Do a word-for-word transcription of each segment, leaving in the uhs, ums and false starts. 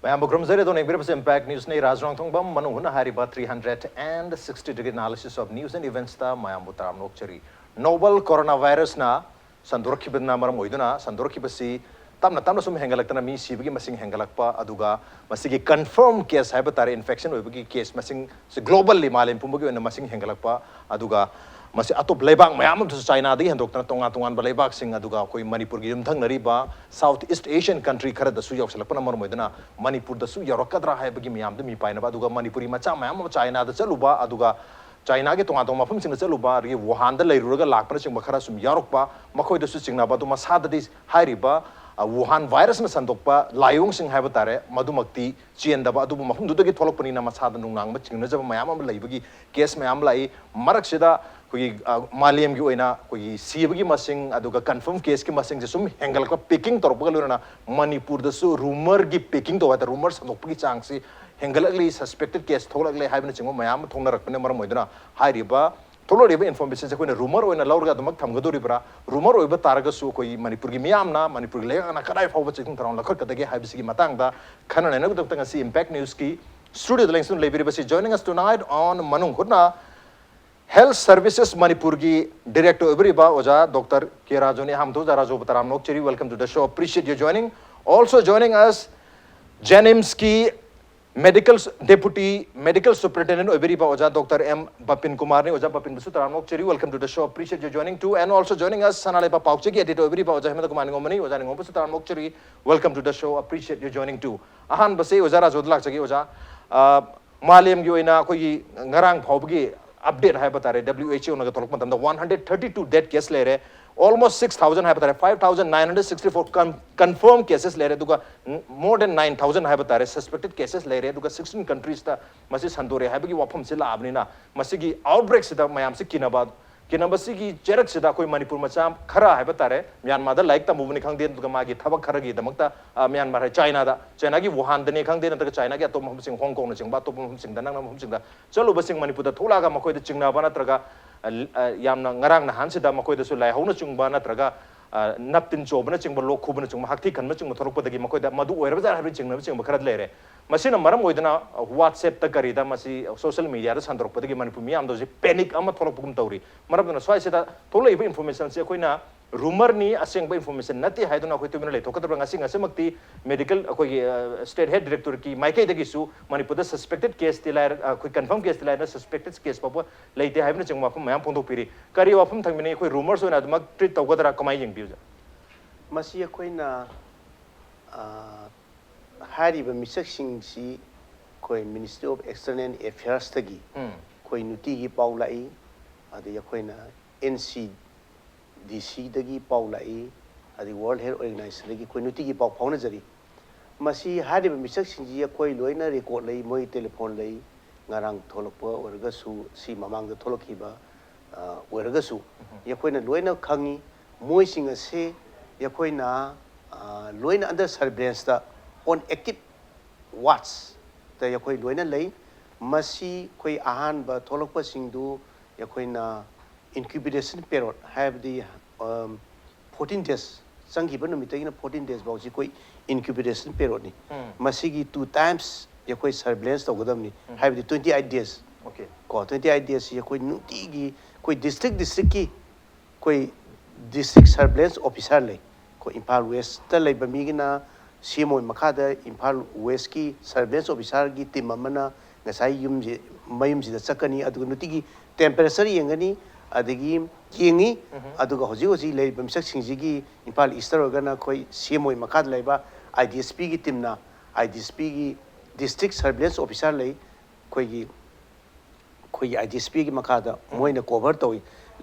ꯃꯌꯥꯝꯕꯨ ꯈꯨꯔꯨꯝꯖꯔꯤ꯫ ꯑꯗꯣꯝꯅ ꯌꯦꯡꯕꯤꯔꯤꯕꯁꯤ Impact Newsꯅꯤ꯫ ꯔꯥꯖ ꯔꯣꯡꯊꯣꯡꯕꯝ, ꯃꯅꯨꯡ ꯍꯨꯠꯅ ꯍꯥꯏꯔꯤꯕ three hundred and sixty degree analysisof news and eventsꯇ ꯃꯌꯥꯝꯕꯨ ꯇꯔꯥꯝꯅ ꯑꯣꯛꯆꯔꯤ꯫ Novel coronavirusꯅ ꯁꯟꯗꯣꯔꯛꯈꯤꯕꯅ ꯃꯔꯝ ꯑꯣꯏꯗꯨꯅ, ꯁꯟꯗꯣꯔꯛꯈꯤꯕꯁꯤ ꯇꯞꯅ ꯇꯞꯅ ꯁꯨꯝ ꯍꯦꯟꯒꯠꯂꯛꯇꯅ ꯃꯤ ꯁꯤꯕꯒꯤ ꯃꯁꯤꯡ ꯍꯦꯟꯒꯠꯂꯛꯄ, ꯑꯗꯨꯒ ꯃꯁꯤꯒꯤ confirm case ꯍꯥꯏꯕ ꯇꯥꯔꯦ, infection ꯑꯣꯏꯕꯒꯤ case ꯃꯁꯤꯡꯁꯤ globally, ꯃꯥꯂꯦꯝ ꯄꯨꯝꯕꯒꯤ ꯑꯣꯏꯅ ꯃꯁꯤꯡ ꯍꯦꯟꯒꯠꯂꯛꯄ, ꯑꯗꯨꯒ ꯃꯁꯤ ꯑꯇꯣꯞꯄ ꯂꯩꯕꯥꯛ ꯃꯌꯥꯝ ꯑꯃꯁꯨ, ꯆꯥꯏꯅꯥꯗꯒꯤ ꯍꯦꯟꯗꯣꯛꯇꯅ ꯇꯣꯉꯥꯟ ꯇꯣꯉꯥꯟꯕ ꯂꯩꯕꯥꯛꯁꯤꯡ, ꯑꯗꯨꯒ ꯑꯩꯈꯣꯏ ꯃꯅꯤꯄꯨꯔꯒꯤ ꯌꯨꯝꯊꯪꯅꯔꯤꯕ South East Asian country ꯈꯔꯗꯁꯨ ꯌꯧꯁꯤꯜꯂꯛꯄꯅ ꯃꯔꯝ ꯑꯣꯏꯗꯨꯅ ꯃꯅꯤꯄꯨꯔꯗꯁꯨ ꯌꯧꯔꯛꯀꯗ꯭ꯔꯥ ꯍꯥꯏꯕꯒꯤ ꯃꯌꯥꯝꯗ ꯃꯤ ꯄꯥꯏꯅꯕ, ꯑꯗꯨꯒ ꯃꯅꯤꯄꯨꯔꯤ ꯃꯆꯥ ꯃꯌꯥꯝ ꯑꯃ ꯆꯥꯏꯅꯥꯗ ꯆꯠꯂꯨꯕ, ꯑꯗꯨꯒ ꯆꯥꯏꯅꯥꯒꯤ ꯇꯣꯉꯥꯟ ꯇꯣꯉꯥꯟꯕ ꯃꯐꯝꯁꯤꯡꯗ ꯆꯠꯂꯨꯕ, ꯑꯗꯒꯤ ꯋꯨꯍꯥꯟꯗ ꯂꯩꯔꯨꯔꯒ ꯂꯥꯛꯄꯅꯆꯤꯡꯕ ꯈꯔ ꯁꯨꯝ ꯌꯥꯎꯔꯛꯄ, ꯃꯈꯣꯏꯗꯁꯨ ꯆꯤꯡꯅꯕ ꯑꯗꯨ ꯃꯁꯥꯗꯗꯤ ꯍꯥꯏꯔꯤꯕ, ꯑ, ꯋꯨꯍꯥꯟ virusꯅ ꯁꯟꯗꯣꯛꯄ ꯂꯥꯏꯑꯣꯡꯁꯤꯡ ꯍꯥꯏꯕ ꯇꯥꯔꯦ, ꯃꯗꯨꯃꯛꯇꯤ ꯆꯦꯟꯗꯕ, ꯑꯗꯨꯕꯨ ꯃꯐꯝꯗꯨꯗꯒꯤ ꯊꯣꯛꯂꯛꯄꯅꯤꯅ ꯃꯁꯥꯗ ꯅꯨꯡꯅꯥꯡꯕ ꯆꯤꯡꯅꯖꯕ ꯃꯌꯥꯝ ꯑꯃ ꯂꯩꯕꯒꯤ case ꯃꯌꯥꯝ ꯂꯥꯛꯏ꯫ ꯃꯔꯛꯁꯤꯗ ꯑꯩꯈꯣꯏꯒꯤ, ꯑ, ꯃꯥꯂꯦꯝꯒꯤ ꯑꯣꯏꯅ ꯑꯩꯈꯣꯏꯒꯤ ꯁꯤꯕꯒꯤ ꯃꯁꯤꯡ, ꯑꯗꯨꯒ confirm caseꯀꯤ ꯃꯁꯤꯡꯁꯦ ꯁꯨꯝ ꯍꯦꯟꯒꯠꯂꯛꯄ, peaking ꯇꯧꯔꯛꯄꯒ ꯂꯣꯏꯅꯅ ꯃꯅꯤꯄꯨꯔꯗꯁꯨ rumourꯒꯤ peaking ꯇꯧꯕ ꯍꯥꯏ ꯇꯥꯔꯦ, rumour ꯁꯟꯗꯣꯛꯄꯒꯤ ꯆꯥꯡꯁꯤ ꯍꯦꯟꯒꯠꯂꯛꯂꯤ, suspected case ꯊꯣꯛꯂꯛꯂꯦ ꯍꯥꯏꯕꯅꯆꯤꯡꯕ ꯃꯌꯥꯝ ꯑꯃ ꯊꯣꯛꯅꯔꯛꯄꯅ ꯃꯔꯝ ꯑꯣꯏꯗꯨꯅ ꯍꯥꯏꯔꯤꯕ ꯊꯣꯛꯂꯛꯂꯤꯕ informationꯁꯦ ꯑꯩꯈꯣꯏꯅ rumour ꯑꯣꯏꯅ ꯂꯧꯔꯒ ꯑꯗꯨꯃꯛ ꯊꯝꯒꯗꯧꯔꯤꯕ꯭ꯔꯥ? Rumour ꯑꯣꯏꯕ ꯇꯥꯔꯒꯁꯨ ꯑꯩꯈꯣꯏ ꯃꯅꯤꯄꯨꯔꯒꯤ ꯃꯤꯌꯥꯝꯅ, ꯃꯅꯤꯄꯨꯔꯒꯤ ꯂꯩꯉꯥꯛꯅ ꯀꯗꯥꯏ ꯐꯥꯎꯕ ꯆꯦꯛꯁꯤꯟ ꯊꯧꯔꯥꯡ ꯂꯧꯈꯠꯀꯗꯒꯦ ꯍꯥꯏꯕꯁꯤꯒꯤ ꯃꯇꯥꯡꯗ ꯈꯟꯅ ꯅꯩꯅꯕꯒꯤꯗꯃꯛꯇ ꯉꯁꯤ Impact Newsꯀꯤ studioꯗ ꯂꯦꯡꯁꯤꯟ ꯂꯩꯕꯤꯔꯤꯕꯁꯤ, joining us tonight on ꯃꯅꯨꯡ ꯍꯨꯠꯅ Health Services ꯃꯅꯤꯄꯨꯔꯒꯤ director ꯑꯣꯏꯕꯤꯔꯤꯕ ꯑꯣꯖꯥ ꯗꯣꯛꯇꯔ ꯀꯦ ꯔꯥꯖꯨꯅꯤ꯫ ꯑꯍꯥꯟꯕꯗ ꯑꯣꯖꯥ ꯔꯥꯖꯨꯕꯨ ꯇꯔꯥꯝꯅ ꯑꯣꯛꯆꯔꯤ, welcome to the show, appreciate your joining. Also joining us, JNIMSꯀꯤ medical, deputy medical superintendent ꯑꯣꯏꯕꯤꯔꯤꯕ ꯑꯣꯖꯥ ꯗꯣꯛꯇꯔ ꯑꯦꯝ ꯕꯄꯤꯟ ꯀꯨꯃꯥꯔꯅꯤ꯫ ꯑꯣꯖꯥ ꯕꯄꯤꯟꯕꯨꯁꯨ ꯇꯔꯥꯝꯅ ꯑꯣꯛꯆꯔꯤ, welcome to the show, appreciate your joining too. And also joining us, ꯁꯅꯥ ꯂꯩꯕꯥꯛ ꯄꯥꯎꯆꯦꯒꯤ editor ꯑꯣꯏꯕꯤꯔꯤꯕ ꯑꯣꯖꯥ ꯍꯦꯃꯟꯇ ꯀꯨꯃꯥꯔ ꯅꯤꯉꯣꯝꯕꯅꯤ꯫ ꯑꯣꯖꯥ ꯅꯤꯉꯣꯝꯕꯁꯨ ꯇꯔꯥꯝꯅ ꯑꯣꯛꯆꯔꯤ, welcome to the show, appreciate your joining too. ꯑꯍꯥꯟꯕꯁꯦ ꯑꯣꯖꯥ ꯔꯥꯖꯨꯗ ꯂꯥꯛꯆꯒꯦ꯫ ꯑꯣꯖꯥ, ꯑ, ꯃꯥꯂꯦꯝꯒꯤ ꯑꯣꯏꯅ ꯑꯩꯈꯣꯏꯒꯤ ꯉꯔꯥꯡ ꯐꯥꯎꯕꯒꯤ update ꯍꯥꯏꯕ ꯇꯥꯔꯦ, WHOꯅꯒ ꯊꯣꯛꯂꯛꯄ ꯃꯇꯝꯗ one hundred thirty two death case ꯂꯩꯔꯦ, almost six thousand ꯍꯥꯏꯕ ꯇꯥꯔꯦ, five thousand nine hundred sixty four con-, confirm cases ꯂꯩꯔꯦ, ꯑꯗꯨꯒ more than nine thousand ꯍꯥꯏꯕ ꯇꯥꯔꯦ suspected cases ꯂꯩꯔꯦ, ꯑꯗꯨꯒ sixteen countriesꯇ ꯃꯁꯤ ꯁꯟꯗꯣꯔꯛꯑꯦ ꯍꯥꯏꯕꯒꯤ ꯋꯥꯐꯝꯁꯤ ꯂꯥꯛꯑꯕꯅꯤꯅ, ꯃꯁꯤꯒꯤ outbreakꯁꯤꯗ ꯃꯌꯥꯝꯁꯤ ꯀꯤꯅꯕ, ꯀꯤꯅꯕꯁꯤꯒꯤ ꯆꯩꯔꯛꯁꯤꯗ ꯑꯩꯈꯣꯏ ꯃꯅꯤꯄꯨꯔ ꯃꯆꯥ ꯈꯔ ꯍꯥꯏꯕ ꯇꯥꯔꯦ, ꯃ꯭ꯌꯥꯟꯃꯥꯔꯗ ꯂꯥꯏꯔꯤꯛ ꯇꯝꯃꯨꯕꯅꯤ ꯈꯪꯗꯦ, ꯑꯗꯨꯒ ꯃꯥꯒꯤ ꯊꯕꯛ ꯈꯔꯒꯤꯗꯃꯛꯇ, ꯑ, ꯃ꯭ꯌꯥꯟꯃꯥꯔ ꯍꯥꯏ, ꯆꯥꯏꯅꯥꯗ, ꯆꯥꯏꯅꯥꯒꯤ ꯋꯨꯍꯥꯟꯗꯅꯤ ꯈꯪꯗꯦ, ꯅꯠꯇ꯭ꯔꯒ ꯆꯥꯏꯅꯥꯒꯤ ꯑꯇꯣꯞꯄ ꯃꯐꯝꯁꯤꯡ, ꯍꯣꯡ ꯀꯣꯡꯅꯆꯤꯡꯕ ꯑꯇꯣꯞꯄ ꯃꯐꯝꯁꯤꯡꯗ, ꯅꯛꯅꯕ ꯃꯐꯝꯁꯤꯡꯗ ꯆꯠꯂꯨꯕꯁꯤꯡ ꯃꯅꯤꯄꯨꯔꯗ ꯊꯣꯛꯂꯛꯑꯒ ꯃꯈꯣꯏꯗ ꯆꯤꯡꯅꯕ ꯅꯠꯇ꯭ꯔꯒ, ꯑ, ꯑ, ꯌꯥꯝꯅ ꯉꯔꯥꯡ ꯅꯍꯥꯟꯁꯤꯗ ꯃꯈꯣꯏꯗꯁꯨ ꯂꯥꯏꯍꯧꯅꯆꯤꯡꯕ ꯅꯠꯇ꯭ꯔꯒ, ꯑ, ꯅꯞꯇꯤꯟ ꯆꯣꯕꯅꯆꯤꯡꯕ, ꯂꯣꯛ ꯈꯨꯕꯅꯆꯤꯡꯕ, ꯍꯥꯛꯊꯤ ꯈꯟꯕꯆꯤꯡꯕ ꯊꯣꯛꯂꯛꯄꯗꯒꯤ ꯃꯈꯣꯏꯗ ꯃꯗꯨ ꯑꯣꯏꯔꯕꯖꯥꯠ ꯍꯥꯏꯕꯒꯤ ꯆꯤꯡꯅꯕꯆꯤꯡꯕ ꯈꯔ ꯂꯩꯔꯦ꯫ ꯃꯁꯤꯅ ꯃꯔꯝ ꯑꯣꯏꯗꯨꯅ, ꯑ, WhatsApp-ꯇ ꯀꯔꯤꯗ ꯃꯁꯤ social media-ꯗ ꯁꯟꯗꯣꯔꯛꯄꯗꯒꯤ ꯃꯅꯤꯄꯨꯔ ꯃꯤꯌꯥꯝꯗ ꯍꯧꯖꯤꯛ panic ꯑꯃ ꯊꯣꯛꯂꯛꯄꯒꯨꯝ ꯇꯧꯔꯤ꯫ ꯃꯔꯝ ꯑꯗꯨꯅ ꯁ꯭ꯋꯥꯏꯁꯤꯗ ꯊꯣꯛꯂꯛꯏꯕ information-ꯁꯤ ꯑꯩꯈꯣꯏꯅ rumor-ꯅꯤ, ꯑꯁꯦꯡꯕ information ꯅꯠꯇꯦ ꯍꯥꯏꯗꯨꯅ ꯑꯩꯈꯣꯏ ꯇꯨꯃꯤꯟꯅ ꯂꯩꯊꯣꯛꯀꯗꯕ꯭ꯔꯥ? ꯉꯁꯤ ꯉꯁꯤꯃꯛꯇꯤ medical, ꯑꯩꯈꯣꯏꯒꯤ, ꯑ, state health director-ꯀꯤ ꯃꯥꯏꯀꯩꯗꯒꯤꯁꯨ ꯃꯅꯤꯄꯨꯔꯗ suspected case-ꯇꯤ ꯂꯥꯏꯔ-, ꯑ, ꯑꯩꯈꯣꯏ confirm case-ꯇꯤ ꯂꯥꯏꯔꯅ suspected case ꯐꯥꯎꯕ ꯂꯩꯇꯦ ꯍꯥꯏꯕꯅꯆꯤꯡꯕ ꯋꯥꯐꯝ ꯃꯌꯥꯝ ꯐꯣꯡꯗꯣꯛꯄꯤꯔꯤ꯫ ꯀꯔꯤ ꯋꯥꯐꯝ ꯊꯝꯕꯤꯅꯤ? ꯑꯩꯈꯣꯏ rumors ꯑꯣꯏꯅ ꯑꯗꯨꯃꯛ treat ꯇꯧꯒꯗ꯭ꯔꯥ? ꯀꯃꯥꯏꯅ ꯌꯦꯡꯕꯤ, ꯑꯣꯖꯥ? ꯃꯁꯤ ꯑꯩꯈꯣꯏꯅ, ꯑ, ꯍꯥꯏꯔꯤꯕ ꯃꯤꯁꯛꯁꯤꯡꯁꯤ ꯑꯩꯈꯣꯏ Ministry of External Affairs-ꯇꯒꯤ ꯎꯝ꯫ ꯑꯩꯈꯣꯏ ꯅꯨꯡꯇꯤꯒꯤ ꯄꯥꯎ ꯂꯥꯛꯏ꯫ ꯑꯗꯒꯤ ꯑꯩꯈꯣꯏꯅ N C D C-ꯗꯒꯤ ꯄꯥꯎ ꯂꯥꯛꯏ, ꯑꯗꯒꯤ World Health Organization-ꯗꯒꯤ ꯑꯩꯈꯣꯏ ꯅꯨꯡꯇꯤꯒꯤ ꯄꯥꯎ ꯐꯥꯎꯅꯖꯔꯤ꯫ ꯃꯁꯤ ꯍꯥꯏꯔꯤꯕ ꯃꯤꯁꯛꯁꯤꯡꯁꯤ ꯑꯩꯈꯣꯏ ꯂꯣꯏꯅ record ꯂꯩ, ꯃꯣꯏ telephone ꯂꯩ, ꯉꯔꯥꯡ ꯊꯣꯛꯂꯛꯄ ꯑꯣꯏꯔꯒꯁꯨ, ꯁꯤ ꯃꯃꯥꯡꯗ ꯊꯣꯛꯂꯛꯈꯤꯕ, ꯑ, ꯑꯣꯏꯔꯒꯁꯨ, ꯑꯩꯈꯣꯏꯅ ꯂꯣꯏꯅ ꯈꯪꯉꯤ꯫ ꯃꯣꯏꯁꯤꯡ ꯑꯁꯤ ꯑꯩꯈꯣꯏꯅ, ꯑ, ꯂꯣꯏꯅ under surveillance-ꯇ, on active watch-ꯇ ꯑꯩꯈꯣꯏ ꯂꯣꯏꯅ ꯂꯩ꯫ ꯃꯁꯤ ꯑꯩꯈꯣꯏ ꯑꯍꯥꯟꯕ ꯊꯣꯛꯂꯛꯄꯁꯤꯡꯗꯨ ꯑꯩꯈꯣꯏꯅ incubation period, ꯍꯥꯏꯕꯗꯤ, ꯑꯝ, fourteen days, ꯆꯪꯈꯤꯕ ꯅꯨꯃꯤꯠꯇꯒꯤꯅ fourteen days ꯐꯥꯎꯁꯤ ꯑꯩꯈꯣꯏ incubation period-ꯅꯤ꯫ ꯎꯝ꯫ ꯃꯁꯤꯒꯤ two times ꯑꯩꯈꯣꯏ surveillance ꯇꯧꯒꯗꯕꯅꯤ, ꯎꯝ꯫ ꯍꯥꯏꯕꯗꯤ twenty eight days꯫ Okay꯫ ꯀꯣ, twenty eight days-ꯁꯤ ꯑꯩꯈꯣꯏ ꯅꯨꯡꯇꯤꯒꯤ ꯑꯩꯈꯣꯏ district district-ꯀꯤ ꯑꯩꯈꯣꯏ district surveillance officer ꯂꯩ꯫ ꯑꯩꯈꯣꯏ ꯏꯝꯐꯥꯜ West-ꯇ ꯂꯩꯕ ꯃꯤꯒꯤꯅ C M O ꯃꯈꯥꯗ ꯏꯝꯐꯥꯜ West-ꯀꯤ surveillance officer-ꯒꯤ team ꯑꯃꯅ ꯉꯁꯥꯏ ꯌꯨꯝꯁꯤ, ꯃꯌꯨꯝꯁꯤꯗ ꯆꯠꯀꯅꯤ, ꯑꯗꯨꯒ ꯅꯨꯡꯇꯤꯒꯤ temperature ꯌꯦꯡꯒꯅꯤ, ꯑꯗꯒꯤ ꯌꯦꯡꯉꯤ꯫ ꯎꯝ꯫ ꯑꯗꯨꯒ ꯍꯧꯖꯤꯛ ꯍꯧꯖꯤꯛ ꯂꯩꯔꯤꯕ ꯃꯤꯁꯛꯁꯤꯡꯁꯤꯒꯤ ꯏꯝꯐꯥꯜ East-ꯇ ꯑꯣꯏꯔꯒꯅ ꯑꯩꯈꯣꯏ C M O ꯃꯈꯥꯗ ꯂꯩꯕ I D S P-ꯒꯤ team-ꯅ, I D S P-ꯒꯤ district surveillance officer ꯂꯩ, ꯑꯩꯈꯣꯏꯒꯤ ꯑꯩꯈꯣꯏꯒꯤ I D S P-ꯒꯤ ꯃꯈꯥꯗ ꯃꯣꯏꯅ cover ꯇꯧꯏ꯫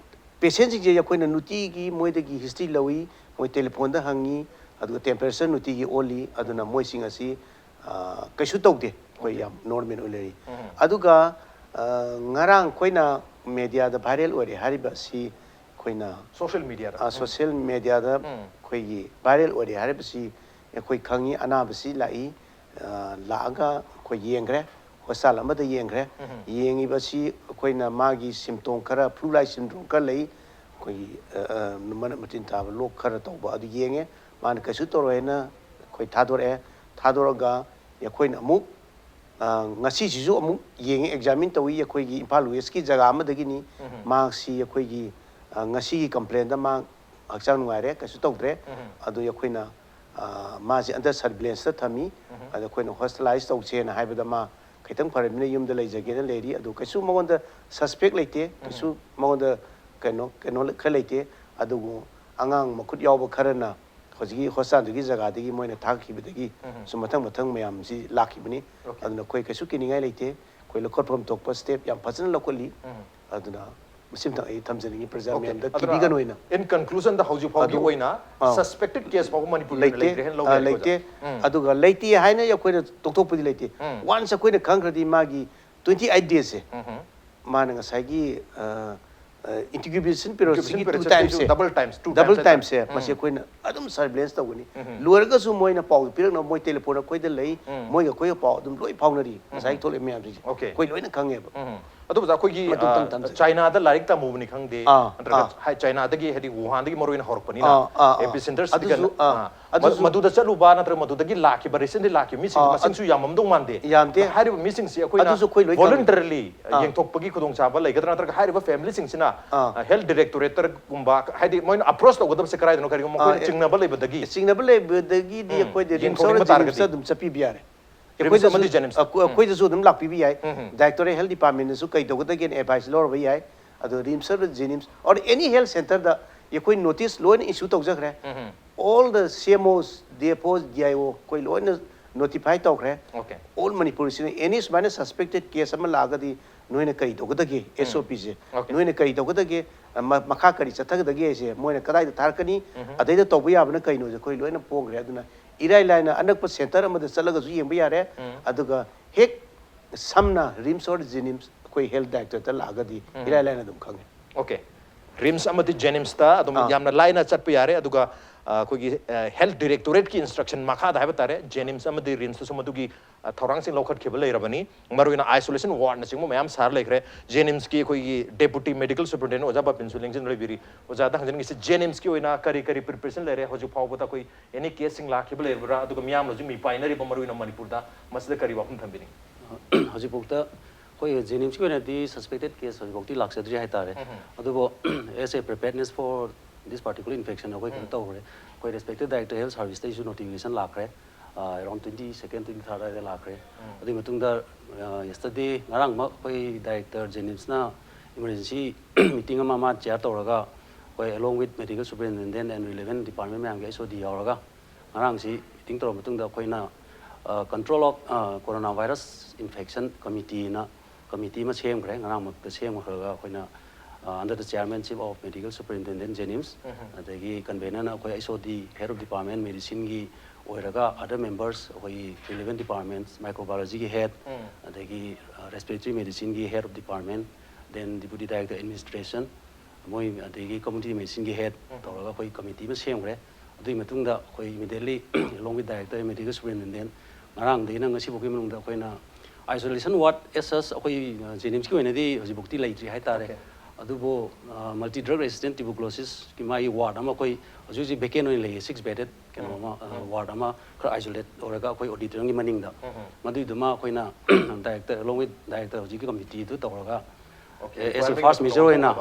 Patient-ꯁꯤꯡꯁꯦ ꯑꯩꯈꯣꯏꯅ ꯅꯨꯡꯇꯤꯒꯤ ꯃꯣꯏꯗꯒꯤ history ꯂꯧꯏ, ꯃꯣꯏ telephone-ꯗ ꯍꯪꯉꯤ, ꯑꯗꯨꯒ temperature ꯅꯨꯡꯇꯤꯒꯤ ꯑꯣꯜꯂꯤ꯫ ꯑꯗꯨꯅ ꯃꯣꯏꯁꯤꯡ ꯑꯁꯤ, ꯑ, ꯀꯩꯁꯨ ꯇꯧꯗꯦ, ꯑꯩꯈꯣꯏ ꯌꯥꯝ normal ꯑꯣꯏ ꯂꯩꯔꯤ꯫ ꯎꯝ꯫ ꯑꯗꯨꯒ, ꯑ, ꯉꯔꯥꯡ ꯑꯩꯈꯣꯏꯅ media-ꯗ viral ꯑꯣꯏꯔꯦ ꯍꯥꯏꯔꯤꯕ ꯑꯁꯤ ꯑꯩꯈꯣꯏꯅ, Social media-ꯗ꯫ ꯑ, social media-ꯗ ꯎꯝ꯫ ꯑꯩꯈꯣꯏꯒꯤ viral ꯑꯣꯏꯔꯦ ꯍꯥꯏꯔꯤꯕꯁꯤ ꯑꯩꯈꯣꯏ ꯈꯪꯉꯤ꯫ ꯑꯅꯥꯕꯁꯤ ꯂꯥꯛꯏ, ꯑ, ꯂꯥꯛꯑꯒ ꯑꯩꯈꯣꯏ ꯌꯦꯡꯈ꯭ꯔꯦ, hospital ꯑꯃꯗ ꯌꯦꯡꯈ꯭ꯔꯦ꯫ ꯎꯝ꯫ ꯌꯦꯡꯉꯤꯕꯁꯤ ꯑꯩꯈꯣꯏꯅ ꯃꯥꯒꯤ symptom ꯈꯔ, flu-like symptom ꯈꯔ ꯂꯩ, ꯑꯩꯈꯣꯏꯒꯤ ꯃꯅꯞ ꯃꯇꯤꯟ ꯇꯥꯕ ꯂꯣꯛ ꯈꯔ ꯇꯧꯕ ꯑꯗꯨ ꯌꯦꯡꯉꯦ꯫ ꯃꯥꯅ ꯀꯩꯁꯨ ꯇꯧꯔꯣꯏ ꯍꯥꯏꯅ ꯑꯩꯈꯣꯏ ꯊꯥꯗꯣꯔꯛꯑꯦ꯫ ꯊꯥꯗꯣꯔꯛꯑꯒ ꯑꯩꯈꯣꯏꯅ ꯑꯃꯨꯛ ꯉꯁꯤꯁꯤꯁꯨ ꯑꯃꯨꯛ ꯌꯦꯡꯉꯦ, ꯑꯦꯛꯖꯥꯃꯤꯟ ꯇꯧꯏ꯫ ꯑꯩꯈꯣꯏꯒꯤ ꯏꯝꯐꯥꯜ ꯋꯦꯁꯀꯤ ꯖꯒꯥ ꯑꯃꯗꯒꯤꯅꯤ꯫ ꯃꯍꯥꯛꯁꯤ ꯑꯩꯈꯣꯏꯒꯤ ꯉꯁꯤꯒꯤ ꯀꯝꯄ꯭ꯂꯦꯟꯗ ꯃꯥ ꯍꯛꯆꯥꯡ ꯅꯨꯡꯉꯥꯏꯔꯦ, ꯀꯩꯁꯨ ꯇꯧꯗ꯭ꯔꯦ꯫ ꯑꯗꯨ ꯑꯩꯈꯣꯏꯅ ꯃꯥꯁꯦ ꯑꯟꯗꯔ ꯁꯔꯚꯤꯂꯦꯟꯁꯇ ꯊꯝꯃꯤ꯫ ꯑꯗ ꯑꯩꯈꯣꯏꯅ ꯍꯣꯁꯄꯤꯇꯥꯂꯥꯏꯁ ꯇꯧꯁꯦꯅ ꯍꯥꯏꯕꯗ ꯃꯥ ꯈꯤꯇꯪ ꯐꯔꯕꯅꯤꯅ ꯌꯨꯝꯗ ꯂꯩꯖꯒꯦꯅ ꯂꯩꯔꯤ꯫ ꯑꯗꯨ ꯀꯩꯁꯨ ꯃꯉꯣꯟꯗ ꯁꯁꯄꯦꯛ ꯂꯩꯇꯦ, ꯀꯩꯁꯨ ꯃꯉꯣꯟꯗ ꯀꯩꯅꯣ ꯀꯩꯅꯣ ꯈꯔ ꯂꯩꯇꯦ꯫ ꯑꯗꯨꯕꯨ ꯑꯉꯥꯡ ꯃꯈꯨꯠ ꯌꯥꯎꯕ ꯈꯔꯅ ꯍꯧꯖꯤꯛꯀꯤ ꯍꯣꯁꯄꯤꯇꯥꯜꯗꯨꯒꯤ ꯖꯒꯥꯗꯒꯤ ꯃꯣꯏꯅ ꯊꯥꯈꯤꯕꯗꯒꯤ ꯁꯨꯝ ꯃꯊꯪ ꯃꯊꯪ ꯃꯌꯥꯝꯁꯤ ꯂꯥꯛꯈꯤꯕꯅꯤ꯫ ꯑꯗꯨꯅ ꯑꯩꯈꯣꯏ ꯀꯩꯁꯨ ꯀꯤꯅꯤꯡꯉꯥꯏ ꯂꯩꯇꯦ꯫ ꯑꯩꯈꯣꯏ ꯂꯧꯈꯠꯐꯝ ꯊꯣꯛꯄ ꯁ꯭ꯇꯦꯞ ꯌꯥꯝ ꯐꯖꯅ ꯂꯧꯈꯠꯂꯤ꯫ ꯑꯗꯨꯅ ꯃꯁꯤꯃꯇꯪ ꯑꯩ ꯊꯝꯖꯅꯤꯡꯉꯤ ꯄ꯭ꯔꯖꯥ ꯃꯌꯥꯝꯗ, ꯑꯗꯨꯅ ꯀꯤꯕꯤꯒꯅꯨ ꯍꯥꯏꯅ꯫ In conclusion ꯗ ꯍꯧꯖꯤꯛ ꯐꯥꯎꯒꯤ ꯑꯗꯨ, ꯑꯣꯏꯅ ꯑꯥ꯫ Suspected case ꯐꯥꯎꯕ ꯃꯅꯤꯄꯨꯔꯒꯤ ꯑꯣꯏꯅ ꯂꯩꯇꯦ, ꯂꯩꯇ꯭ꯔꯦ ꯍꯥꯏꯅ ꯂꯧꯕ ꯑꯥ, ꯌꯥꯏ ꯑꯩꯈꯣꯏꯗ? ꯂꯩꯇꯦ꯫ ꯑꯗꯨꯒ ꯂꯩꯇꯦ ꯍꯥꯏꯅ ꯑꯩꯈꯣꯏꯅ ꯇꯣꯛꯊꯣꯛꯄꯗꯤ ꯂꯩꯇꯦ꯫ Once ꯑꯩꯈꯣꯏꯅ ꯈꯪꯈ꯭ꯔꯗꯤ ꯃꯥꯒꯤ twenty eight days ꯁꯦ ꯃꯥꯅ ꯉꯁꯥꯏꯒꯤ, ꯑ, ꯑ, incubation period ꯁꯤꯒꯤ two times ꯁꯦ, double times, two times ꯁꯦ ꯃꯁꯤ ꯑꯩꯈꯣꯏꯅ ꯑꯗꯨꯝ surveillance ꯇꯧꯒꯅꯤ꯫ ꯂꯣꯏꯔꯒꯁꯨ ꯃꯣꯏꯅ ꯄꯥꯎ ꯄꯤꯔꯛꯅꯕ ꯃꯣꯏ ꯇꯦꯂꯤꯐꯣꯟ ꯑꯩꯈꯣꯏꯗ ꯂꯩ꯫ ꯃꯣꯏꯒ ꯑꯩꯈꯣꯏꯒ ꯄꯥꯎ ꯑꯗꯨꯝ ꯂꯣꯏ ꯐꯥꯎꯅꯔꯤ꯫ ꯉꯁꯥꯏ ꯊꯣꯛꯂꯛꯏ ꯃꯌꯥꯝꯁꯤꯡꯁꯦ ꯑꯩꯈꯣꯏ ꯂꯣꯏꯅ ꯈꯪꯉꯦꯕ꯫ ꯑꯗꯣ ꯑꯣꯖꯥ, ꯑꯩꯈꯣꯏꯒꯤ, ꯃꯇꯧ ꯇꯝ ꯑ, ꯇꯝꯖꯒꯦ꯫ ꯆꯥꯏꯅꯥꯗ ꯂꯥꯏꯔꯤꯛ ꯇꯝꯃꯨꯕꯅꯤ ꯈꯪꯗꯦ, ꯑꯥ, ꯅꯠꯇ꯭ꯔꯒ ꯑꯥ꯫ ꯍꯥꯏ-, ꯆꯥꯏꯅꯥꯗꯒꯤ, ꯍꯥꯏꯗꯤ ꯋꯨꯍꯥꯟꯗꯒꯤ ꯃꯔꯨ ꯑꯣꯏꯅ ꯍꯧꯔꯛꯄꯅꯤꯅ, ꯑꯥ, ꯑꯥ, ꯑꯥ꯫ Epicenter ꯑꯗꯨꯁꯨ, ꯁꯤꯗꯒꯤ, ꯑꯥ, ꯑꯥ꯫ ꯃ-, ꯑꯗꯨꯁꯨ ꯃꯗꯨꯗ ꯆꯠꯂꯨꯕ ꯅꯠꯇ꯭ꯔꯒ ꯃꯗꯨꯗꯒꯤ ꯂꯥꯛꯈꯤꯕ, recently ꯂꯥꯛꯈꯤꯕ ꯃꯤꯁꯤꯡꯁꯦ ꯑꯥ, ꯃꯁꯤꯡꯁꯨ ꯌꯥꯝꯃꯝꯗꯧ ꯃꯥꯟꯗꯦ꯫ ꯌꯥꯝꯗꯦ꯫ ꯑꯗꯣ ꯍꯥꯏꯔꯤꯕ ꯃꯤꯁꯤꯡꯁꯦ ꯑꯩꯈꯣꯏꯅ ꯑꯗꯨꯁꯨ ꯑꯩꯈꯣꯏ ꯂꯣꯏ ꯈꯪꯉꯤ꯫ Voluntarily, ꯑꯥ꯫ ꯌꯦꯡꯊꯣꯛꯄꯒꯤ ꯈꯨꯗꯣꯡꯆꯥꯕ ꯂꯩꯒꯗ꯭ꯔꯥ, ꯅꯠꯇ꯭ꯔꯒ ꯍꯥꯏꯔꯤꯕ family ꯁꯤꯡꯁꯤꯅ, ꯑꯥ꯫ ꯑ, health directorate ꯀꯨꯝꯕ, ꯍꯥꯏꯗꯤ ꯃꯣꯏꯅ approach ꯇꯧꯒꯗꯕꯁꯦ ꯀꯗꯥꯏꯗꯅꯣ? ꯀꯔꯤꯒꯨꯝꯕ ꯑꯥ, ꯃꯈꯣꯏꯅ ꯑꯦ-, ꯆꯤꯡꯅꯕ ꯂꯩꯕꯗꯒꯤ? ꯆꯤꯡꯅꯕ ꯂꯩꯕꯗꯒꯤꯗꯤ ꯎꯝ, ꯑꯩꯈꯣꯏꯗꯤ ꯔꯤꯝꯁ ꯌꯦꯡꯊꯣꯛꯅꯤꯡꯕ ꯑꯣꯔ ꯖꯦꯅꯤꯝꯁꯇ ꯇꯥꯔꯒꯗꯤ? ꯑꯗꯨꯝ ꯆꯠꯄꯤꯕ ꯌꯥꯔꯦ꯫ ꯔꯤꯝꯁ ꯑꯩꯈꯣꯏꯗꯁꯨ, ꯑꯃꯗꯤ ꯖꯦꯅꯤꯝꯁ꯫ ꯑꯩꯈꯣꯏ-, ꯎꯝ꯫ ꯑꯩꯈꯣꯏꯗꯁꯨ ꯑꯗꯨꯝ ꯂꯥꯛꯄꯤꯕ ꯌꯥꯏ꯫ ꯎꯝ꯫ Directorate Health Department ꯅꯁꯨ ꯀꯩ ꯇꯧꯒꯗꯒꯦꯅ advice ꯂꯧꯔꯕ ꯌꯥꯏ꯫ ꯑꯗꯣ ꯔꯤꯝꯁ ꯑꯣꯏꯔꯣ ꯖꯦꯅꯤꯝꯁ or any health centre ꯗ ꯑꯩꯈꯣꯏ notice ꯂꯣꯏꯅ issue ꯇꯧꯖꯈ꯭ꯔꯦ꯫ Um. All the C M Os, D F Os, D I O ꯑꯩꯈꯣꯏ ꯂꯣꯏꯅ notify ꯇꯧꯈ꯭ꯔꯦ꯫ Okay. All ꯃꯅꯤꯄꯨꯔꯁꯤꯅ any ꯁꯨꯃꯥꯏꯅ suspected case ꯑꯃ ꯂꯥꯛꯑꯒꯗꯤ ꯅꯣꯏꯅ ꯀꯔꯤ ꯇꯧꯒꯗꯒꯦ? ꯎꯝ꯫ S O P ꯁꯦ꯫ Okay. ꯅꯣꯏꯅ ꯀꯔꯤ ꯇꯧꯒꯗꯒꯦ? ꯃ-, ꯃꯈꯥ ꯀꯔꯤ ꯆꯠꯊꯒꯗꯒꯦ ꯍꯥꯏꯁꯦ ꯃꯣꯏꯅ ꯀꯗꯥꯏꯗ ꯊꯥꯔꯛꯀꯅꯤ? ꯎꯝ꯫ ꯑꯗꯩꯗ ꯇꯧꯕ ꯌꯥꯕꯅ ꯀꯩꯅꯣꯁꯦ ꯑꯩꯈꯣꯏ ꯂꯣꯏꯅ ꯐꯣꯡꯈ꯭ꯔꯦ꯫ ꯑꯗꯨꯅ ꯏꯔꯥꯏ ꯂꯥꯏꯅ ꯑꯅꯛꯄ centre ꯑꯃꯗ ꯆꯠꯂꯒꯁꯨ ꯌꯦꯡꯕ ꯌꯥꯔꯦ꯫ ꯎꯝ꯫ ꯑꯗꯨꯒ ꯍꯦꯛ ꯁꯝꯅ ꯔꯤꯝꯁ ꯑꯣꯔ ꯖꯦꯅꯤꯝꯁ ꯑꯩꯈꯣꯏ health directorate ꯇ ꯂꯥꯛꯑꯒꯗꯤ ꯎꯝ꯫ ꯏꯔꯥꯏ ꯂꯥꯏꯅ ꯑꯗꯨꯝ ꯈꯪꯉꯦ꯫ Okay. ꯔꯤꯝꯁ ꯑꯃꯗꯤ ꯖꯦꯅꯤꯝꯁꯇ ꯑꯗꯨꯝ ꯑꯥ꯫ ꯌꯥꯝꯅ ꯂꯥꯏꯅ ꯆꯠꯄ ꯌꯥꯔꯦ꯫ ꯑꯗꯨꯒ ꯑ, ꯑꯩꯈꯣꯏꯒꯤ ꯍꯦꯜꯊ ꯗꯤꯔꯦꯛꯇꯣꯔꯦꯠꯀꯤ ꯏꯟꯁꯇ꯭ꯔꯛꯁꯟ ꯃꯈꯥꯗ ꯍꯥꯏꯕ ꯇꯥꯔꯦ, ꯖꯦꯅꯤꯝꯁ ꯑꯃꯗꯤ ꯔꯤꯝꯁꯇꯁꯨ ꯃꯗꯨꯒꯤ ꯑ, ꯊꯧꯔꯥꯡꯁꯤꯡ ꯂꯧꯈꯠꯈꯤꯕ ꯂꯩꯔꯕꯅꯤ꯫ ꯃꯔꯨꯑꯣꯏꯅ ꯑꯥꯏꯁꯣꯂꯦꯁꯟ ꯋꯥꯔꯗꯅꯆꯤꯡꯕ ꯃꯌꯥꯝ ꯁꯥꯔ ꯂꯩꯈ꯭ꯔꯦ꯫ ꯖꯦꯅꯤꯝꯁꯀꯤ ꯑꯩꯈꯣꯏꯒꯤ ꯗꯦꯄꯨꯇꯤ ꯃꯦꯗꯤꯀꯦꯜ ꯁꯨꯄꯔꯤꯟꯇꯦꯟꯗꯦꯟ ꯑꯣꯖꯥ ꯕꯥꯄꯤꯟꯁꯨ ꯂꯦꯡꯖꯤꯟ ꯂꯩꯕꯤꯔꯤ꯫ ꯑꯣꯖꯥꯗ ꯍꯪꯖꯅꯤꯡꯉꯤꯁꯤ, ꯖꯦꯅꯤꯝꯁꯀꯤ ꯑꯣꯏꯅ ꯀꯔꯤ ꯀꯔꯤ ꯄ꯭ꯔꯤꯄꯦꯔꯦꯁꯟ ꯂꯩꯔꯦ? ꯍꯧꯖꯤꯛ ꯐꯥꯎꯕꯗ ꯑꯩꯈꯣꯏ ꯑꯦꯅꯤ ꯀꯦꯁꯁꯤꯡ ꯂꯥꯛꯈꯤꯕ ꯂꯩꯕ꯭ꯔꯥ? ꯑꯗꯨꯒ ꯃꯤꯌꯥꯝꯅ ꯍꯧꯖꯤꯛ ꯃꯤꯄꯥꯏꯅꯔꯤꯕ, ꯃꯔꯨꯑꯣꯏꯅ ꯃꯅꯤꯄꯨꯔꯗ, ꯃꯁꯤꯗ ꯀꯔꯤ ꯋꯥꯐꯝ ꯊꯝꯕꯤꯅꯤꯡꯉꯤ? ꯍꯧꯖꯤꯛꯐꯥꯎꯗ ꯑꯩꯈꯣꯏ ꯖꯦꯅꯤꯝꯁꯀꯤ ꯑꯣꯏꯅꯗꯤ ꯁꯁꯄꯦꯛꯇꯦꯠ ꯀꯦꯁ ꯍꯧꯖꯤꯛꯐꯥꯎꯗꯤ ꯂꯥꯛꯆꯗ꯭ꯔꯤ ꯍꯥꯏꯇꯥꯔꯦ꯫ ꯑꯗꯨꯕꯨ as a preparedness for this particular infection ꯑꯩꯈꯣꯏ ꯀꯩꯅꯣ ꯇꯧꯈ꯭ꯔꯦ꯫ ꯑꯩꯈꯣꯏ ꯔꯦꯁꯄꯦꯛꯇꯦꯠ ꯗꯥꯏꯔꯦꯛꯇꯔ ꯍꯦꯜꯊ ꯁꯥꯔꯚꯤꯁꯇꯩꯁꯨ ꯅꯣꯇꯤꯐꯤꯀꯦꯁꯟ ꯂꯥꯛꯈ꯭ꯔꯦ꯫ ꯑꯦꯔꯥꯎꯟ ꯇ꯭ꯋꯦꯟꯇꯤ ꯁꯦꯀꯦꯟ, ꯇ꯭ꯋꯦꯟꯇꯤ ꯊꯥꯔꯠ ꯑꯗꯨꯋꯥꯏꯗ ꯂꯥꯛꯈ꯭ꯔꯦ꯫ ꯑꯗꯨꯒꯤ ꯃꯇꯨꯡꯗ ꯌꯦꯁꯇꯔꯗꯦ, ꯉꯔꯥꯡꯃꯛ ꯑꯩꯈꯣꯏ ꯗꯥꯏꯔꯦꯛꯇꯔ ꯖꯦꯅꯤꯝꯁꯅ ꯏꯃꯔꯖꯦꯟꯁꯤ ꯃꯤꯇꯤꯡ ꯑꯃ ꯃꯥ ꯆꯤꯌꯥꯔ ꯇꯧꯔꯒ, ꯑꯩꯈꯣꯏ along with medical superintendent and relevant department ꯃꯌꯥꯝꯒꯤ ꯑꯩꯆ ꯑꯣ ꯗꯤ ꯌꯥꯎꯔꯒ, ꯉꯔꯥꯡꯁꯤ ꯃꯤꯇꯤꯡ ꯇꯧꯔꯕ ꯃꯇꯨꯡꯗ ꯑꯩꯈꯣꯏꯅ control of corona virus infection ꯀꯃꯤꯇꯤꯅ ꯀꯃꯤꯇꯤ ꯑꯃ ꯁꯦꯝꯈ꯭ꯔꯦ꯫ ꯉꯔꯥꯡꯃꯛꯇ ꯁꯦꯝꯈ꯭ꯔꯒ ꯑꯩꯈꯣꯏꯅ under the chairmanship of medical superintendent ꯖꯦꯅꯤꯝꯁ, ꯑꯗꯒꯤ ꯀꯟꯚꯦꯅꯔꯅ ꯑꯩꯈꯣꯏ H O D, head of department medicineꯒꯤ ꯑꯣꯏꯔꯒ, other members ꯑꯩꯈꯣꯏꯒꯤ relevant departments, microbiologyꯒꯤ head, ꯑꯗꯒꯤ respiratory medicineꯒꯤ head of department, then deputy director administration, ꯃꯣꯏ ꯑꯗꯒꯤ community medicineꯒꯤ head ꯇꯧꯔꯒ ꯑꯩꯈꯣꯏ ꯀꯃꯤꯇꯤ ꯑꯃ ꯁꯦꯝꯈ꯭ꯔꯦ꯫ ꯑꯗꯨꯒꯤ ꯃꯇꯨꯡꯗ ꯑꯩꯈꯣꯏ immediately along with director medical superintendent ꯉꯔꯥꯡꯗꯒꯤꯅ ꯉꯁꯤꯐꯥꯎꯒꯤ ꯃꯅꯨꯡꯗ ꯑꯩꯈꯣꯏꯅ isolation ward as such ꯑꯩꯈꯣꯏ ꯖꯦꯅꯤꯝꯁꯀꯤ ꯑꯣꯏꯅꯗꯤ ꯍꯧꯖꯤꯛꯐꯥꯎꯗꯤ ꯂꯩꯇ꯭ꯔꯤ ꯍꯥꯏꯇꯥꯔꯦ꯫ ꯑꯗꯨꯕꯨ multi drug resistant tuberculosisꯀꯤ ꯃꯥꯒꯤ ward ꯑꯃ ꯑꯩꯈꯣꯏ ꯍꯧꯖꯤꯛ ꯍꯧꯖꯤꯛ vacant ꯑꯣꯏꯅ ꯂꯩꯌꯦ, six bedded ꯀꯩꯅꯣ ꯑꯃ, ward ꯑꯃ ꯈꯔ isolate ꯑꯣꯏꯔꯒ ꯑꯩꯈꯣꯏ auditoriumꯒꯤ ꯃꯅꯤꯡꯗ꯫ ꯃꯗꯨꯏꯗꯨꯃ ꯑꯩꯈꯣꯏꯅ director along with director ꯍꯧꯖꯤꯛꯀꯤ ꯀꯃꯤꯇꯤꯗꯨ ꯇꯧꯔꯒ, as a first measure ꯑꯣꯏꯅ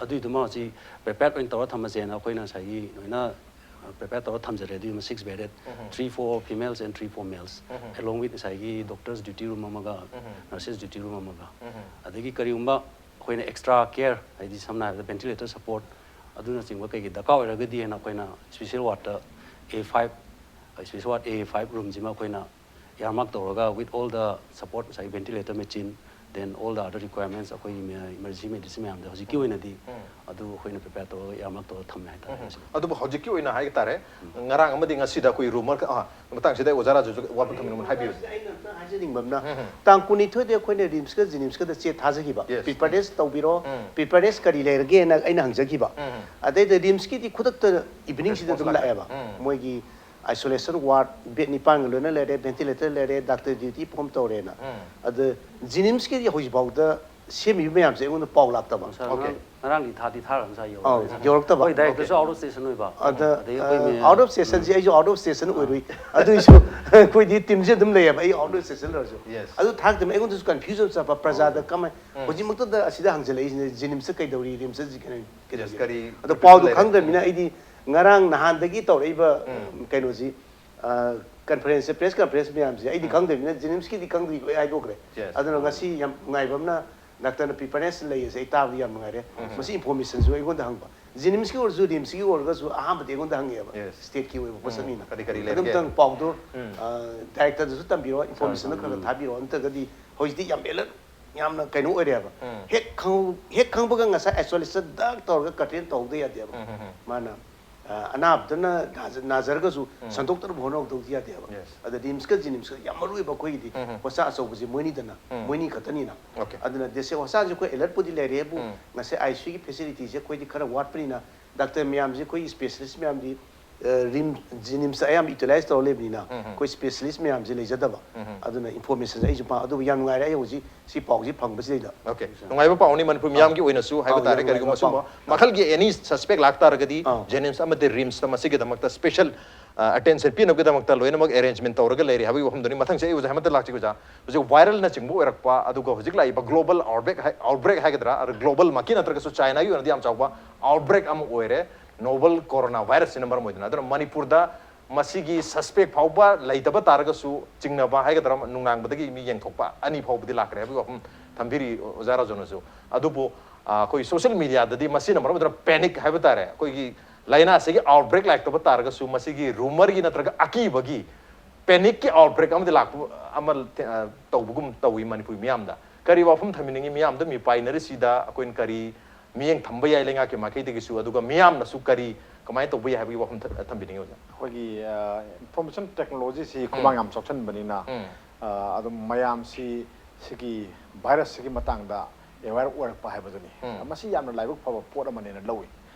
ꯑꯗꯨꯏꯗꯨꯃ ꯍꯧꯖꯤꯛ prepared ꯑꯣꯏꯅ ꯇꯧꯔ ꯊꯝꯃꯁꯦꯅ ꯑꯩꯈꯣꯏꯅ ꯉꯁꯥꯏꯒꯤ ꯂꯣꯏꯅ prepared ꯇꯧꯔ ꯊꯝꯖꯔꯦ꯫ ꯑꯗꯨꯏꯗꯨꯃ six bedded, three four females and three four males, along with ꯉꯁꯥꯏꯒꯤ doctors duty room ꯑꯃꯒ, nurses duty room ꯑꯃꯒ꯫ ꯑꯗꯒꯤ ꯀꯔꯤꯒꯨꯝꯕ ꯑꯩꯈꯣꯏꯅ extra care, ꯍꯥꯏꯗꯤ ꯁꯝꯅ ꯍꯥꯏꯔꯕꯗ ventilator support ꯑꯗꯨꯅꯆꯤꯡꯕ ꯀꯩꯀꯩ ꯗꯔꯀꯥꯔ ꯑꯣꯏꯔꯒꯗꯤ ꯍꯥꯏꯅ ꯑꯩꯈꯣꯏꯅ special wardꯇ A five, special ward A five roomꯁꯤꯃ ꯑꯩꯈꯣꯏꯅ earmark ꯇꯧꯔꯒ with all the support, ꯉꯁꯥꯏ ventilator machine, then all the other requirements ꯑꯩꯈꯣꯏ emergency medicine ꯃꯌꯥꯝꯗ ꯍꯧꯖꯤꯛꯀꯤ ꯑꯣꯏꯅꯗꯤ ꯑꯗꯨ ꯑꯩꯈꯣꯏꯅ prepare ꯇꯧꯔꯒ earmark ꯇꯧꯔꯒ ꯊꯝꯃꯦ ꯍꯥꯏꯇꯥꯔꯦ꯫ ꯑꯗꯨꯕꯨ ꯍꯧꯖꯤꯛꯀꯤ ꯑꯣꯏꯅ ꯍꯥꯏ ꯇꯥꯔꯦ, ꯉꯔꯥꯡ ꯑꯃꯗꯤ ꯉꯁꯤꯗ ꯑꯩꯈꯣꯏ ꯔꯨꯃꯔ ꯃꯇꯥꯡꯁꯤꯗ ꯑꯩ ꯑꯣꯖꯥ ꯔꯥꯖꯨꯁꯨ ꯋꯥꯐꯝ ꯊꯝꯕꯤꯅꯤꯡꯕ ꯍꯥꯏꯕꯤꯌꯨ꯫ ꯑꯩꯅ ꯑꯝꯇ ꯍꯥꯏꯖꯅꯤꯡꯕ ꯑꯃꯅ, ꯇꯥꯡ ꯀꯨꯟꯅꯤꯊꯣꯏꯗ ꯑꯩꯈꯣꯏꯅ ꯔꯤꯝꯁꯀ ꯖꯤꯅꯤꯝꯁꯀꯗ ꯆꯦ ꯊꯥꯖꯈꯤꯕ, ꯄ꯭ꯔꯤꯄꯦꯌꯔꯦꯁ ꯇꯧꯕꯤꯔꯣ, ꯄ꯭ꯔꯤꯄꯦꯌꯔꯦꯁ ꯀꯔꯤ ꯂꯩꯔꯒꯦꯅ ꯑꯩꯅ ꯍꯪꯖꯈꯤꯕ꯫ ꯑꯗꯩꯗ ꯔꯤꯝꯁꯀꯤꯗꯤ ꯈꯨꯗꯛꯇ ꯏꯚꯤꯅꯤꯡꯁꯤꯗ ꯑꯗꯨꯝ ꯂꯥꯛꯑꯦꯕ꯫ ꯃꯣꯏꯒꯤ ꯑꯥꯏꯁꯣꯂꯦꯁꯟ ꯋꯥꯔꯗ ꯕꯦꯗ ꯅꯤꯄꯥꯟꯒ ꯂꯣꯏꯅ ꯂꯩꯔꯦ, ꯚꯦꯟꯇꯤꯂꯦꯇꯔ ꯂꯩꯔꯦ, ꯗꯥꯛꯇꯔ ꯗ꯭ꯌꯨꯇꯤ ꯄꯔꯐꯣꯔꯝ ꯇꯧꯔꯦꯅ꯫ ꯑꯗ ꯖꯤꯅꯤꯝꯁꯀꯤꯗꯤ ꯍꯧꯖꯤꯛꯐꯥꯎꯗ ꯁꯦꯝꯃꯤꯕ ꯃꯌꯥꯝꯁꯦ ꯑꯩꯉꯣꯟꯗ ꯄꯥꯎ ꯂꯥꯛꯇꯕ꯫ ꯉꯔꯥꯡ, ꯉꯔꯥꯡꯗꯤ ꯊꯥꯗꯤ ꯊꯥꯔꯛꯑꯕꯅꯤ, ꯉꯁꯥꯏ ꯑꯧ, ꯌꯧꯔꯛꯑꯦ꯫ ꯌꯧꯔꯛꯇꯕ꯫ ꯍꯣꯏ, ꯗꯥꯏꯔꯦꯛꯇꯔꯁꯨ ꯑꯥꯎꯠ ꯑꯣꯐ ꯁ꯭ꯇꯦꯁꯟ ꯑꯣꯏꯕ꯫ ꯑꯗ, ꯑꯗꯒꯤ ꯑꯩꯈꯣꯏ ꯑ, ꯃꯤ ꯑꯥꯎꯠ ꯑꯣꯐ ꯁ꯭ꯇꯦꯁꯟꯁꯦ ꯑꯩꯁꯨ ꯑꯥꯎꯠ ꯑꯣꯐ ꯁ꯭ꯇꯦꯁꯟ ꯑꯣꯏꯔꯨꯏ꯫ ꯑꯗꯨꯏꯁꯨ ꯑꯩꯈꯣꯏꯗꯤ ꯇꯤꯝꯁꯦ ꯑꯗꯨꯝ ꯂꯩꯌꯦꯕ, ꯑꯩ ꯑꯥꯎꯠ ꯑꯣꯐ ꯁ꯭ꯇꯦꯁꯟ ꯂꯩꯔꯁꯨ꯫ Yes. ꯑꯗꯨ ꯊꯥꯔꯛꯇꯕꯅꯤꯅ ꯑꯩꯉꯣꯟꯗꯁꯨ ꯀꯟꯐ꯭ꯌꯨꯖꯟ ꯆꯠꯄ, ꯄ꯭ꯔꯖꯥꯗ ꯀꯃꯥꯏ-, ꯍꯧꯖꯤꯛꯃꯛꯇꯗ ꯑꯁꯤꯗ ꯍꯪꯖꯜꯂꯛꯏꯁꯤꯅ ꯖꯤꯅꯤꯝꯁꯇ ꯀꯩꯗꯧꯔꯤ, ꯔꯤꯝꯁꯇ ꯀꯩꯗꯧꯔꯤ? Yes, ꯀꯔꯤ ꯑꯗꯣ ꯀꯔꯤ ꯄꯥꯎꯗꯣ ꯂꯩꯔꯦ? ꯈꯪꯗ꯭ꯔꯕꯅꯤꯅ ꯑꯩꯗꯤ ꯉꯔꯥꯡ ꯅꯍꯥꯟꯗꯒꯤ ꯇꯧꯔꯛꯏꯕ ꯀꯩꯅꯣꯁꯤ, ꯑ, ꯀꯟꯐꯔꯦꯟꯁꯁꯦ, ꯄ꯭ꯔꯦꯁ ꯀꯟꯐꯔꯦꯟꯁ ꯃꯌꯥꯝꯁꯦ ꯑꯩꯗꯤ ꯈꯪꯗꯕꯅꯤꯅ ꯖꯤꯅꯤꯝꯁꯀꯤꯗꯤ ꯈꯪꯗ꯭ꯔꯤ, ꯂꯣꯏ ꯍꯥꯏꯗꯣꯛꯈ꯭ꯔꯦ꯫ Yes. ꯑꯗꯨꯅ ꯉꯁꯤ ꯌꯥꯝ ꯅꯨꯡꯉꯥꯏꯕ ꯑꯃꯅ ꯗꯥꯛꯇꯔꯅ ꯄ꯭ꯔꯤꯄꯦꯌꯔꯦꯁ ꯂꯩ ꯑꯁꯦ ꯑꯩ ꯇꯥꯕꯗꯤ ꯌꯥꯝ ꯅꯨꯡꯉꯥꯏꯔꯦ꯫ ꯃꯁꯤ ꯏꯟꯐꯣꯔꯃꯦꯁꯟꯁꯨ ꯑꯩꯉꯣꯟꯗ ꯍꯪꯕ꯫ ꯖꯤꯅꯤꯝꯁꯀꯤ ꯑꯣꯏꯔꯁꯨ, ꯔꯤꯝꯁꯀꯤ ꯑꯣꯏꯔꯒꯁꯨ ꯑꯍꯥꯟꯕꯗꯤ ꯑꯩꯉꯣꯟꯗ ꯍꯪꯉꯛꯑꯦꯕ꯫ Yes. ꯁ꯭ꯇꯦꯠꯀꯤ ꯑꯣꯏꯕ ꯄꯣꯠꯁꯛꯅꯤꯅ꯫ ꯀꯔꯤ ꯀꯔꯤ ꯂꯩꯔꯒꯦ? ꯑꯗꯨꯝꯇꯪ ꯄꯥꯎꯗꯣ, ꯑ, ꯗꯥꯏꯔꯦꯛꯇꯔꯗꯁꯨ ꯇꯝꯕꯤꯔꯣ, ꯏꯟꯐꯣꯔꯃꯦꯁꯟꯗꯣ ꯈꯔ ꯈꯔ ꯊꯥꯕꯤꯔꯛꯑꯣ꯫ ꯅꯠꯇ꯭ꯔꯒꯗꯤ ꯍꯧꯖꯤꯛꯇꯤ ꯌꯥꯝ ꯑꯦꯂꯔꯠ, ꯌꯥꯝꯅ ꯀꯩꯅꯣ ꯑꯣꯏꯔꯦꯕ꯫ ꯍꯦꯛ ꯈꯪꯍꯧ-, ꯍꯦꯛ ꯈꯪꯕꯒ ꯉꯁꯥꯏ ꯑꯥꯏꯁꯣꯂꯦꯁꯟ ꯗꯛ ꯇꯧꯔꯒ ꯀꯔꯇꯦꯟ ꯇꯧꯍꯧꯗ ꯌꯥꯗꯦꯕ꯫ ꯃꯥꯅ ꯑ, ꯑꯅꯥꯕꯗꯨꯅ ꯅꯥꯖ-, ꯅꯥꯖꯔꯒꯁꯨ ꯁꯟꯗꯣꯛꯇꯅꯕ ꯍꯣꯠꯅꯍꯧꯗꯕꯗꯤ ꯌꯥꯗꯦꯕ꯫ Yes. ꯑꯗ ꯔꯤꯝꯁꯀ ꯖꯤꯅꯤꯝꯁꯀ ꯌꯥꯝ ꯃꯔꯨ ꯑꯣꯏꯕ ꯑꯩꯈꯣꯏꯒꯤꯗꯤ ꯍꯣꯁꯥ ꯑꯆꯧꯕꯁꯤ ꯃꯣꯏꯅꯤꯗꯅ, ꯃꯣꯏꯅꯤ ꯈꯛꯇꯅꯤꯅ꯫ Okay. ꯑꯗꯨꯅ ꯗꯦꯁꯦ ꯍꯣꯁꯥꯁꯦ ꯑꯩꯈꯣꯏ ꯑꯦꯂꯔꯠꯄꯨꯗꯤ ꯂꯩꯔꯦꯕꯨ, ꯉꯁꯥꯏ ꯑꯥꯏ ꯁꯤ ꯌꯨꯒꯤ ꯐꯦꯁꯤꯂꯤꯇꯤꯁꯦ ꯑꯩꯈꯣꯏꯗꯤ ꯈꯔ ꯋꯥꯠꯄꯅꯤꯅ, ꯗꯥꯛꯇꯔ ꯃꯌꯥꯝꯁꯦ, ꯑꯩꯈꯣꯏ ꯏꯁꯄꯦꯁꯤꯌꯦꯂꯤꯁ ꯃꯌꯥꯝꯗꯤ, ꯑ, ꯔꯤꯝ-, ꯖꯤꯅꯤꯝꯁꯇ ꯑꯌꯥꯝꯕ ꯌꯨꯇꯤꯂꯥꯏꯁ ꯇꯧꯔ ꯂꯩꯕꯅꯤꯅ, ꯑꯩꯈꯣꯏ ꯏꯁꯄꯦꯁꯤꯌꯦꯂꯤꯁ ꯃꯌꯥꯝꯁꯦ ꯂꯩꯖꯗꯕ꯫ ꯑꯗꯨꯅ ꯏꯟꯐꯣꯔꯃꯦꯁꯟꯁꯦ ꯑꯩꯁꯨ ꯄꯥ-, ꯑꯗꯨꯕꯨ ꯌꯥꯝ ꯅꯨꯡꯉꯥꯏꯔꯦ ꯑꯩ ꯍꯧꯖꯤꯛ ꯁꯤ ꯄꯥꯎꯁꯤ ꯐꯪꯕꯁꯤꯗꯩꯗ꯫ Okay. ꯅꯨꯡꯉꯥꯏꯕ ꯄꯥꯎꯅꯤ, ꯃꯅꯤꯄꯨꯔ ꯃꯤꯌꯥꯝꯒꯤ ꯑꯣꯏꯅꯁꯨ ꯍꯥꯏꯕ ꯑꯥꯎ, ꯇꯥꯔꯦ꯫ ꯌꯥꯝ ꯀꯔꯤꯒꯨꯝꯕ ꯅꯨꯡꯉꯥꯏꯕ ꯁꯨꯝꯕ ꯄꯥꯎ꯫ ꯃꯈꯜꯒꯤ ꯑꯦꯅꯤ ꯁꯁꯄꯦꯛ ꯂꯥꯛꯇꯥꯔꯒꯗꯤ, ꯑꯥꯎ꯫ ꯖꯦꯅꯤꯝꯁ ꯑꯃꯗꯤ ꯔꯤꯝꯁꯇ ꯃꯁꯤꯒꯤꯗꯃꯛꯇ ꯁ꯭ꯄꯦꯁꯦꯜ, ꯑ, ꯑꯦꯇꯦꯟꯁꯟ ꯄꯤꯅꯕꯒꯤꯗꯃꯛꯇ ꯂꯣꯏꯅꯃꯛ ꯑꯦꯔꯦꯟꯖꯃꯦꯟ ꯇꯧꯔꯒ ꯂꯩꯔꯦ ꯍꯥꯏꯕꯒꯤ ꯋꯥꯐꯝꯗꯨꯅꯤ꯫ ꯃꯊꯪꯁꯦ ꯑꯩ ꯑꯣꯖꯥ ꯍꯦꯃꯟꯇ ꯂꯥꯛꯆꯒꯦ ꯑꯣꯖꯥ꯫ ꯍꯧꯖꯤꯛ ꯚꯥꯏꯔꯦꯜꯅꯆꯤꯡꯕ ꯑꯣꯏꯔꯛꯄ, ꯑꯗꯨꯒ ꯍꯧꯖꯤꯛ ꯂꯥꯛꯏꯕ ꯒ꯭ꯂꯣꯕꯜ ꯑꯥꯎꯠꯕ꯭ꯔꯦꯛ ꯍꯥꯏ-, ꯑꯥꯎꯠꯕ꯭ꯔꯦꯛ ꯍꯥꯏꯒꯗ꯭ꯔꯥ, ꯑꯗ ꯒ꯭ꯂꯣꯕꯜꯃꯛꯀꯤ ꯅꯠꯇ꯭ꯔꯒꯁꯨ ꯆꯥꯏꯅꯥꯒꯤ ꯑꯣꯏꯅꯗꯤ ꯌꯥꯝ ꯆꯥꯎꯕ ꯑꯥꯎꯠꯕ꯭ꯔꯦꯛ ꯑꯃ ꯑꯣꯏꯔꯦ, ꯅꯣꯕꯜ ꯀꯣꯔꯣꯅꯥ ꯚꯥꯏꯔꯁꯁꯤꯅ ꯃꯔꯝ ꯑꯣꯏꯗꯨꯅ꯫ ꯑꯗꯨꯅ ꯃꯅꯤꯄꯨꯔꯗ ꯃꯁꯤꯒꯤ ꯁꯁꯄꯦꯛ ꯐꯥꯎꯕ ꯂꯩꯇꯕ ꯇꯥꯔꯒꯁꯨ, ꯆꯤꯡꯅꯕ ꯍꯥꯏꯒꯗ꯭ꯔꯥ, ꯅꯨꯡꯅꯥꯡꯕꯗꯒꯤ ꯃꯤ ꯌꯦꯡꯊꯣꯛꯄ ꯑꯅꯤ ꯐꯥꯎꯕꯗꯤ ꯂꯥꯛꯈ꯭ꯔꯦ ꯍꯥꯏꯕꯒꯤ ꯋꯥꯐꯝ ꯊꯝꯕꯤꯔꯤ ꯑꯣꯖꯥ ꯔꯥꯖꯨꯅꯁꯨ꯫ ꯑꯗꯨꯕꯨ, ꯑ, ꯑꯩꯈꯣꯏ ꯁꯣꯁꯤꯌꯦꯜ ꯃꯤꯗꯤꯌꯥꯗꯗꯤ ꯃꯁꯤꯅ ꯃꯔꯝ ꯑꯣꯏꯗꯨꯅ ꯄꯦꯅꯤꯛ ꯍꯥꯏꯕ ꯇꯥꯔꯦ, ꯑꯩꯈꯣꯏꯒꯤ ꯂꯥꯏꯅꯥꯁꯤꯒꯤ ꯑꯥꯎꯠꯕ꯭ꯔꯦꯛ ꯂꯥꯛꯇꯕ ꯇꯥꯔꯒꯁꯨ, ꯃꯁꯤꯒꯤ ꯔꯨꯃꯔꯒꯤ ꯅꯠꯇ꯭ꯔꯒ ꯑꯀꯤꯕꯒꯤ ꯄꯦꯅꯤꯛꯀꯤ ꯑꯥꯎꯠꯕ꯭ꯔꯦꯛ ꯑꯃꯗꯤ ꯂꯥꯛꯄ ꯑꯃ, ꯑ, ꯇꯧꯕꯒꯨꯝ ꯇꯧꯏ ꯃꯅꯤꯄꯨꯔ ꯃꯤꯌꯥꯝꯗ꯫ ꯀꯔꯤ ꯋꯥꯐꯝ ꯊꯝꯕꯤꯅꯤꯡꯉꯤ? ꯃꯤꯌꯥꯝꯗ ꯃꯤꯄꯥꯏꯅꯔꯤꯁꯤꯗ ꯑꯩꯈꯣꯏꯅ ꯀꯔꯤ ꯃꯤꯠꯌꯦꯡ ꯊꯝꯕ ꯌꯥꯏ ꯂꯩꯉꯥꯛꯀꯤ ꯃꯥꯏꯀꯩꯗꯒꯤꯁꯨ, ꯑꯗꯨꯒ ꯃꯤꯌꯥꯝꯅꯁꯨ ꯀꯔꯤ, ꯀꯃꯥꯏꯅ ꯇꯧꯕ ꯌꯥꯏ ꯍꯥꯏꯕꯒꯤ ꯋꯥꯐꯝ ꯊ-, ꯊꯝꯕꯤꯅꯤꯡꯉꯤ ꯑꯣꯖꯥ? ꯑꯩꯈꯣꯏꯒꯤ, ꯑ, ꯏꯟꯐꯣꯔꯃꯦꯁꯟ ꯇꯦꯛꯅꯣꯂꯣꯖꯤꯁꯤ ꯈꯨꯃꯥꯡ ꯌꯥꯝ ꯆꯥꯎꯁꯟꯕꯅꯤꯅ, ꯎꯝ꯫ ꯑ, ꯑꯗꯨꯝ ꯃꯌꯥꯝꯁꯤ ꯁꯤꯒꯤ ꯚꯥꯏꯔꯁꯁꯤꯒꯤ ꯃꯇꯥꯡꯗ ꯑꯦꯋꯦꯌꯔ ꯑꯣꯏꯔꯛꯄ ꯍꯥꯏꯕꯗꯨꯅꯤ꯫ ꯎꯝ꯫ ꯃꯁꯤ ꯌꯥꯝꯅ ꯂꯥꯏꯕꯛ ꯐꯕ ꯄꯣꯠ ꯑꯃꯅꯦꯅ ꯂꯧꯏ꯫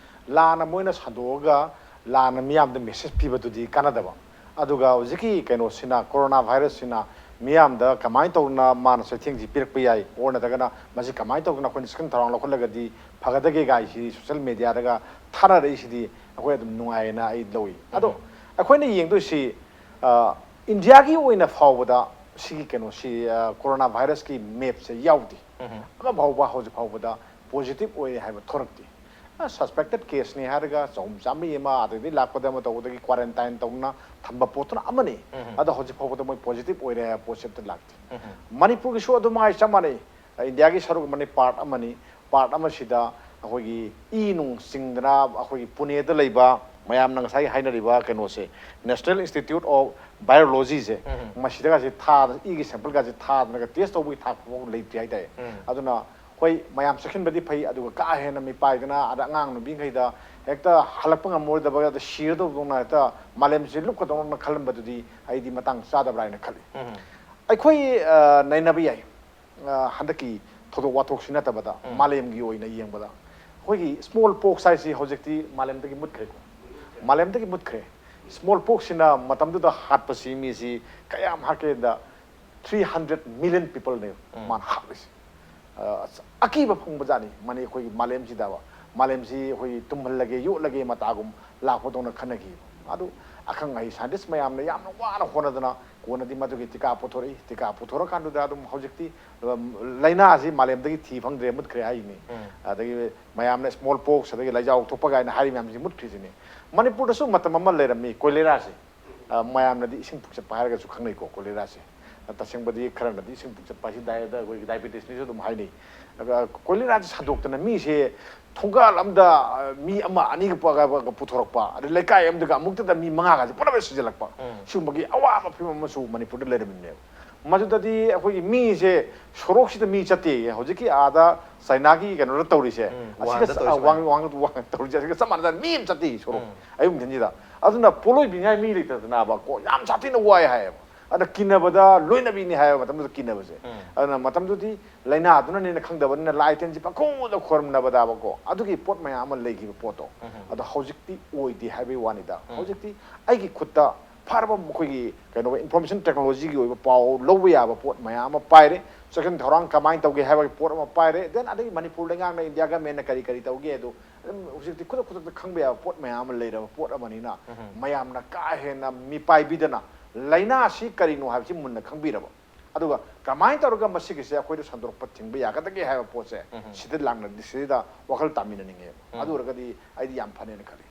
ꯂꯥꯟꯅ ꯃꯣꯏꯅ ꯁꯟꯗꯣꯛꯑꯒ ꯂꯥꯟꯅ ꯃꯤꯌꯥꯝꯗ ꯃꯦꯁꯦꯖ ꯄꯤꯕꯗꯨꯗꯤ ꯀꯥꯟꯅꯗꯕ꯫ ꯑꯗꯨꯒ ꯍꯧꯖꯤꯛꯀꯤ ꯀꯩꯅꯣꯁꯤꯅ, ꯀꯣꯔꯣꯅꯥ ꯚꯥꯏꯔꯁꯁꯤꯅ ꯃꯤꯌꯥꯝꯗ ꯀꯃꯥꯏꯅ ꯇꯧꯗꯅ ꯃꯥꯅ ꯆꯩꯊꯦꯡꯁꯤ ꯄꯤꯔꯛꯄ ꯌꯥꯏ, ꯑꯣꯔ ꯅꯠꯇ꯭ꯔꯒꯅ ꯃꯁꯤ ꯀꯃꯥꯏꯅ ꯇꯧꯗꯅ ꯑꯩꯈꯣꯏꯅ ꯆꯦꯛꯁꯤꯟ ꯊꯧꯔꯥꯡ ꯂꯧꯈꯠꯂꯒꯗꯤ ꯐꯒꯗꯒꯦ ꯒꯥꯏꯁꯤ ꯁꯣꯁꯦꯜ ꯃꯦꯗꯤꯌꯥꯗꯒ ꯊꯥꯅꯔꯛꯏꯁꯤꯗꯤ ꯑꯩꯈꯣꯏ ꯑꯗꯨꯝ ꯅꯨꯡꯉꯥꯏꯌꯦꯅ ꯑꯩ ꯂꯧꯏ꯫ ꯑꯗꯣ ꯎꯝ꯫ ꯑꯩꯈꯣꯏꯅ ꯌꯦꯡꯗꯣꯏꯁꯤ, ꯑ, ꯏꯟꯗꯤꯌꯥꯒꯤ ꯑꯣꯏꯅ ꯐꯥꯎꯕꯗ ꯁꯤꯒꯤ ꯀꯩꯅꯣꯁꯤ, ꯑ, ꯀꯣꯔꯣꯅꯥ ꯚꯥꯏꯔꯁꯀꯤ ꯃꯦꯞꯁꯦ ꯌꯥꯎꯗꯦ꯫ ꯎꯝ꯫ ꯑꯃ ꯐꯥꯎꯕ ꯍꯧꯖꯤꯛ ꯐꯥꯎꯕꯗ ꯄꯣꯖꯤꯇꯤꯚ ꯑꯣꯏꯔꯦ ꯍꯥꯏꯕ ꯊꯣꯔꯛꯇꯦ꯫ ꯁꯁꯄꯦꯛꯇꯦꯠ ꯀꯦꯁꯅꯤ ꯍꯥꯏꯔꯒ ꯆꯍꯨꯝ ꯆꯥꯝꯃꯔꯤ ꯑꯃ, ꯑꯗꯩꯗꯤ ꯂꯥꯛꯄꯗ ꯑꯃ ꯇꯧꯕꯗꯒꯤ ꯀ꯭ꯋꯥꯔꯦꯟꯇꯥꯏꯟ ꯇꯧꯅ ꯊꯝꯕ ꯄꯣꯠꯇꯨꯅ ꯑꯃꯅꯤ꯫ ꯎꯝ꯫ ꯑꯗꯣ ꯍꯧꯖꯤꯛ ꯐꯥꯎꯕꯗ ꯃꯣꯏ ꯄꯣꯖꯤꯇꯤꯚ ꯑꯣꯏꯔꯦ ꯍꯥꯏꯕ ꯄꯣꯠꯁꯦ ꯑꯝꯇ ꯂꯥꯛꯇꯦ꯫ ꯎꯝ꯫ ꯃꯅꯤꯄꯨꯔꯒꯤꯁꯨ ꯑꯗꯨꯃꯉꯥꯏ ꯆꯞ ꯃꯥꯟꯅꯩ꯫ ꯏꯟꯗꯤꯌꯥꯒꯤ ꯁꯔꯨꯛ ꯑꯃꯅꯤ, ꯄꯥꯔꯠ ꯑꯃꯅꯤ꯫ ꯄꯥꯔꯠ ꯑꯃꯁꯤꯗ ꯑꯩꯈꯣꯏꯒꯤ ꯏ ꯅꯨꯡ ꯆꯤꯡꯗꯅ ꯑꯩꯈꯣꯏꯒꯤ ꯄꯨꯅꯦꯗ ꯂꯩꯕ ꯃꯌꯥꯝꯅ ꯉꯁꯥꯏ ꯍꯥꯏꯅꯔꯤꯕ ꯀꯩꯅꯣꯁꯦ, National Institute of Biologyꯁꯦ, ꯎꯝ꯫ ꯃꯁꯤꯗꯒꯁꯦ ꯊꯥꯗ, ꯏꯒꯤ ꯁꯦꯝꯄꯜꯒꯁꯦ ꯊꯥꯗꯅꯒ ꯇꯦꯁ ꯇꯧꯕꯒꯤ ꯊꯥꯛꯄ ꯐꯥꯎ ꯂꯩꯇ꯭ꯔꯤ ꯍꯥꯏꯇꯥꯔꯦ꯫ ꯎꯝ꯫ ꯑꯗꯨꯅ ꯍꯣꯏ, ꯃꯌꯥꯝ ꯆꯦꯛꯁꯤꯟꯕꯗꯤ ꯐꯩ, ꯑꯗꯨꯒ ꯀꯥ ꯍꯦꯟꯅ ꯃꯤꯄꯥꯏꯗꯅ ꯑꯗ ꯑꯉꯥꯡ ꯅꯨꯄꯤꯈꯩꯗ ꯍꯦꯛꯇ ꯍꯜꯂꯛꯄ ꯉꯝꯃꯔꯣꯏꯗꯕ, ꯑꯗ ꯁꯤꯔꯗꯧꯗꯧꯅ ꯍꯦꯛꯇ ꯃꯥꯂꯦꯝꯁꯦ ꯂꯨꯞꯀꯗꯧꯅ ꯈꯜꯂꯝꯕꯗꯨꯗꯤ ꯑꯩꯗꯤ ꯃꯇꯥꯡ ꯆꯥꯗꯕ꯭ꯔꯥ ꯍꯥꯏꯅ ꯈꯜꯂꯤ꯫ ꯎꯝ꯫ ꯑꯩꯈꯣꯏ, ꯑ, ꯅꯩꯅꯕ ꯌꯥꯏ꯫ ꯑ, ꯍꯟꯗꯛꯀꯤ ꯊꯧꯗꯣꯛ ꯋꯥꯊꯣꯛꯁꯤ ꯅꯠꯇꯕꯗ ꯎꯝ꯫ ꯃꯥꯂꯦꯝꯒꯤ ꯑꯣꯏꯅ ꯌꯦꯡꯕꯗ ꯑꯩꯈꯣꯏꯒꯤ ꯁ꯭ꯃꯣꯜ ꯄꯣꯛꯁ ꯍꯥꯏꯁꯤ ꯍꯧꯖꯤꯛꯇꯤ ꯃꯥꯂꯦꯝꯗꯒꯤ ꯃꯨꯠꯈ꯭ꯔꯦꯀꯣ꯫ ꯃꯥꯂꯦꯝꯗꯒꯤ ꯃꯨꯠꯈ꯭ꯔꯦ꯫ ꯁ꯭ꯃꯣꯜ ꯄꯣꯛꯁꯁꯤꯅ ꯃꯇꯝꯗꯨꯗ ꯍꯥꯠꯄꯁꯤ ꯃꯤꯁꯤ ꯀꯌꯥꯝ ꯍꯥꯠꯀꯦꯗ three hundred million peopleꯅꯦꯕ ꯎꯝ꯫ ꯃꯥꯅ ꯍꯥꯠꯂꯤꯁꯦ꯫ ꯑ, ꯑꯁ, ꯑꯀꯤꯕ ꯐꯪꯕꯖꯥꯠꯅꯤ꯫ ꯃꯅꯤ ꯑꯩꯈꯣꯏꯒꯤ ꯃꯥꯂꯦꯝꯁꯤꯗꯕ, ꯃꯥꯂꯦꯝꯁꯤ ꯑꯩꯈꯣꯏꯒꯤ ꯇꯨꯝꯍꯜꯂꯒꯦ, ꯌꯣꯠꯂꯒꯦ ꯃꯇꯥꯒꯨꯝ ꯂꯥꯛꯄꯗꯧꯅ ꯈꯟꯅꯈꯤꯕ꯫ ꯑꯗꯨ ꯑꯈꯪ ꯑꯍꯩ ꯁꯥꯏꯟꯇꯤꯁ ꯃꯌꯥꯝꯅ ꯌꯥꯝꯅ ꯋꯥꯅ ꯍꯣꯠꯅꯗꯅ ꯀꯣꯟꯅꯗꯤ ꯃꯗꯨꯒꯤ ꯇꯤꯀꯥ ꯄꯨꯊꯣꯔꯛꯏ꯫ ꯇꯤꯀꯥ ꯄꯨꯊꯣꯔꯛꯀꯥꯟꯗꯨꯗ ꯑꯗꯨꯝ ꯍꯧꯖꯤꯛꯇꯤ, ꯑꯝ, ꯂꯥꯏꯅꯥꯁꯤ ꯃꯥꯂꯦꯝꯗꯒꯤ ꯊꯤ ꯐꯪꯗ꯭ꯔꯦ, ꯃꯨꯠꯈ꯭ꯔꯦ ꯍꯥꯏꯅꯤ꯫ ꯎꯝ꯫ ꯑꯗꯒꯤ ꯃꯌꯥꯝꯅ ꯁ꯭ꯃꯣꯜ ꯄꯣꯛꯁ, ꯑꯗꯒꯤ ꯂꯥꯏꯖꯥꯎ ꯊꯣꯛꯄ ꯀꯥꯏꯅ ꯍꯥꯏꯔꯤ ꯃꯌꯥꯝꯁꯤ ꯃꯨꯠꯈ꯭ꯔꯤꯁꯤꯅꯤ꯫ ꯃꯅꯤꯄꯨꯔꯗꯁꯨ ꯃꯇꯝ ꯑꯃ ꯂꯩꯔꯝꯃꯤ ꯀꯣꯂꯦꯔꯥꯁꯦ꯫ ꯑ, ꯃꯌꯥꯝꯅꯗꯤ ꯏꯁꯤꯡ ꯐꯨꯛꯆꯠꯄ ꯍꯥꯏꯔꯒꯁꯨ ꯈꯪꯅꯩꯀꯣ, ꯀꯣꯂꯦꯔꯥꯁꯦ꯫ ꯑ, ꯇꯁꯦꯡꯕꯗꯤ ꯈꯔꯅꯗꯤ ꯏꯁꯤꯡ ꯐꯨꯛꯆꯠꯄ ꯍꯥꯏꯁꯤ ꯗꯥꯏ-, ꯑꯗ ꯑꯩꯈꯣꯏꯒꯤ ꯗꯥꯏꯕꯦꯇꯤꯁꯅꯤꯁꯨ ꯑꯗꯨꯝ ꯍꯥꯏꯅꯩ꯫ ꯑꯗꯨꯒ ꯀꯣꯂꯦꯔꯥꯁꯦ ꯁꯟꯗꯣꯛꯇꯅ ꯃꯤꯁꯦ ꯊꯣꯡꯒꯥꯜ ꯑꯃꯗ, ꯑ, ꯃꯤ ꯑꯃ ꯑꯅꯤꯒ ꯄ-, ꯒ-, ꯒ ꯄꯨꯊꯣꯔꯛꯄ, ꯑꯗꯩ ꯂꯩꯀꯥꯏ ꯑꯃꯗꯒ ꯑꯃꯨꯛꯇꯗ ꯃꯤ ꯃꯉꯥꯒꯁꯦ ꯄꯨꯂꯞ ꯍꯦꯛ ꯁꯤꯖꯤꯜꯂꯛꯄ, ꯎꯝ꯫ ꯁꯤꯒꯨꯝꯕꯒꯤ ꯑꯋꯥꯕ ꯐꯤꯕꯝ ꯑꯃꯁꯨ ꯃꯅꯤꯄꯨꯔꯗ ꯂꯩꯔꯝꯃꯤꯕꯅꯦꯕ꯫ ꯃꯗꯨꯗꯗꯤ ꯑꯩꯈꯣꯏꯒꯤ ꯃꯤꯁꯦ ꯁꯣꯔꯣꯛꯁꯤꯗ ꯃꯤ ꯆꯠꯇꯦ, ꯍꯧꯖꯤꯛꯀꯤ ꯑꯥꯗ ꯆꯥꯏꯅꯥꯒꯤ ꯀꯩꯅꯣꯗ ꯇꯧꯔꯤꯁꯦ, ꯎꯝ, ꯑꯁꯤꯒ ꯋꯥꯡꯗ ꯆ-, ꯇꯧꯔꯤꯁꯦ ꯑ, ꯋꯥꯡ-, ꯁꯨꯃꯥꯏꯅ꯫ ꯋꯥꯡ-, ꯋꯥꯡ ꯇꯧꯔꯤꯁꯦ ꯑꯁꯤꯒ ꯆꯞ ꯃꯥꯟꯅꯖꯥꯠꯅꯤ꯫ ꯃꯤ ꯑꯃ ꯆꯠꯇꯦ ꯁꯣꯔꯣꯛ ꯎꯝ꯫ ꯑꯌꯨꯛ ꯅꯨꯡꯊꯤꯟꯁꯤꯗ꯫ ꯑꯗꯨꯅ ꯄꯣꯠꯂꯣꯏꯕꯤꯅꯤꯡꯉꯥꯏ ꯃꯤ ꯂꯩꯇꯗꯅꯕ ꯀꯣ, ꯌꯥꯝ ꯁꯥꯊꯤꯅ ꯋꯥꯏ ꯍꯥꯏꯌꯦꯕ꯫ ꯑꯗ ꯀꯤꯅꯕꯗ ꯂꯣꯏꯅꯕꯤꯅꯤ ꯍꯥꯏꯕ ꯃꯇꯝꯗꯨꯗ ꯀꯤꯅꯕꯁꯦ꯫ ꯎꯝ꯫ ꯑꯗꯨꯅ ꯃꯇꯝꯗꯨꯗꯤ ꯂꯥꯏꯅꯥꯗꯨꯅꯅꯦꯅ ꯈꯪꯗꯕꯅꯤꯅ ꯂꯥꯏ ꯇꯤꯟꯁꯤ ꯄꯪꯈꯨꯝꯗ ꯈꯨꯔꯨꯝꯅꯕꯗꯕꯀꯣ, ꯑꯗꯨꯒꯤ ꯄꯣꯠ ꯃꯌꯥꯝ ꯑꯃ ꯂꯩꯈꯤꯕ ꯄꯣꯠꯇꯣ꯫ ꯎꯝ꯫ ꯑꯗꯣ ꯍꯧꯖꯤꯛꯇꯤ ꯑꯣꯏꯗꯦ ꯍꯥꯏꯕꯒꯤ ꯋꯥꯅꯤꯗ꯫ ꯎꯝ꯫ ꯍꯧꯖꯤꯛꯇꯤ ꯑꯩꯒꯤ ꯈꯨꯠꯇ ꯐꯔꯕ ꯃꯈꯣꯏꯒꯤ ꯀꯩꯅꯣ, information technology ꯒꯤ ꯑꯣꯏꯕ ꯄꯥꯎ ꯂꯧꯕ ꯌꯥꯕ ꯄꯣꯠ ꯃꯌꯥꯝ ꯑꯃ ꯄꯥꯏꯔꯦ꯫ ꯆꯦꯛꯁꯤꯟ ꯊꯧꯔꯥꯡ ꯀꯃꯥꯏꯅ ꯇꯧꯒꯦ ꯍꯥꯏꯕꯒꯤ ꯄꯣꯠ ꯑꯃ ꯄꯥꯏꯔꯦ꯫ Then ꯑꯗꯒꯤ ꯃꯅꯤꯄꯨꯔ ꯂꯩꯉꯥꯛꯅ, ꯏꯟꯗꯤꯌꯥ ꯒꯃꯦꯟꯅ ꯀꯔꯤ ꯀꯔꯤ ꯇꯧꯒꯦ ꯑꯗꯨ ꯑꯗꯨꯝ ꯍꯧꯖꯤꯛꯇꯤ ꯈꯨꯗꯛ ꯈꯨꯗꯛꯇ ꯈꯪꯕ ꯌꯥꯕ ꯄꯣꯠ ꯃꯌꯥꯝ ꯑꯃ ꯂꯩꯔꯕ ꯄꯣꯠ ꯑꯃꯅꯤꯅ, ꯎꯝ꯫ ꯃꯌꯥꯝꯅ ꯀꯥ ꯍꯦꯟꯅ ꯃꯤꯄꯥꯏꯕꯤꯗꯅ ꯂꯥꯏꯅꯥ ꯑꯁꯤ ꯀꯔꯤꯅꯣ ꯍꯥꯏꯕꯁꯤ ꯃꯨꯟꯅ ꯈꯪꯕꯤꯔꯕ, ꯑꯗꯨꯒ ꯀꯃꯥꯏꯅ ꯇꯧꯔꯒ ꯃꯁꯤꯒꯤꯁꯦ ꯑꯩꯈꯣꯏꯗ ꯁꯟꯗꯣꯔꯛꯄ ꯊꯤꯡꯕ ꯌꯥꯒꯗꯒꯦ ꯍꯥꯏꯕ ꯄꯣꯠꯁꯦ, ꯎꯝ꯫ ꯁꯤꯗ ꯂꯥꯡꯅ-, ꯁꯤꯗ ꯋꯥꯈꯜ ꯇꯥꯃꯤꯟꯅꯅꯤꯡꯉꯦꯕ꯫ ꯎꯝ꯫ ꯑꯗꯨ ꯑꯣꯏꯔꯒꯗꯤ ꯑꯩꯗꯤ ꯌꯥꯝ ꯐꯅꯦꯅ ꯈꯜꯂꯤ꯫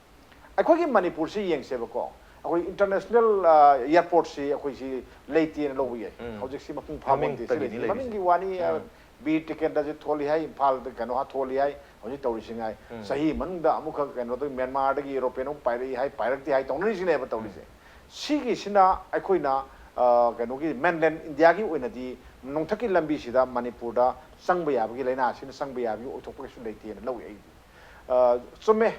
ꯑꯩꯈꯣꯏꯒꯤ ꯃꯅꯤꯄꯨꯔꯁꯤ ꯌꯦꯡꯁꯦꯕꯀꯣ, ꯑꯩꯈꯣꯏ international, ꯑ, airport ꯁꯤ ꯑꯩꯈꯣꯏꯁꯤ ꯂꯩꯇꯦꯅ ꯂꯧꯕ ꯌꯥꯏ꯫ ꯎꯝ꯫ ꯍꯧꯖꯤꯛꯁꯤ ꯃꯄꯨꯡ ꯐꯥꯕ ꯃꯃꯤꯡ ꯅꯠꯇꯦ꯫ ꯁꯤ ꯇꯒꯤꯅꯤ ꯂꯩꯁꯤ ꯂꯩꯔꯤꯁꯦ꯫ ꯃꯃꯤꯡꯒꯤ ꯋꯥꯅꯤ, ꯑ, ꯎꯝ꯫ ꯕꯤꯔ ꯇꯤꯀꯦꯟꯗ꯭ꯔꯁꯤ ꯊꯣꯜꯂꯤ ꯍꯥꯏ, ꯏꯝꯐꯥꯜꯗ ꯀꯩꯅꯣ ꯊꯣꯜꯂꯤ ꯍꯥꯏ, ꯍꯧꯖꯤꯛ ꯇꯧꯔꯤꯁꯤ ꯉꯥꯏ꯫ ꯎꯝ꯫ ꯆꯍꯤ ꯃꯅꯨꯡꯗ ꯑꯃꯨꯛꯈꯛ ꯀꯩꯅꯣꯗꯒꯤ, ꯃ꯭ꯌꯥꯟꯃꯥꯔꯗꯒꯤ aeroplane ꯑꯃꯨꯛ ꯄꯥꯏꯔꯛꯏ ꯍꯥꯏ, ꯄꯥꯏꯔꯛꯇꯦ ꯍꯥꯏ ꯇꯧꯅꯔꯤꯁꯤꯅꯦꯕ ꯇꯧꯔꯤꯁꯦ꯫ ꯎꯝ꯫ ꯁꯤꯒꯤꯁꯤꯅ ꯑꯩꯈꯣꯏꯅ, ꯑ, ꯀꯩꯅꯣꯒꯤ mainland ꯏꯟꯗꯤꯌꯥꯒꯤ ꯑꯣꯏꯅꯗꯤ ꯅꯣꯡꯊꯛꯀꯤ ꯂꯝꯕꯤꯁꯤꯗ ꯃꯅꯤꯄꯨꯔꯗ ꯆꯪꯕ ꯌꯥꯕꯒꯤ, ꯂꯥꯏꯅꯥ ꯑꯁꯤꯅ ꯆꯪꯕ ꯌꯥꯕꯒꯤ ꯑꯣꯏꯊꯣꯛꯄ ꯀꯩꯁꯨ ꯂꯩꯇꯦꯅ ꯂꯧꯏ ꯑꯩꯗꯤ꯫ ꯑ, ꯆꯨꯝꯃꯦ꯫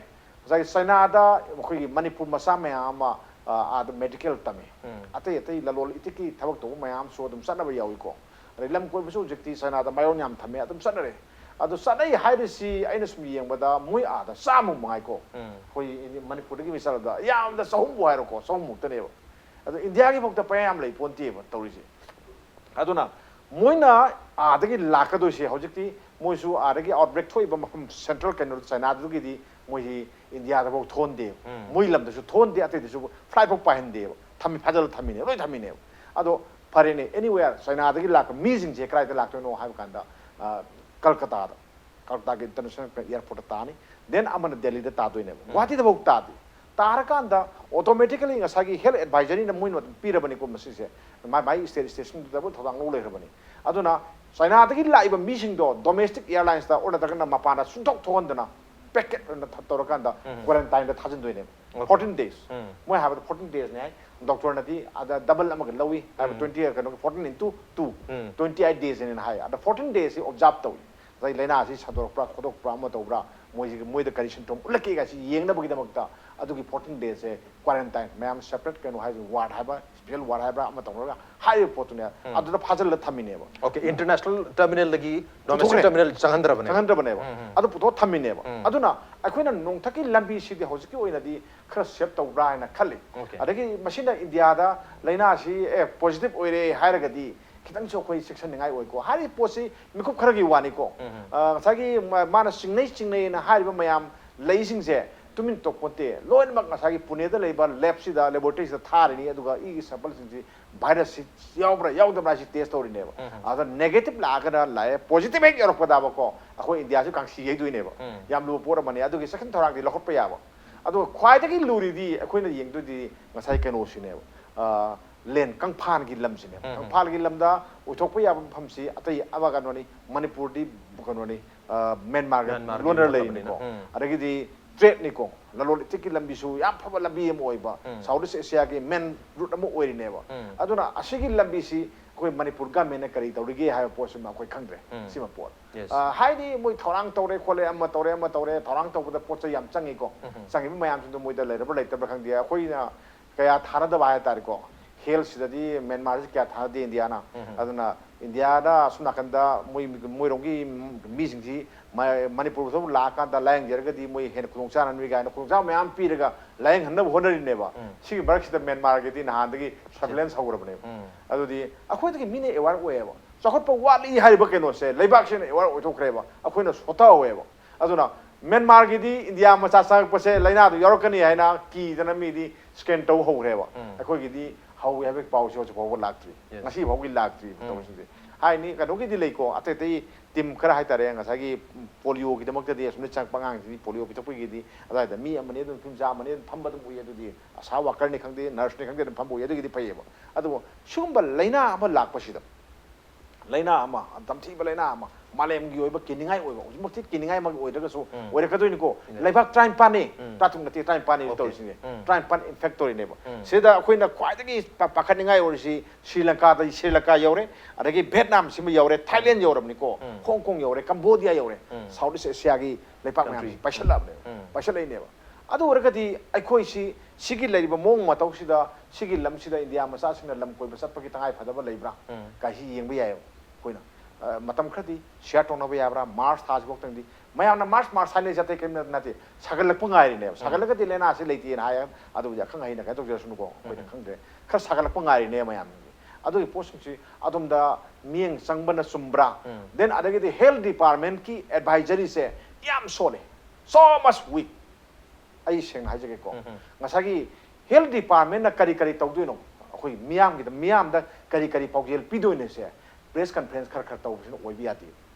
ꯉꯁꯥꯏꯒꯤ ꯆꯥꯏꯅꯥꯗ ꯑꯩꯈꯣꯏꯒꯤ ꯃꯅꯤꯄꯨꯔ ꯃꯆꯥ ꯃꯌꯥꯝ ꯑꯃ, ꯑ, ꯑꯥꯗ medical ꯇꯝꯃꯤ꯫ ꯎꯝ꯫ ꯑꯇꯩ ꯑꯇꯩ ꯂꯂꯣꯟ ꯏꯇꯤꯛꯀꯤ ꯊꯕꯛ ꯇꯧꯕ ꯃꯌꯥꯝꯁꯨ ꯑꯗꯨꯝ ꯆꯠꯅꯕ ꯌꯥꯎꯏꯀꯣ꯫ ꯑꯗꯩ ꯂꯝ ꯀꯣꯏꯕꯁꯨ ꯍꯧꯖꯤꯛꯇꯤ ꯆꯥꯏꯅꯥꯗ ꯃꯌꯣꯟ ꯌꯥꯝ ꯊꯝꯃꯦ, ꯑꯗꯨꯝ ꯆꯠꯅꯔꯦ꯫ ꯑꯗꯣ ꯆꯠꯅꯩ ꯍꯥꯏꯔꯤꯁꯤ ꯑꯩꯅ ꯁꯨꯝ ꯌꯦꯡꯕꯗ ꯃꯣꯏ ꯑꯥꯗ ꯆꯥꯝꯃ ꯃꯉꯥꯏꯀꯣ꯫ ꯎꯝ꯫ ꯑꯩꯈꯣꯏ ꯏꯟꯗꯤ-, ꯃꯅꯤꯄꯨꯔꯗꯒꯤ ꯃꯤ ꯆꯠꯂꯗ ꯌꯥꯝꯅ ꯆꯍꯨꯝꯕꯨ ꯍꯥꯏꯔꯣꯀꯣ, ꯆꯍꯨꯝꯃꯨꯛꯇꯅꯦꯕ꯫ ꯑꯗꯣ ꯏꯟꯗꯤꯌꯥꯒꯤ ꯐꯥꯎꯗ ꯄꯌꯥ ꯌꯥꯝ ꯂꯩ ꯄꯣꯟꯇꯦꯕ ꯇꯧꯔꯤꯁꯦ꯫ ꯑꯗꯨꯅ ꯃꯣꯏꯅ ꯑꯥꯗꯒꯤ ꯂꯥꯛꯀꯗꯣꯏꯁꯦ ꯍꯧꯖꯤꯛꯇꯤ ꯃꯣꯏꯁꯨ ꯑꯥꯗꯒꯤ outbreak ꯊꯣꯛꯏꯕ ꯃꯐꯝ central ꯀꯩꯅꯣ ꯆꯥꯏꯅꯥꯗꯨꯒꯤꯗꯤ ꯃꯣꯏꯁꯤ ꯏꯟꯗꯤꯌꯥꯗꯐꯥꯎ ꯊꯣꯟꯗꯦꯕ꯫ ꯎꯝ꯫ ꯃꯣꯏ ꯂꯝꯗꯁꯨ ꯊꯣꯟꯗꯦ, ꯑꯇꯩꯗꯁꯨ flight ꯐꯥꯎ ꯄꯥꯏꯍꯟꯗꯦꯕ꯫ ꯊꯝꯃꯤ, ꯐꯥꯖꯤꯜꯂ ꯊꯝꯃꯤꯅꯦꯕ, ꯂꯣꯏ ꯊꯝꯃꯤꯅꯦꯕ꯫ ꯑꯗꯣ ꯐꯔꯦꯅꯦ, anywhere ꯆꯥꯏꯅꯥꯗꯒꯤ ꯂꯥꯛꯄ ꯃꯤꯁꯤꯡꯁꯦ ꯀꯗꯥꯏꯗ ꯂꯥꯛꯇꯣꯏꯅꯣ ꯍꯥꯏꯕ ꯀꯥꯟꯗ, ꯑ, ꯀꯜꯀꯇꯥꯗ, ꯀꯜꯀꯇꯥꯒꯤ international airport ꯇꯥꯅꯤ꯫ Then ꯑꯃꯅ ꯗꯦꯜꯂꯤꯗ ꯇꯥꯗꯣꯏꯅꯦꯕ꯫ ꯎꯝ꯫ ꯒꯨꯋꯥꯍꯥꯇꯤꯗꯐꯥꯎ ꯇꯥꯗꯦ꯫ ꯇꯥꯔꯀꯥꯟꯗ automatically ꯉꯁꯥꯏꯒꯤ health advisory ꯅ ꯃꯣꯏꯅ ꯑꯗꯨꯝ ꯄꯤꯔꯕꯅꯤꯀꯣ ꯃꯁꯤꯁꯦ꯫ ꯃꯥꯏ ꯃꯥꯏ state station ꯗꯨꯗ ꯊꯧꯗꯥꯡ ꯂꯧ ꯂꯩꯈ꯭ꯔꯕꯅꯤ꯫ ꯑꯗꯨꯅ ꯆꯥꯏꯅꯥꯗꯒꯤ ꯂꯥꯛꯏꯕ ꯃꯤꯁꯤꯡꯗꯣ domestic airlines ꯇ ꯑꯣꯔ ꯅꯠꯇ꯭ꯔꯒꯅ ꯃꯄꯥꯟꯗ ꯁꯨꯡꯊꯣꯛ ꯊꯣꯛꯍꯟꯗꯅ packet ꯑꯣꯏꯅ ꯊ-, ꯇꯧꯔꯀꯥꯟꯗ ꯎꯝ꯫ Quarantine ꯗ ꯊꯥꯖꯤꯟꯗꯣꯏꯅꯦꯕ꯫ Okay. Fourteen days꯫ ꯎꯝ꯫ ꯃꯣꯏ ꯍꯥꯏꯕꯗ fourteen days ꯅꯦ ꯍꯥꯏ꯫ Doctor ꯅꯗꯤ ꯑꯗ double ꯑꯃꯒ ꯂꯧꯏ ꯍꯥꯏꯕ, ꯎꯝ꯫ Twenty, ꯀꯩꯅꯣꯒꯤ fourteen into two, ꯎꯝ꯫ Twenty eight days ꯅꯦꯅ ꯍꯥꯏ꯫ ꯑꯗ fourteen days ꯁꯤ observe ꯇꯧꯏ꯫ ꯉꯁꯥꯏ ꯂꯥꯏꯅꯥꯁꯤ ꯁꯟꯗꯣꯔꯛꯄ꯭ꯔꯥ, ꯈꯣꯠꯇꯣꯛꯄ꯭ꯔꯥ, ꯑꯃ ꯇꯧꯕ꯭ꯔꯥ, ꯃꯣꯏꯁꯤꯒꯤ ꯃꯣꯏꯗ ꯀꯔꯤ symptom ꯎꯠꯂꯛꯀꯦ ꯀꯥꯏꯁꯤ ꯌꯦꯡꯅꯕꯒꯤꯗꯃꯛꯇ ꯑꯗꯨꯒꯤ fourteen days ꯁꯦ quarantine, ꯃꯌꯥꯝ separate ꯀꯩꯅꯣ ꯍꯥꯏꯁꯦ, ward ꯍꯥꯏꯕ꯭ꯔꯥ, special ward ꯍꯥꯏꯕ꯭ꯔꯥ, ꯑꯃ ꯇꯧꯔꯒ ꯍꯥꯏꯔꯤꯕ ꯄꯣꯠꯇꯨꯅꯦ, ꯑꯗꯨꯗ ꯐꯥꯖꯤꯜꯂ ꯊꯝꯃꯤꯅꯦꯕ꯫ Okay, international terminal ꯗꯒꯤ domestic ꯄꯨꯊꯣꯛꯈ꯭ꯔꯦ꯫ terminal ꯆꯪꯍꯟꯗ꯭ꯔꯕꯅꯦ꯫ ꯆꯪꯍꯟꯗ꯭ꯔꯕꯅꯦꯕ꯫ ꯑꯗꯨ ꯄꯨꯊꯣꯛ ꯊꯝꯃꯤꯅꯦꯕ꯫ ꯑꯗꯨꯅ ꯑꯩꯈꯣꯏꯅ ꯅꯣꯡꯊꯛꯀꯤ ꯂꯝꯕꯤꯁꯤꯗꯤ ꯍꯧꯖꯤꯛꯀꯤ ꯑꯣꯏꯅꯗꯤ ꯈꯔ safe ꯇꯧꯕ꯭ꯔꯥ ꯍꯥꯏꯅ ꯈꯜꯂꯤ꯫ Okay. ꯑꯗꯒꯤ ꯃꯁꯤꯅ ꯏꯟꯗꯤꯌꯥꯗ ꯂꯥꯏꯅꯥꯁꯤ ꯑꯦ positive ꯑꯣꯏꯔꯦ ꯍꯥꯏꯔꯒꯗꯤ ꯈꯤꯇꯪꯁꯨ ꯑꯩꯈꯣꯏ ꯆꯦꯛꯁꯤꯟꯅꯤꯡꯉꯥꯏ ꯑꯣꯏꯀꯣ꯫ ꯍꯥꯏꯔꯤꯕ ꯄꯣꯠꯁꯤ ꯃꯤꯀꯨꯞ ꯈꯔꯒꯤ ꯋꯥꯅꯤꯀꯣ꯫ ꯑ, ꯉꯁꯥꯏꯒꯤ ꯃꯥ- ꯃꯥꯅ ꯆꯤꯡꯅꯩ ꯆꯤꯡꯅꯩꯅ ꯍꯥꯏꯔꯤꯕ ꯃꯌꯥꯝ ꯂꯩꯁꯤꯡꯁꯦ ꯇꯨꯃꯤꯟ ꯇꯣꯛꯄꯣꯟꯇꯦ꯫ ꯂꯣꯏꯅꯃꯛ ꯉꯁꯥꯏꯒꯤ ꯄꯨꯅꯦꯗ ꯂꯩꯕ lab ꯁꯤꯗ, laboratory ꯁꯤꯗ ꯊꯥꯔꯤꯅꯤ, ꯑꯗꯨꯒ ꯏꯒꯤ sample ꯁꯤꯡꯁꯤ virus ꯁꯤ ꯌꯥꯎꯕ꯭ꯔꯥ ꯌꯥꯎꯗꯕ꯭ꯔꯥ ꯍꯥꯏꯁꯤ test ꯇꯧꯔꯤꯅꯦꯕ꯫ ꯑꯗ negative ꯂꯥꯛꯑꯒꯅ ꯂꯥꯛꯑꯦ, positive ꯍꯦꯛ ꯌꯧꯔꯛꯄꯗꯕꯀꯣ ꯑꯩꯈꯣꯏ ꯏꯟꯗꯤꯌꯥꯁꯨ ꯀꯥꯡꯁꯤ ꯌꯩꯗꯣꯏꯅꯦꯕ꯫ ꯌꯥꯝ ꯂꯨꯕ ꯄꯣꯠ ꯑꯃꯅꯤ꯫ ꯑꯗꯨꯒꯤ ꯆꯦꯛꯁꯤꯟ ꯊꯧꯔꯥꯡꯗꯤ ꯂꯧꯈꯠꯄ ꯌꯥꯕ꯫ ꯑꯗꯨꯒ ꯈ꯭ꯋꯥꯏꯗꯒꯤ ꯂꯨꯔꯤꯗꯤ ꯑꯩꯈꯣꯏꯅ ꯌꯦꯡꯗꯣꯏꯗꯤ ꯉꯁꯥꯏ ꯀꯩꯅꯣꯁꯤꯅꯦꯕ, ꯑ, land, ꯀꯪꯐꯥꯜꯒꯤ ꯂꯝꯁꯤꯅꯦꯕ꯫ ꯀꯪꯐꯥꯜꯒꯤ ꯂꯝꯗ ꯑꯣꯏꯊꯣꯛꯄ ꯌꯥꯕ ꯃꯐꯝꯁꯤ ꯑꯇꯩ ꯑꯃ ꯀꯩꯅꯣꯅꯤ, ꯃꯅꯤꯄꯨꯔꯗꯤ ꯀꯩꯅꯣꯅꯤ, ꯑ, ꯃ꯭ꯌꯥꯟꯃꯥꯔꯒ ꯃ꯭ꯌꯥꯟꯃꯥꯔꯒ ꯂꯣꯟꯅꯔ ꯂꯩꯔꯕꯅꯤꯅ꯫ ꯂꯩꯔꯤꯅꯤꯀꯣ꯫ ꯑꯗꯒꯤꯗꯤ trade ꯅꯤꯀꯣ, ꯂꯂꯣꯟ ꯏꯇꯤꯛꯀꯤ ꯂꯝꯕꯤꯁꯨ ꯌꯥꯝ ꯐꯕ ꯂꯝꯕꯤ ꯑꯃ ꯑꯣꯏꯕ, South East Asia ꯒꯤ main route ꯑꯃ ꯑꯣꯏꯔꯤꯅꯦꯕ꯫ ꯑꯗꯨꯅ ꯑꯁꯤꯒꯤ ꯂꯝꯕꯤꯁꯤ ꯑꯩꯈꯣꯏ ꯃꯅꯤꯄꯨꯔ government ꯅ ꯀꯔꯤ ꯇꯧꯔꯤꯒꯦ ꯍꯥꯏꯕ ꯄꯣꯠꯁꯤꯃ ꯑꯩꯈꯣꯏ ꯈꯪꯗ꯭ꯔꯦ꯫ ꯁꯤꯃ ꯄꯣꯠ꯫ Yes. ꯑ, ꯍꯥꯏꯗꯤ ꯃꯣꯏ ꯊꯧꯔꯥꯡ ꯇꯧꯔꯦ ꯈꯣꯠꯂꯦ, ꯑꯃ ꯇꯧꯔꯦ ꯑꯃ ꯇꯧꯔꯦ, ꯊꯧꯔꯥꯡ ꯇꯧꯕꯗ ꯄꯣꯠ ꯆꯩ ꯌꯥꯝ ꯆꯪꯉꯤꯀꯣ꯫ ꯆꯪꯉꯤꯕ ꯃꯌꯥꯝꯁꯤꯡꯗꯣ ꯃꯣꯏꯗ ꯂꯩꯔꯕ꯭ꯔꯥ ꯂꯩꯇꯕ꯭ꯔꯥ ꯈꯪꯗꯦ꯫ ꯑꯩꯈꯣꯏꯅ ꯀꯌꯥ ꯊꯥꯅꯗꯕ ꯍꯥꯏꯇꯥꯔꯦꯀꯣ꯫ Health ꯁꯤꯗꯗꯤ ꯃ꯭ꯌꯥꯟꯃꯥꯔꯁꯤ ꯀꯌꯥ ꯊꯥꯅꯗꯦ ꯏꯟꯗꯤꯌꯥꯅ꯫ ꯑꯗꯨꯅ ꯏꯟꯗꯤꯌꯥꯗ ꯑꯁꯣꯝ ꯅꯥꯀꯟꯗ ꯃꯣꯏ, ꯃꯣꯏꯔꯣꯝꯒꯤ ꯃꯤꯁꯤꯡꯁꯤ ꯃ- ꯃꯅꯤꯄꯨꯔꯗ ꯂꯥꯛꯑꯀꯥꯟꯗ ꯂꯥꯌꯦꯡꯖꯔꯒꯗꯤ ꯃꯣꯏ ꯍꯦꯟꯅ ꯈꯨꯗꯣꯡꯆꯥꯅꯅꯤ ꯀꯥꯏꯅ ꯈꯨꯗꯣꯡꯆꯥꯕ ꯃꯌꯥꯝ ꯄꯤꯔꯒ ꯂꯥꯌꯦꯡꯍꯟꯅꯕ ꯍꯣꯠꯅꯔꯤꯅꯦꯕ꯫ ꯁꯤꯒꯤ ꯃꯔꯛꯁꯤꯗ ꯃ꯭ꯌꯥꯟꯃꯥꯔꯒꯤꯗꯤ ꯅꯍꯥꯟꯗꯒꯤ surveillance ꯍꯧꯈ꯭ꯔꯕꯅꯦꯕ꯫ ꯑꯗꯨꯗꯤ ꯑꯩꯈꯣꯏꯗꯒꯤ ꯃꯤꯅ aware ꯑꯣꯏꯌꯦꯕ꯫ ꯆꯥꯎꯈꯠꯄ ꯋꯥꯠꯂꯤ ꯍꯥꯏꯔꯤꯕ ꯀꯩꯅꯣꯁꯦ ꯂꯩꯕꯥꯛꯁꯤꯅ aware ꯑꯣꯏꯊꯣꯛꯈ꯭ꯔꯦꯕ꯫ ꯑꯩꯈꯣꯏꯅ ꯁꯣꯊꯍꯧꯋꯦꯕ꯫ ꯑꯗꯨꯅ ꯃ꯭ꯌꯥꯟꯃꯥꯔꯒꯤꯗꯤ ꯏꯟꯗꯤꯌꯥ ꯃꯆꯥ ꯆꯪꯉꯛꯄꯁꯦ ꯂꯥꯏꯅꯥꯗꯨ ꯌꯥꯎꯔꯛꯀꯅꯤ ꯍꯥꯏꯅ ꯀꯤꯗꯅ ꯃꯤꯗꯤ scan ꯇꯧ ꯍꯧꯈ꯭ꯔꯦꯕ꯫ ꯑꯩꯈꯣꯏꯒꯤꯗꯤ ꯍꯧꯏ ꯍꯥꯏꯕꯒꯤ ꯄꯥꯎꯁꯦ ꯍꯧꯖꯤꯛ ꯐꯥꯎꯕ ꯂꯥꯛꯇ꯭ꯔꯤ꯫ Yes. ꯉꯁꯤ ꯐꯥꯎꯒꯤ ꯂꯥꯛꯇ꯭ꯔꯤ ꯇꯧꯔꯤꯁꯤꯡꯁꯦ꯫ ꯍꯥꯏꯅꯤ ꯀꯩꯅꯣꯒꯤꯗꯤ ꯂꯩꯀꯣ, ꯑꯇꯩ ꯑꯇꯩ team ꯈꯔ ꯍꯥꯏꯇꯥꯔꯦ, ꯉꯁꯥꯏꯒꯤ polio ꯒꯤꯗꯃꯛꯇꯗꯤ ꯑꯁꯨꯝꯅ ꯆꯪꯉꯛꯄ ꯑꯉꯥꯡꯁꯤꯡꯗꯤ polio ꯄꯤꯊꯛꯄꯒꯤꯗꯤ ꯑꯗꯨꯋꯥꯏꯗ ꯃꯤ ꯑꯃꯅꯤ ꯑꯗꯨꯝ ꯅꯨꯄꯤ ꯃꯆꯥ ꯑꯃꯅꯤ ꯑꯗꯨꯝ ꯐꯝꯕ ꯑꯗꯨꯝ ꯎꯏ꯫ ꯑꯗꯨꯗꯤ ASHA worker ꯅꯤ ꯈꯪꯗꯦ, nurse ꯅꯤ ꯈꯪꯗꯦ ꯑꯗꯨꯝ ꯐꯝꯕ ꯎꯏ꯫ ꯑꯗꯨꯒꯤꯗꯤ ꯐꯩꯌꯦꯕ꯫ ꯑꯗꯨꯕꯨ ꯁꯤꯒꯨꯝꯕ ꯂꯥꯏꯅꯥ ꯑꯃ ꯂꯥꯛꯄꯁꯤꯗ ꯂꯥꯏꯅꯥ ꯑꯃ, ꯇꯝꯊꯤꯕ ꯂꯥꯏꯅꯥ ꯑꯃ ꯃꯥꯂꯦꯝꯒꯤ ꯑꯣꯏꯕ ꯀꯤꯅꯤꯡꯉꯥꯏ ꯑꯣꯏꯕ, ꯍꯧꯖꯤꯛꯃꯛꯇꯤ ꯀꯤꯅꯤꯡꯉꯥꯏꯃꯛ ꯑꯣꯏꯗ꯭ꯔꯒꯁꯨ, ꯎꯝ꯫ ꯑꯣꯏꯔꯛꯀꯗꯣꯏꯅꯤꯀꯣ꯫ ꯎꯝ꯫ ꯂꯩꯕꯥꯛ ꯇꯔꯥꯅꯤꯄꯥꯟꯅꯤ, ꯎꯝ꯫ ꯇꯔꯥꯇꯔꯨꯛ ꯅꯠꯇꯦ, ꯇꯔꯥꯅꯤꯄꯥꯟꯅꯤ꯫ Okay. ꯇꯧꯔꯤꯁꯤꯅꯦ꯫ ꯎꯝ꯫ ꯇꯔꯥꯅꯤꯄꯥꯟ infect ꯇꯧꯔꯤꯅꯦꯕ꯫ ꯎꯝ꯫ ꯁꯤꯗ ꯑꯩꯈꯣꯏꯅ ꯈ꯭ꯋꯥꯏꯗꯒꯤ ꯄꯥ-, ꯄꯥꯈꯠꯅꯤꯡꯉꯥꯏ ꯑꯣꯏꯔꯤꯁꯤ ꯁ꯭ꯔꯤ ꯂꯪꯀꯥꯗ, ꯁ꯭ꯔꯤ ꯂꯪꯀꯥ ꯌꯧꯔꯦ, ꯑꯗꯒꯤ ꯚꯦꯠꯅꯥꯝ ꯁꯤꯃ ꯌꯧꯔꯦ, ꯊꯥꯏꯂꯦꯟ ꯌꯧꯔꯕꯅꯤꯀꯣ, ꯎꯝ꯫ ꯍꯣꯡ ꯀꯣꯡ ꯌꯧꯔꯦ, ꯀꯝꯕꯣꯗꯤꯌꯥ ꯌꯧꯔꯦ, ꯎꯝ꯫ South East Asia ꯒꯤ ꯂꯩꯄꯥꯛ ꯃꯌꯥꯝꯁꯤ country꯫ ꯄꯥꯏꯁꯜꯂꯛꯑꯕꯅꯦꯕ, ꯎꯝ꯫ ꯄꯥꯏꯁꯜꯂꯛꯏꯅꯦꯕ꯫ ꯑꯗꯨ ꯑꯣꯏꯔꯒꯗꯤ ꯑꯩꯈꯣꯏꯁꯤ ꯁꯤꯒꯤ ꯂꯩꯔꯤꯕ ꯃꯑꯣꯡ ꯃꯇꯧꯁꯤꯗ, ꯁꯤꯒꯤ ꯂꯝꯁꯤꯗ ꯏꯟꯗꯤꯌꯥ ꯃꯆꯥꯁꯤꯡꯅ ꯂꯝ ꯀꯣꯏꯕ ꯆꯠꯄꯒꯤ ꯇꯉꯥꯏ ꯐꯗꯕ ꯂꯩꯕ꯭ꯔꯥ? ꯎꯝ꯫ ꯀꯥꯏꯁꯤ ꯌꯦꯡꯕ ꯌꯥꯏꯌꯦꯕ ꯑꯩꯈꯣꯏꯅ꯫ ꯑ, ꯃꯇꯝ ꯈꯔꯗꯤ share ꯇꯧꯅꯕ ꯌꯥꯕ꯭ꯔꯥ? ꯃꯥꯔꯆ ꯊꯥꯁꯤꯐꯥꯎꯇꯪꯗꯤ ꯃꯌꯥꯝꯅ ꯃꯥꯔꯆ, ꯃꯥꯔꯆ ꯍꯥꯏꯅꯩꯁꯦ ꯑꯇꯩ ꯀꯔꯤꯝ ꯅꯠꯇꯦ, ꯁꯥꯒꯠꯂꯛꯄ ꯉꯥꯏꯔꯤꯅꯦꯕ꯫ ꯎꯝ꯫ ꯁꯥꯒꯠꯂꯒꯗꯤ ꯂꯥꯏꯅꯥꯁꯤ ꯂꯩꯇꯦꯅ ꯍꯥꯏ, ꯑꯗꯨꯕꯨꯗꯤ ꯑꯈꯪ ꯑꯍꯩꯅ ꯀꯩꯅꯣ ꯇꯧꯖꯔꯁꯅꯨꯀꯣ, ꯑꯩꯈꯣꯏꯅ ꯎꯝ꯫ ꯈꯪꯗ꯭ꯔꯦ꯫ ꯈꯔ ꯁꯥꯒꯠꯂꯛꯄ ꯉꯥꯏꯔꯤꯅꯦ ꯃꯌꯥꯝꯁꯤꯡꯁꯦ꯫ ꯑꯗꯨꯒꯤ ꯄꯣꯠꯁꯤꯡꯁꯤ ꯑꯗꯣꯝꯗ ꯃꯤꯠꯌꯦꯡ ꯆꯪꯕꯅ ꯆꯨꯝꯕ꯭ꯔꯥ? ꯎꯝ꯫ Then ꯑꯗꯒꯤꯗꯤ health department ꯀꯤ advisory ꯁꯦ ꯌꯥꯝ ꯁꯣꯜꯂꯦ, so much weak꯫ ꯑꯩ ꯁꯦꯡꯅ ꯍꯥꯏꯖꯒꯦꯀꯣ, ꯎꯝ, ꯎꯝ꯫ ꯉꯁꯥꯏꯒꯤ health department ꯅ ꯀꯔꯤ ꯀꯔꯤ ꯇꯧꯗꯣꯏꯅꯣ, ꯑꯩꯈꯣꯏ ꯃꯤꯌꯥꯝꯒꯤꯗ, ꯃꯤꯌꯥꯝꯗ ꯀꯔꯤ ꯀꯔꯤ ꯄꯥꯎꯖꯦꯜ ꯄꯤꯗꯣꯏꯅꯣꯁꯦ press conference ꯈꯔ ꯈꯔ ꯇꯧꯕꯁꯤꯅ ꯑꯣꯏꯕ ꯌꯥꯗꯦ,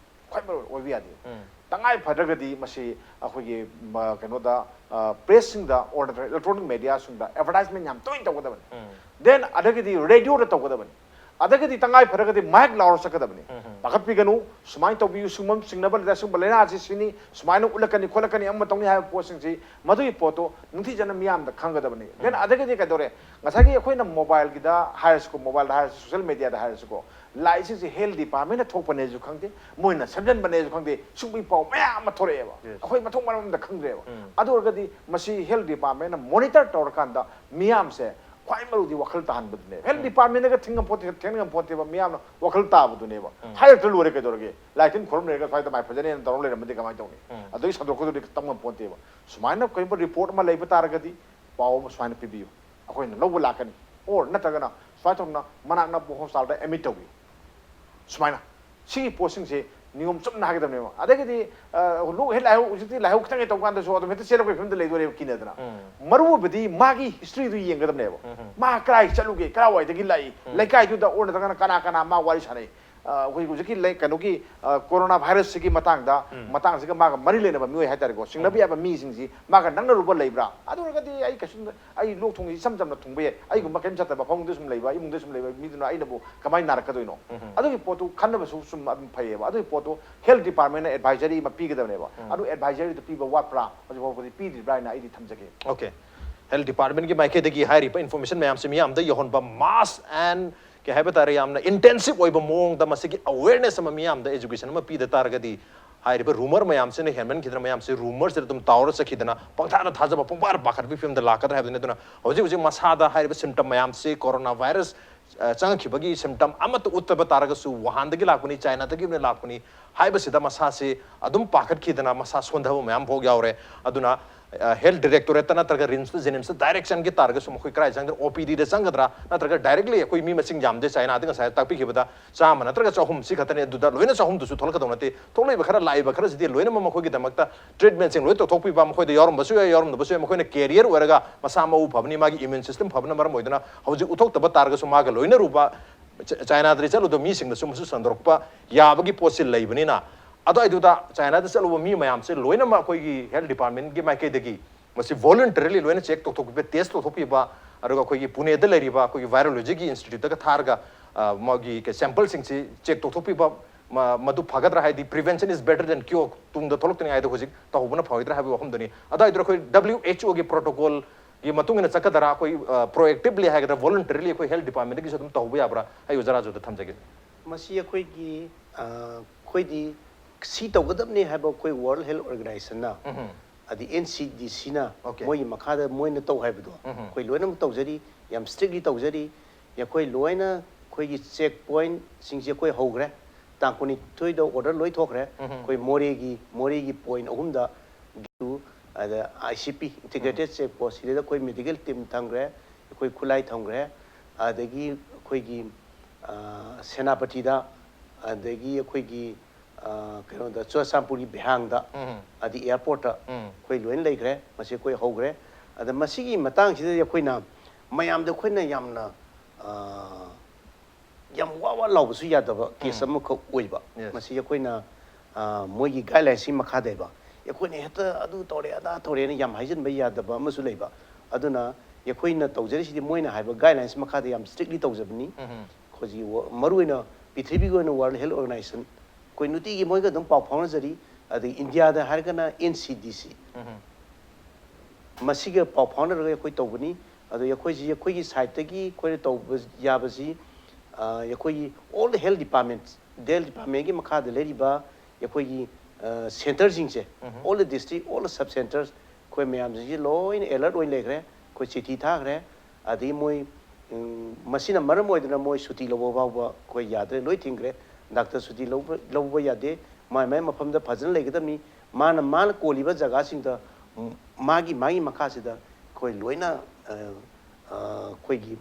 ꯈ꯭ꯋꯥꯏ ꯃꯔꯨ ꯑꯣꯏꯕ ꯌꯥꯗꯦ꯫ ꯎꯝ꯫ ꯇꯉꯥꯏ ꯐꯗ꯭ꯔꯒꯗꯤ ꯃꯁꯤ ꯑꯩꯈꯣꯏꯒꯤ, ꯃ-, ꯀꯩꯅꯣꯗ, ꯑ, press ꯁꯤꯡꯗ or ꯅꯠꯇ꯭ꯔꯒ electronic media ꯁꯤꯡꯗ advertisement ꯌꯥꯝ ꯇꯣꯏꯅ ꯇꯧꯒꯗꯕꯅꯤ꯫ ꯎꯝ꯫ Then ꯑꯗꯒꯤꯗꯤ radio ꯗ ꯇꯧꯒꯗꯕꯅꯤ꯫ ꯑꯗꯒꯤꯗꯤ ꯇꯉꯥꯏ ꯐꯔꯒꯗꯤ ꯃꯥꯏꯛ ꯂꯥꯎꯔ ꯆꯠꯀꯗꯕꯅꯤ꯫ ꯎꯝ, ꯎꯝ꯫ ꯄꯥꯈꯠꯄꯤꯒꯅꯨ, ꯁꯨꯃꯥꯏꯅ ꯇꯧꯕꯤꯌꯨ, ꯁꯤꯒꯨꯝꯕ ꯆꯤꯡꯅꯕ ꯂꯩꯔꯦ, ꯁꯤꯒꯨꯝꯕ ꯂꯥꯏꯅꯥꯁꯤ ꯁꯤꯅꯤ, ꯁꯨꯃꯥꯏꯅ ꯎꯠꯂꯛꯀꯅꯤ ꯈꯣꯠꯂꯛꯀꯅꯤ, ꯑꯃ ꯇꯧꯅꯤ ꯍꯥꯏꯕ ꯄꯣꯠꯁꯤꯡꯁꯤ, ꯃꯗꯨꯒꯤ ꯄꯣꯠꯇꯣ ꯅꯤꯡꯊꯤꯖꯅ ꯃꯤꯌꯥꯝꯗ ꯈꯪꯒꯗꯕꯅꯤ꯫ Then ꯎꯝ꯫ ꯑꯗꯒꯤꯗꯤ ꯀꯩꯗꯧꯔꯦ? ꯉꯁꯥꯏꯒꯤ ꯑꯩꯈꯣꯏꯅ mobile ꯒꯤꯗ ꯍꯥꯏꯔꯁꯤꯀꯣ, mobile ꯗ ꯍꯥꯏꯔꯁꯤ, social media ꯗ ꯍꯥꯏꯔꯁꯤꯀꯣ, ꯂꯥꯏꯁꯤꯡꯁꯦ health department ꯅ ꯊꯣꯛꯄꯅꯦꯁꯨ ꯈꯪꯗꯦ, ꯃꯣꯏꯅ ꯁꯦꯝꯖꯟꯕꯅꯦꯁꯨ ꯈꯪꯗꯦ, ꯁꯨꯝꯕꯒꯤ ꯄꯥꯎ ꯃꯌꯥꯝ ꯑꯃ ꯊꯣꯛꯂꯛꯑꯦꯕ꯫ Yes꯫ ꯑꯩꯈꯣꯏ ꯃꯊꯣꯡ ꯃꯔꯝ ꯑꯝꯇ ꯈꯪꯗ꯭ꯔꯦꯕ꯫ ꯎꯝ꯫ ꯑꯗꯨ ꯑꯣꯏꯔꯒꯗꯤ ꯃꯁꯤ health department ꯅ monitor ꯇꯧꯔꯀꯥꯟꯗ ꯃꯤꯌꯥꯝꯁꯦ ꯈ꯭ꯋꯥꯏ ꯃꯔꯨꯗꯤ ꯋꯥꯈꯜ ꯇꯥꯍꯟꯕꯗꯨꯅꯦꯕ꯫ Health ꯎꯝ꯫ Department ꯅꯒ ꯊꯤꯡꯉꯝꯄꯣꯠꯇꯦ, ꯊꯦꯡꯉꯝꯄꯣꯠꯇꯦꯕ, ꯃꯤꯌꯥꯝꯅ ꯋꯥꯈꯜ ꯇꯥꯕꯗꯨꯅꯦꯕ꯫ ꯎꯝ꯫ ꯍꯥꯏꯔꯛꯇ꯭ꯔ ꯂꯣꯏꯔꯦ ꯀꯩꯗꯧꯔꯒꯦ? ꯂꯥꯏ ꯇꯤꯟ ꯈꯨꯔꯨꯝ ꯂꯩꯔꯒ ꯁ꯭ꯋꯥꯏꯗ ꯃꯥꯏ ꯐꯖꯅꯦꯅ ꯇꯧꯔ ꯂꯩꯔꯝꯃꯗꯤ ꯀꯃꯥꯏꯅ ꯇꯧꯅꯤ? ꯎꯝ꯫ ꯑꯗꯨꯒꯤ ꯁꯟꯗꯣꯛꯀꯗꯧꯗꯤ ꯇꯝ ꯉꯝꯄꯣꯠꯇꯦꯕ꯫ ꯁꯨꯃꯥꯏꯅ ꯀꯔꯤꯒꯨꯝꯕ report ꯑꯃ ꯂꯩꯕ ꯇꯥꯔꯒꯗꯤ ꯄꯥꯎ ꯑꯃ ꯁꯨꯃꯥꯏꯅ ꯄꯤꯕꯤꯌꯨ, ꯑꯩꯈꯣꯏꯅ ꯂꯧꯕ ꯂꯥꯛꯀꯅꯤ꯫ Or ꯅꯠꯇ꯭ꯔꯒꯅ ꯁꯨꯃꯥꯏꯅ ꯇꯧꯗꯅ ꯃꯅꯥꯛ ꯅꯛꯄ hospital ꯗ admit ꯇꯧꯕꯤꯌꯨ꯫ ꯁꯨꯃꯥꯏꯅ ꯁꯤꯒꯤ ꯄꯣꯠꯁꯤꯡꯁꯦ ꯅꯤꯌꯣꯝ ꯆꯨꯝꯅ ꯍꯥꯏꯒꯗꯕꯅꯦꯕ꯫ ꯑꯗꯒꯤꯗꯤ, ꯑ, ꯂꯣꯛ ꯍꯦꯛ ꯂꯥꯏꯍꯧ, ꯍꯧꯖꯤꯛꯇꯤ ꯂꯥꯏꯍꯧ ꯈꯤꯇꯪ ꯍꯦꯛ ꯇꯧꯕ ꯀꯥꯟꯗꯁꯨ ꯑꯗꯨꯝ ꯍꯦꯛꯇ ꯆꯦꯜꯂꯛꯄꯒꯤ ꯐꯤꯕꯝꯗ ꯂꯩꯗꯣꯔꯦꯕ ꯀꯤꯅꯗꯅ꯫ ꯎꯝ꯫ ꯃꯔꯨ ꯑꯣꯏꯕꯗꯤ ꯃꯥꯒꯤ history ꯗꯨ ꯌꯦꯡꯒꯗꯕꯅꯦꯕ꯫ ꯎꯝ, ꯎꯝ꯫ ꯃꯥ ꯀꯗꯥꯏ ꯆꯠꯂꯨꯒꯦ, ꯀꯗꯥꯏꯋꯥꯏꯗꯒꯤ ꯂꯥꯛꯏ, ꯎꯝ꯫ ꯂꯩꯀꯥꯏꯗꯨꯗ or ꯅꯠꯇ꯭ꯔꯒꯅ ꯀꯅꯥ ꯀꯅꯥ ꯃꯥ ꯋꯥꯔꯤ ꯁꯥꯟꯅꯩ꯫ ꯑ, ꯑꯩꯈꯣꯏ ꯍꯧꯖꯤꯛꯀꯤ ꯂꯩ-, ꯀꯩꯅꯣꯒꯤ, ꯑ, ꯀꯣꯔꯣꯅꯥ ꯚꯥꯏꯔꯁꯁꯤꯒꯤ ꯃꯇꯥꯡꯗ, ꯎꯝ꯫ ꯃꯇꯥꯡꯁꯤꯒ ꯃꯥꯒ ꯃꯔꯤ ꯂꯩꯅꯕ ꯃꯤꯑꯣꯏ ꯍꯥꯏꯇꯥꯔꯦꯀꯣ, ꯁꯤꯡꯅꯕ ꯎꯝ꯫ ꯌꯥꯕ ꯃꯤꯁꯤꯡꯁꯤ ꯃꯥꯒ ꯅꯛꯅꯔꯨꯕ ꯂꯩꯕ꯭ꯔꯥ? ꯑꯗꯨ ꯑꯣꯏꯔꯒꯗꯤ ꯑꯩ ꯀꯩꯁꯨꯝ, ꯑꯩ ꯂꯣꯛ ꯊꯨꯡꯉꯤ, ꯏꯆꯝ ꯆꯝꯅ ꯊꯨꯡꯕ ꯌꯥꯏ, ꯑꯩꯒꯨꯝꯕ ꯀꯔꯤꯝ ꯆꯠꯇꯕ, ꯐꯃꯨꯡꯗ ꯁꯨꯝ ꯂꯩꯕ, ꯏꯃꯨꯡꯗ ꯁꯨꯝ ꯂꯩꯕ ꯃꯤꯗꯨꯅ ꯑꯩꯅꯕꯨ ꯀꯃꯥꯏꯅ ꯅꯥꯔꯛꯀꯗꯣꯏꯅꯣ? ꯎꯝ꯫ ꯑꯗꯨꯒꯤ ꯄꯣꯠꯇꯨ ꯈꯟꯅꯕꯁꯨ ꯁꯨꯝ ꯑꯗꯨꯝ ꯐꯩꯌꯦꯕ꯫ ꯑꯗꯨꯒꯤ ꯄꯣꯠꯇꯨ health department ꯅ advisory ꯑꯃ ꯄꯤꯒꯗꯕꯅꯦꯕ꯫ ꯎꯝ꯫ ꯑꯗꯨ advisory ꯗꯨ ꯄꯤꯕ ꯋꯥꯠꯄ꯭ꯔꯥ? ꯍꯧꯖꯤꯛ ꯐꯥꯎꯕꯗꯤ ꯄꯤꯗ꯭ꯔꯤꯕ꯭ꯔꯥ ꯍꯥꯏꯅ ꯑꯩꯗꯤ ꯊꯝꯖꯒꯦ꯫ Okay꯫ Health department ꯀꯤ ꯃꯥꯏꯀꯩꯗꯒꯤ ꯍꯥꯏꯔꯤꯕ information ꯃꯌꯥꯝꯁꯤ ꯃꯤꯌꯥꯝꯗ ꯌꯧꯍꯟꯕ, mass and ꯀꯩ ꯍꯥꯏꯕ ꯇꯥꯔꯦ, ꯌꯥꯝꯅ intensive ꯑꯣꯏꯕ ꯃꯑꯣꯡꯗ ꯃꯁꯤꯒꯤ awareness ꯑꯃ ꯃꯤꯌꯥꯝꯗ education ꯑꯃ ꯄꯤꯗ ꯇꯥꯔꯒꯗꯤ, ꯍꯥꯏꯔꯤꯕ rumor ꯃꯌꯥꯝꯁꯤꯅ ꯍꯦꯟꯃꯟꯈꯤꯗꯅ ꯃꯌꯥꯝꯁꯤ rumor ꯁꯤꯗ ꯑꯗꯨꯝ ꯇꯥꯎꯔ ꯆꯠꯈꯤꯗꯅ ꯄꯪꯊꯥꯗ ꯊꯥꯖꯕ, ꯄꯪꯄꯥꯗ ꯄꯥꯈꯠꯄꯒꯤ ꯐꯤꯕꯝꯗ ꯂꯥꯛꯀꯗ꯭ꯔꯥ ꯍꯥꯏꯕꯗꯨꯅꯤ꯫ ꯑꯗꯨꯅ ꯍꯧꯖꯤꯛ ꯍꯧꯖꯤꯛ ꯃꯁꯥꯗ ꯍꯥꯏꯔꯤꯕ symptom ꯃꯌꯥꯝꯁꯤ corona virus, ꯑ, ꯆꯪꯉꯛꯈꯤꯕꯒꯤ symptom ꯑꯃꯠꯇ ꯎꯠꯇꯕ ꯇꯥꯔꯒꯁꯨ, ꯋꯨꯍꯥꯟꯗꯒꯤ ꯂꯥꯛꯄꯅꯤ, ꯆꯥꯏꯅꯥꯗꯒꯤ ꯂꯥꯛꯄꯅꯤ ꯍꯥꯏꯕꯁꯤꯗ ꯃꯁꯥꯁꯤ ꯑꯗꯨꯝ ꯄꯥꯈꯠꯈꯤꯗꯅ ꯃꯁꯥ ꯁꯣꯟꯊꯕ ꯃꯌꯥꯝ ꯐꯥꯎ ꯌꯥꯎꯔꯦ꯫ ꯑꯗꯨꯅ, ꯑ, health directorate ꯇ ꯅꯠꯇ꯭ꯔꯒ RIMS ꯇ, JNIMS ꯇ direct ꯆꯪꯒꯦ ꯇꯥꯔꯒꯁꯨ ꯃꯈꯣꯏ ꯀꯗꯥꯏ ꯆꯪꯒꯗ꯭ꯔꯥ? O P D ꯗ ꯆꯪꯒꯗ꯭ꯔꯥ? ꯅꯠꯇ꯭ꯔꯒ directly ꯑꯩꯈꯣꯏ ꯃꯤ ꯃꯁꯤꯡ ꯌꯥꯝꯗꯦ, ꯆꯥꯏꯅꯥꯗ ꯉꯁꯥꯏ ꯇꯥꯛꯄꯤꯈꯤꯕꯗ ꯆꯥꯝꯃ ꯅꯠꯇ꯭ꯔꯒ ꯆꯍꯨꯝ ꯁꯤ ꯈꯛꯇꯅꯤ꯫ ꯑꯗꯨꯗ ꯂꯣꯏꯅ ꯆꯍꯨꯝꯗꯨꯁꯨ ꯊꯣꯛꯂꯛꯀꯗꯧ ꯅꯠꯇꯦ꯫ ꯊꯣꯛꯂꯛꯏꯕ ꯈꯔ, ꯂꯥꯛꯏꯕ ꯈꯔꯁꯤꯗꯤ ꯂꯣꯏꯅꯃꯛ ꯃꯈꯣꯏꯒꯤꯗꯃꯛꯇ treatment ꯁꯤꯡ ꯂꯣꯏ ꯇꯧꯊꯣꯛꯄꯤꯕ, ꯃꯈꯣꯏꯗ ꯌꯥꯎꯔꯝꯕꯁꯨ ꯌꯥꯏ, ꯌꯥꯎꯔꯝꯗꯕꯁꯨ ꯌꯥꯏ, ꯃꯈꯣꯏꯅ carrier ꯑꯣꯏꯔꯒ ꯃꯁꯥ ꯃꯎ ꯐꯕꯅꯤ, ꯃꯥꯒꯤ immune system ꯐꯕꯅ ꯃꯔꯝ ꯑꯣꯏꯗꯨꯅ ꯍꯧꯖꯤꯛ ꯎꯠꯊꯣꯛꯇꯕ ꯇꯥꯔꯒꯁꯨ ꯃꯥꯒ ꯂꯣꯏꯅꯔꯨꯕ ꯆ-, ꯆꯥꯏꯅꯥꯗꯗꯤ ꯆꯠꯂꯨꯗꯕ ꯃꯤꯁꯤꯡꯗꯁꯨ ꯃꯁꯤ ꯁꯟꯗꯣꯔꯛꯄ ꯌꯥꯕꯒꯤ ꯄꯣꯠꯁꯤ ꯂꯩꯕꯅꯤꯅ, ꯑꯗꯨꯋꯥꯏꯗꯨꯗ ꯆꯥꯏꯅꯥꯗ ꯆꯠꯂꯨꯕ ꯃꯤ ꯃꯌꯥꯝꯁꯦ ꯂꯣꯏꯅꯃꯛ ꯑꯩꯈꯣꯏꯒꯤ health department ꯀꯤ ꯃꯥꯏꯀꯩꯗꯒꯤ ꯃꯁꯤ voluntarily ꯂꯣꯏꯅ check ꯇꯧꯊꯣꯛꯄꯤꯕ, test ꯇꯧꯊꯣꯛꯄꯤꯕ, ꯑꯗꯨꯒ ꯑꯩꯈꯣꯏꯒꯤ ꯄꯨꯅꯦꯗ ꯂꯩꯔꯤꯕ ꯑꯩꯈꯣꯏꯒꯤ virology ꯒꯤ institute ꯇꯒ ꯊꯥꯔꯒ, ꯑ, ꯃꯥꯒꯤ ꯀꯩ sample ꯁꯤꯡꯁꯤ check ꯇꯧꯊꯣꯛꯄꯤꯕ, ꯃ-, ꯃꯗꯨ ꯐꯒꯗ꯭ꯔꯥ? ꯍꯥꯏꯗꯤ prevention is better than cure, ꯇꯨꯡꯗ ꯊꯣꯛꯂꯛꯇ꯭ꯔꯤꯉꯩꯗ ꯍꯧꯖꯤꯛ ꯇꯧꯍꯧꯕꯅ ꯐꯔꯣꯏꯗ꯭ꯔꯥ ꯍꯥꯏꯕꯒꯤ ꯋꯥꯐꯝꯗꯨꯅꯤ꯫ ꯑꯗꯨꯋꯥꯏꯗꯨꯗ ꯑꯩꯈꯣꯏ W H O ꯒꯤ protocol ꯒꯤ ꯃꯇꯨꯡ ꯏꯟꯅ ꯆꯠꯀꯗ꯭ꯔꯥ? ꯑꯩꯈꯣꯏ, ꯑ, proactively ꯍꯥꯏꯒꯗ꯭ꯔꯥ, voluntarily ꯑꯩꯈꯣꯏ health department ꯗꯒꯤꯁꯨ ꯑꯗꯨꯝ ꯇꯧꯍꯧꯕ ꯌꯥꯕ꯭ꯔꯥ? ꯑꯩ ꯑꯣꯖꯥ ꯔꯥꯖꯨꯗ ꯊꯝꯖꯒꯦ꯫ ꯃꯁꯤ ꯑꯩꯈꯣꯏꯒꯤ, ꯑ, ꯑꯩꯈꯣꯏꯗꯤ ꯁꯤ ꯇꯧꯒꯗꯕꯅꯤ ꯍꯥꯏꯕ ꯑꯩꯈꯣꯏ World Health Organization ꯅ, ꯎꯝꯍꯨꯝ꯫ ꯑꯗꯤ N C D C ꯅ, Okay꯫ ꯃꯣꯏꯒꯤ ꯃꯈꯥꯗ ꯃꯣꯏꯅ ꯇꯧ ꯍꯥꯏꯕꯗꯣ ꯎꯝꯍꯨꯝ꯫ ꯑꯩꯈꯣꯏ ꯂꯣꯏꯅꯃꯛ ꯇꯧꯖꯔꯤ, ꯌꯥꯝ strictly ꯇꯧꯖꯔꯤ꯫ ꯑꯩꯈꯣꯏ ꯂꯣꯏꯅ ꯑꯩꯈꯣꯏꯒꯤ check point ꯁꯤꯡꯁꯦ ꯑꯩꯈꯣꯏ ꯍꯧꯈ꯭ꯔꯦ꯫ ꯇꯥꯡ ꯀꯨꯟꯅꯤꯊꯣꯏꯗ order ꯂꯣꯏ ꯊꯣꯛꯈ꯭ꯔꯦ꯫ ꯎꯝꯍꯨꯝ꯫ ꯑꯩꯈꯣꯏ ꯃꯣꯔꯦꯒꯤ, ꯃꯣꯔꯦꯒꯤ point ꯑꯍꯨꯝꯗ, ꯑꯗ I C P, Integrated um. Check Post, ꯁꯤꯗꯩꯗ ꯑꯩꯈꯣꯏ medical team ꯊꯝꯈ꯭ꯔꯦ, ꯑꯩꯈꯣꯏ ꯈꯨꯠꯂꯥꯏ ꯊꯝꯈ꯭ꯔꯦ, ꯑꯗꯒꯤ ꯑꯩꯈꯣꯏꯒꯤ, ꯑ, ꯁꯦꯅꯥꯄꯇꯤꯗ, ꯑꯗꯒꯤ ꯑꯩꯈꯣꯏꯒꯤ, ꯑ, ꯀꯩꯅꯣꯗ, ꯆꯨꯔꯆꯥꯟꯄꯨꯔꯒꯤ ꯕꯤꯍꯥꯡꯗ, ꯎꯝ꯫ ꯑꯗꯤ airport ꯇ ꯎꯝ꯫ ꯑꯩꯈꯣꯏ ꯂꯣꯏꯅ ꯂꯩꯈ꯭ꯔꯦ, ꯃꯁꯤ ꯑꯩꯈꯣꯏ ꯍꯧꯈ꯭ꯔꯦ꯫ ꯑꯗ ꯃꯁꯤꯒꯤ ꯃꯇꯥꯡꯁꯤꯗꯗꯤ ꯑꯩꯈꯣꯏꯅ ꯃꯌꯥꯝꯗ ꯑꯩꯈꯣꯏꯅ ꯌꯥꯝꯅ, ꯑ, ꯌꯥꯝ ꯋꯥ ꯋꯥ ꯂꯥꯎꯕꯁꯨ ꯌꯥꯗꯕ ꯀꯦꯁ ꯑꯃꯈꯛ ꯑꯣꯏꯕ꯫ Yes. ꯃꯁꯤ ꯑꯩꯈꯣꯏꯅ, ꯑ, ꯃꯣꯏꯒꯤ ꯒꯥꯏꯗꯂꯥꯏꯟꯁꯤꯒꯤ ꯃꯈꯥꯗ ꯂꯩꯕ꯫ ꯑꯩꯈꯣꯏꯅ ꯍꯦꯛꯇ ꯑꯗꯨ ꯇꯧꯔꯦ, ꯑꯗꯥ ꯇꯧꯔꯦꯅ ꯌꯥꯝ ꯍꯥꯏꯖꯤꯟꯕ ꯌꯥꯗꯕ ꯑꯃꯁꯨ ꯂꯩꯕ꯫ ꯑꯗꯨꯅ ꯑꯩꯈꯣꯏꯅ ꯇꯧꯖꯔꯤꯁꯤꯗꯤ ꯃꯣꯏꯅ ꯍꯥꯏꯕ ꯒꯥꯏꯗꯂꯥꯏꯟꯁ ꯃꯈꯥꯗ ꯌꯥꯝ ꯁ꯭ꯇꯔꯤꯛꯂꯤ ꯇꯧꯖꯕꯅꯤ꯫ ꯍꯧꯖꯤꯛ ꯋ-, ꯃꯔꯨꯑꯣꯏꯅ ꯄ꯭ꯔꯤꯊꯤꯕꯤꯒꯤ ꯑꯣꯏꯅ ꯋꯥꯔꯜ ꯍꯦꯜꯊ ꯑꯣꯔꯒꯅꯥꯏꯖꯦꯁꯟ, ꯑꯩꯈꯣꯏ ꯅꯨꯡꯇꯤꯒꯤ ꯃꯣꯏꯒ ꯑꯗꯨꯝ ꯄꯥꯎ ꯐꯥꯎꯅꯖꯔꯤ꯫ ꯑꯗꯒꯤ ꯏꯟꯗꯤꯌꯥꯗ ꯍꯥꯏꯔꯒꯅ ꯑꯦꯟ ꯁꯤ ꯗꯤ ꯁꯤ꯫ ꯃꯁꯤꯒ ꯄꯥꯎ ꯐꯥꯎꯅꯔꯒ ꯑꯩꯈꯣꯏ ꯇꯧꯕꯅꯤ꯫ ꯑꯗꯣ ꯑꯩꯈꯣꯏꯁꯤ, ꯑꯩꯈꯣꯏꯒꯤ ꯁꯥꯏꯠꯇꯒꯤ ꯑꯩꯈꯣꯏꯅ ꯇꯧꯕ ꯌꯥꯕꯁꯤ, ꯑ, ꯑꯩꯈꯣꯏꯒꯤ all the health departments, health departmentꯀꯤ ꯃꯈꯥꯗ ꯂꯩꯔꯤꯕ ꯑꯩꯈꯣꯏꯒꯤ, ꯑ, centreꯁꯤꯡꯁꯦ, all the district, all the sub centres, ꯑꯩꯈꯣꯏ ꯃꯌꯥꯝꯁꯤꯡꯁꯤ ꯂꯣꯏꯅ alert ꯑꯣꯏꯅ ꯂꯩꯈ꯭ꯔꯦ꯫ ꯑꯩꯈꯣꯏ ꯆꯤꯊꯤ ꯊꯥꯈ꯭ꯔꯦ꯫ ꯑꯗꯒꯤ ꯃꯣꯏ, ꯎꯝ, ꯃꯁꯤꯅ ꯃꯔꯝ ꯑꯣꯏꯗꯅ ꯃꯣꯏ ꯁꯨꯇꯤ ꯂꯧꯕ ꯐꯥꯎꯕ ꯑꯩꯈꯣꯏ ꯌꯥꯗ꯭ꯔꯦ, ꯂꯣꯏ ꯊꯤꯡꯈ꯭ꯔꯦ꯫ ꯗꯥꯛꯇꯔ ꯁꯨꯇꯤ ꯂꯧꯕ, ꯂꯧꯕ ꯌꯥꯗꯦ꯫ ꯃꯥꯏ ꯃꯥꯏ ꯃꯐꯝꯗ ꯐꯖꯅ ꯂꯩꯒꯗꯕꯅꯤ꯫ ꯃꯥꯅ, ꯃꯥꯅ ꯀꯣꯜꯂꯤꯕ ꯖꯒꯥꯁꯤꯡꯗ, ꯎꯝ, ꯃꯥꯒꯤ, ꯃꯥꯒꯤ ꯃꯈꯥꯁꯤꯗ ꯑꯩꯈꯣꯏ ꯂꯣꯏꯅ, ꯑ, ꯑ, ꯑꯩꯈꯣꯏꯒꯤ,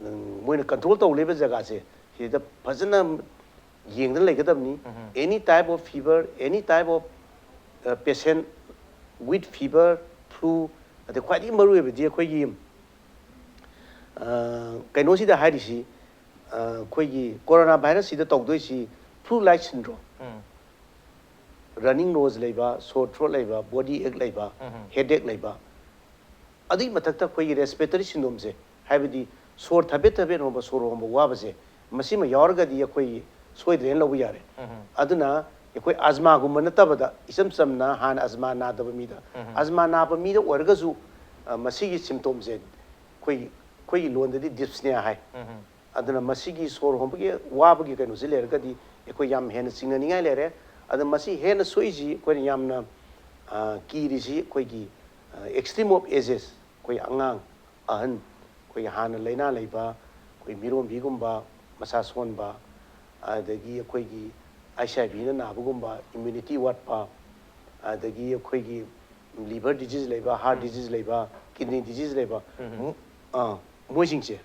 ꯎꯝ, ꯃꯣꯏꯅ ꯀꯟꯇ꯭ꯔꯣꯜ ꯇꯧ ꯂꯩꯕ ꯖꯒꯥꯁꯦ ꯁꯤꯗ ꯐꯖꯅ ꯌꯦꯡꯗꯅ ꯂꯩꯒꯗꯕꯅꯤ꯫ Any type of fever, any type of, uh, patient with fever, flu, ꯑꯗꯩ ꯈ꯭ꯋꯥꯏꯗꯒꯤ ꯃꯔꯨ ꯑꯣꯏꯕꯗꯤ ꯑꯩꯈꯣꯏꯒꯤ, ꯑ, ꯀꯩꯅꯣꯁꯤꯗ ꯍꯥꯏꯔꯤꯁꯤ, ꯑ, ꯑꯩꯈꯣꯏꯒꯤ corona ꯚꯥꯏꯔꯁꯁꯤꯗ ꯇꯧꯗꯣꯏꯁꯤ flu like syndrome, running nose ꯂꯩꯕ, sore throat ꯂꯩꯕ, body ache ꯂꯩꯕ, headache ꯂꯩꯕ, ꯑꯗꯨꯒꯤ ꯃꯊꯛꯇ ꯑꯩꯈꯣꯏꯒꯤ respiratory syndromeꯁꯦ, ꯍꯥꯏꯕꯗꯤ ꯁꯣꯔ ꯊꯕꯦꯠ ꯊꯕꯦꯠ ꯍꯣꯟꯕ, ꯁꯣꯔ ꯍꯣꯟꯕ ꯋꯥꯕꯁꯦ, ꯃꯁꯤꯃ ꯌꯥꯎꯔꯒꯗꯤ ꯑꯩꯈꯣꯏ ꯁꯣꯏꯗ꯭ꯔꯦꯅ ꯂꯧꯕ ꯌꯥꯔꯦ꯫ ꯑꯗꯨꯅ ꯑꯩꯈꯣꯏ ꯑꯖꯃꯥꯒꯨꯝꯕ ꯅꯠꯇꯕꯗ, ꯏꯆꯝ ꯆꯝꯅ ꯍꯥꯟꯅ ꯑꯖꯃꯥ ꯅꯥꯗꯕ ꯃꯤꯗ, ꯑꯖꯃꯥ ꯅꯥꯕ ꯃꯤꯗ ꯑꯣꯏꯔꯒꯁꯨ, ꯑ, ꯃꯁꯤꯒꯤ symptomꯁꯦ ꯑꯩꯈꯣꯏ, ꯑꯩꯈꯣꯏꯒꯤ ꯂꯣꯟꯗꯗꯤ dyspnea ꯍꯥꯏ꯫ ꯑꯗꯨꯅ ꯃꯁꯤꯒꯤ ꯁꯣꯔ ꯍꯣꯟꯕꯒꯤ ꯋꯥꯕꯒꯤ ꯀꯩꯅꯣꯁꯤ ꯂꯩꯔꯒꯗꯤ ꯑꯩꯈꯣꯏ ꯌꯥꯝ ꯍꯦꯟꯅ ꯆꯤꯡꯅꯅꯤꯡꯉꯥꯏ ꯂꯩꯔꯦ꯫ ꯑꯗ ꯃꯁꯤ ꯍꯦꯟꯅ ꯁꯣꯛꯏꯁꯤ ꯑꯩꯈꯣꯏꯅ ꯌꯥꯝꯅ, ꯑ, ꯀꯤꯔꯤꯁꯤ ꯑꯩꯈꯣꯏꯒꯤ, ꯑ, extreme of ages, ꯑꯩꯈꯣꯏ ꯑꯉꯥꯡ, ꯑꯍꯟ, ꯑꯩꯈꯣꯏꯒꯤ ꯍꯥꯟꯅ ꯂꯥꯏꯅꯥ ꯂꯩꯕ, ꯑꯩꯈꯣꯏ ꯃꯤꯔꯣꯝꯕꯤꯒꯨꯝꯕ, ꯃꯁꯥ ꯁꯣꯟꯕ, ꯑꯗꯒꯤ ꯑꯩꯈꯣꯏꯒꯤ HIV ꯅ ꯅꯥꯕꯒꯨꯝꯕ, immunity ꯋꯥꯠꯄ, ꯑꯗꯒꯤ ꯑꯩꯈꯣꯏꯒꯤ liver disease ꯂꯩꯕ, heart disease ꯂꯩꯕ, kidney disease ꯂꯩꯕ, ꯃꯨ-, ꯑꯥ, ꯃꯣꯏꯁꯤꯡꯁꯦ,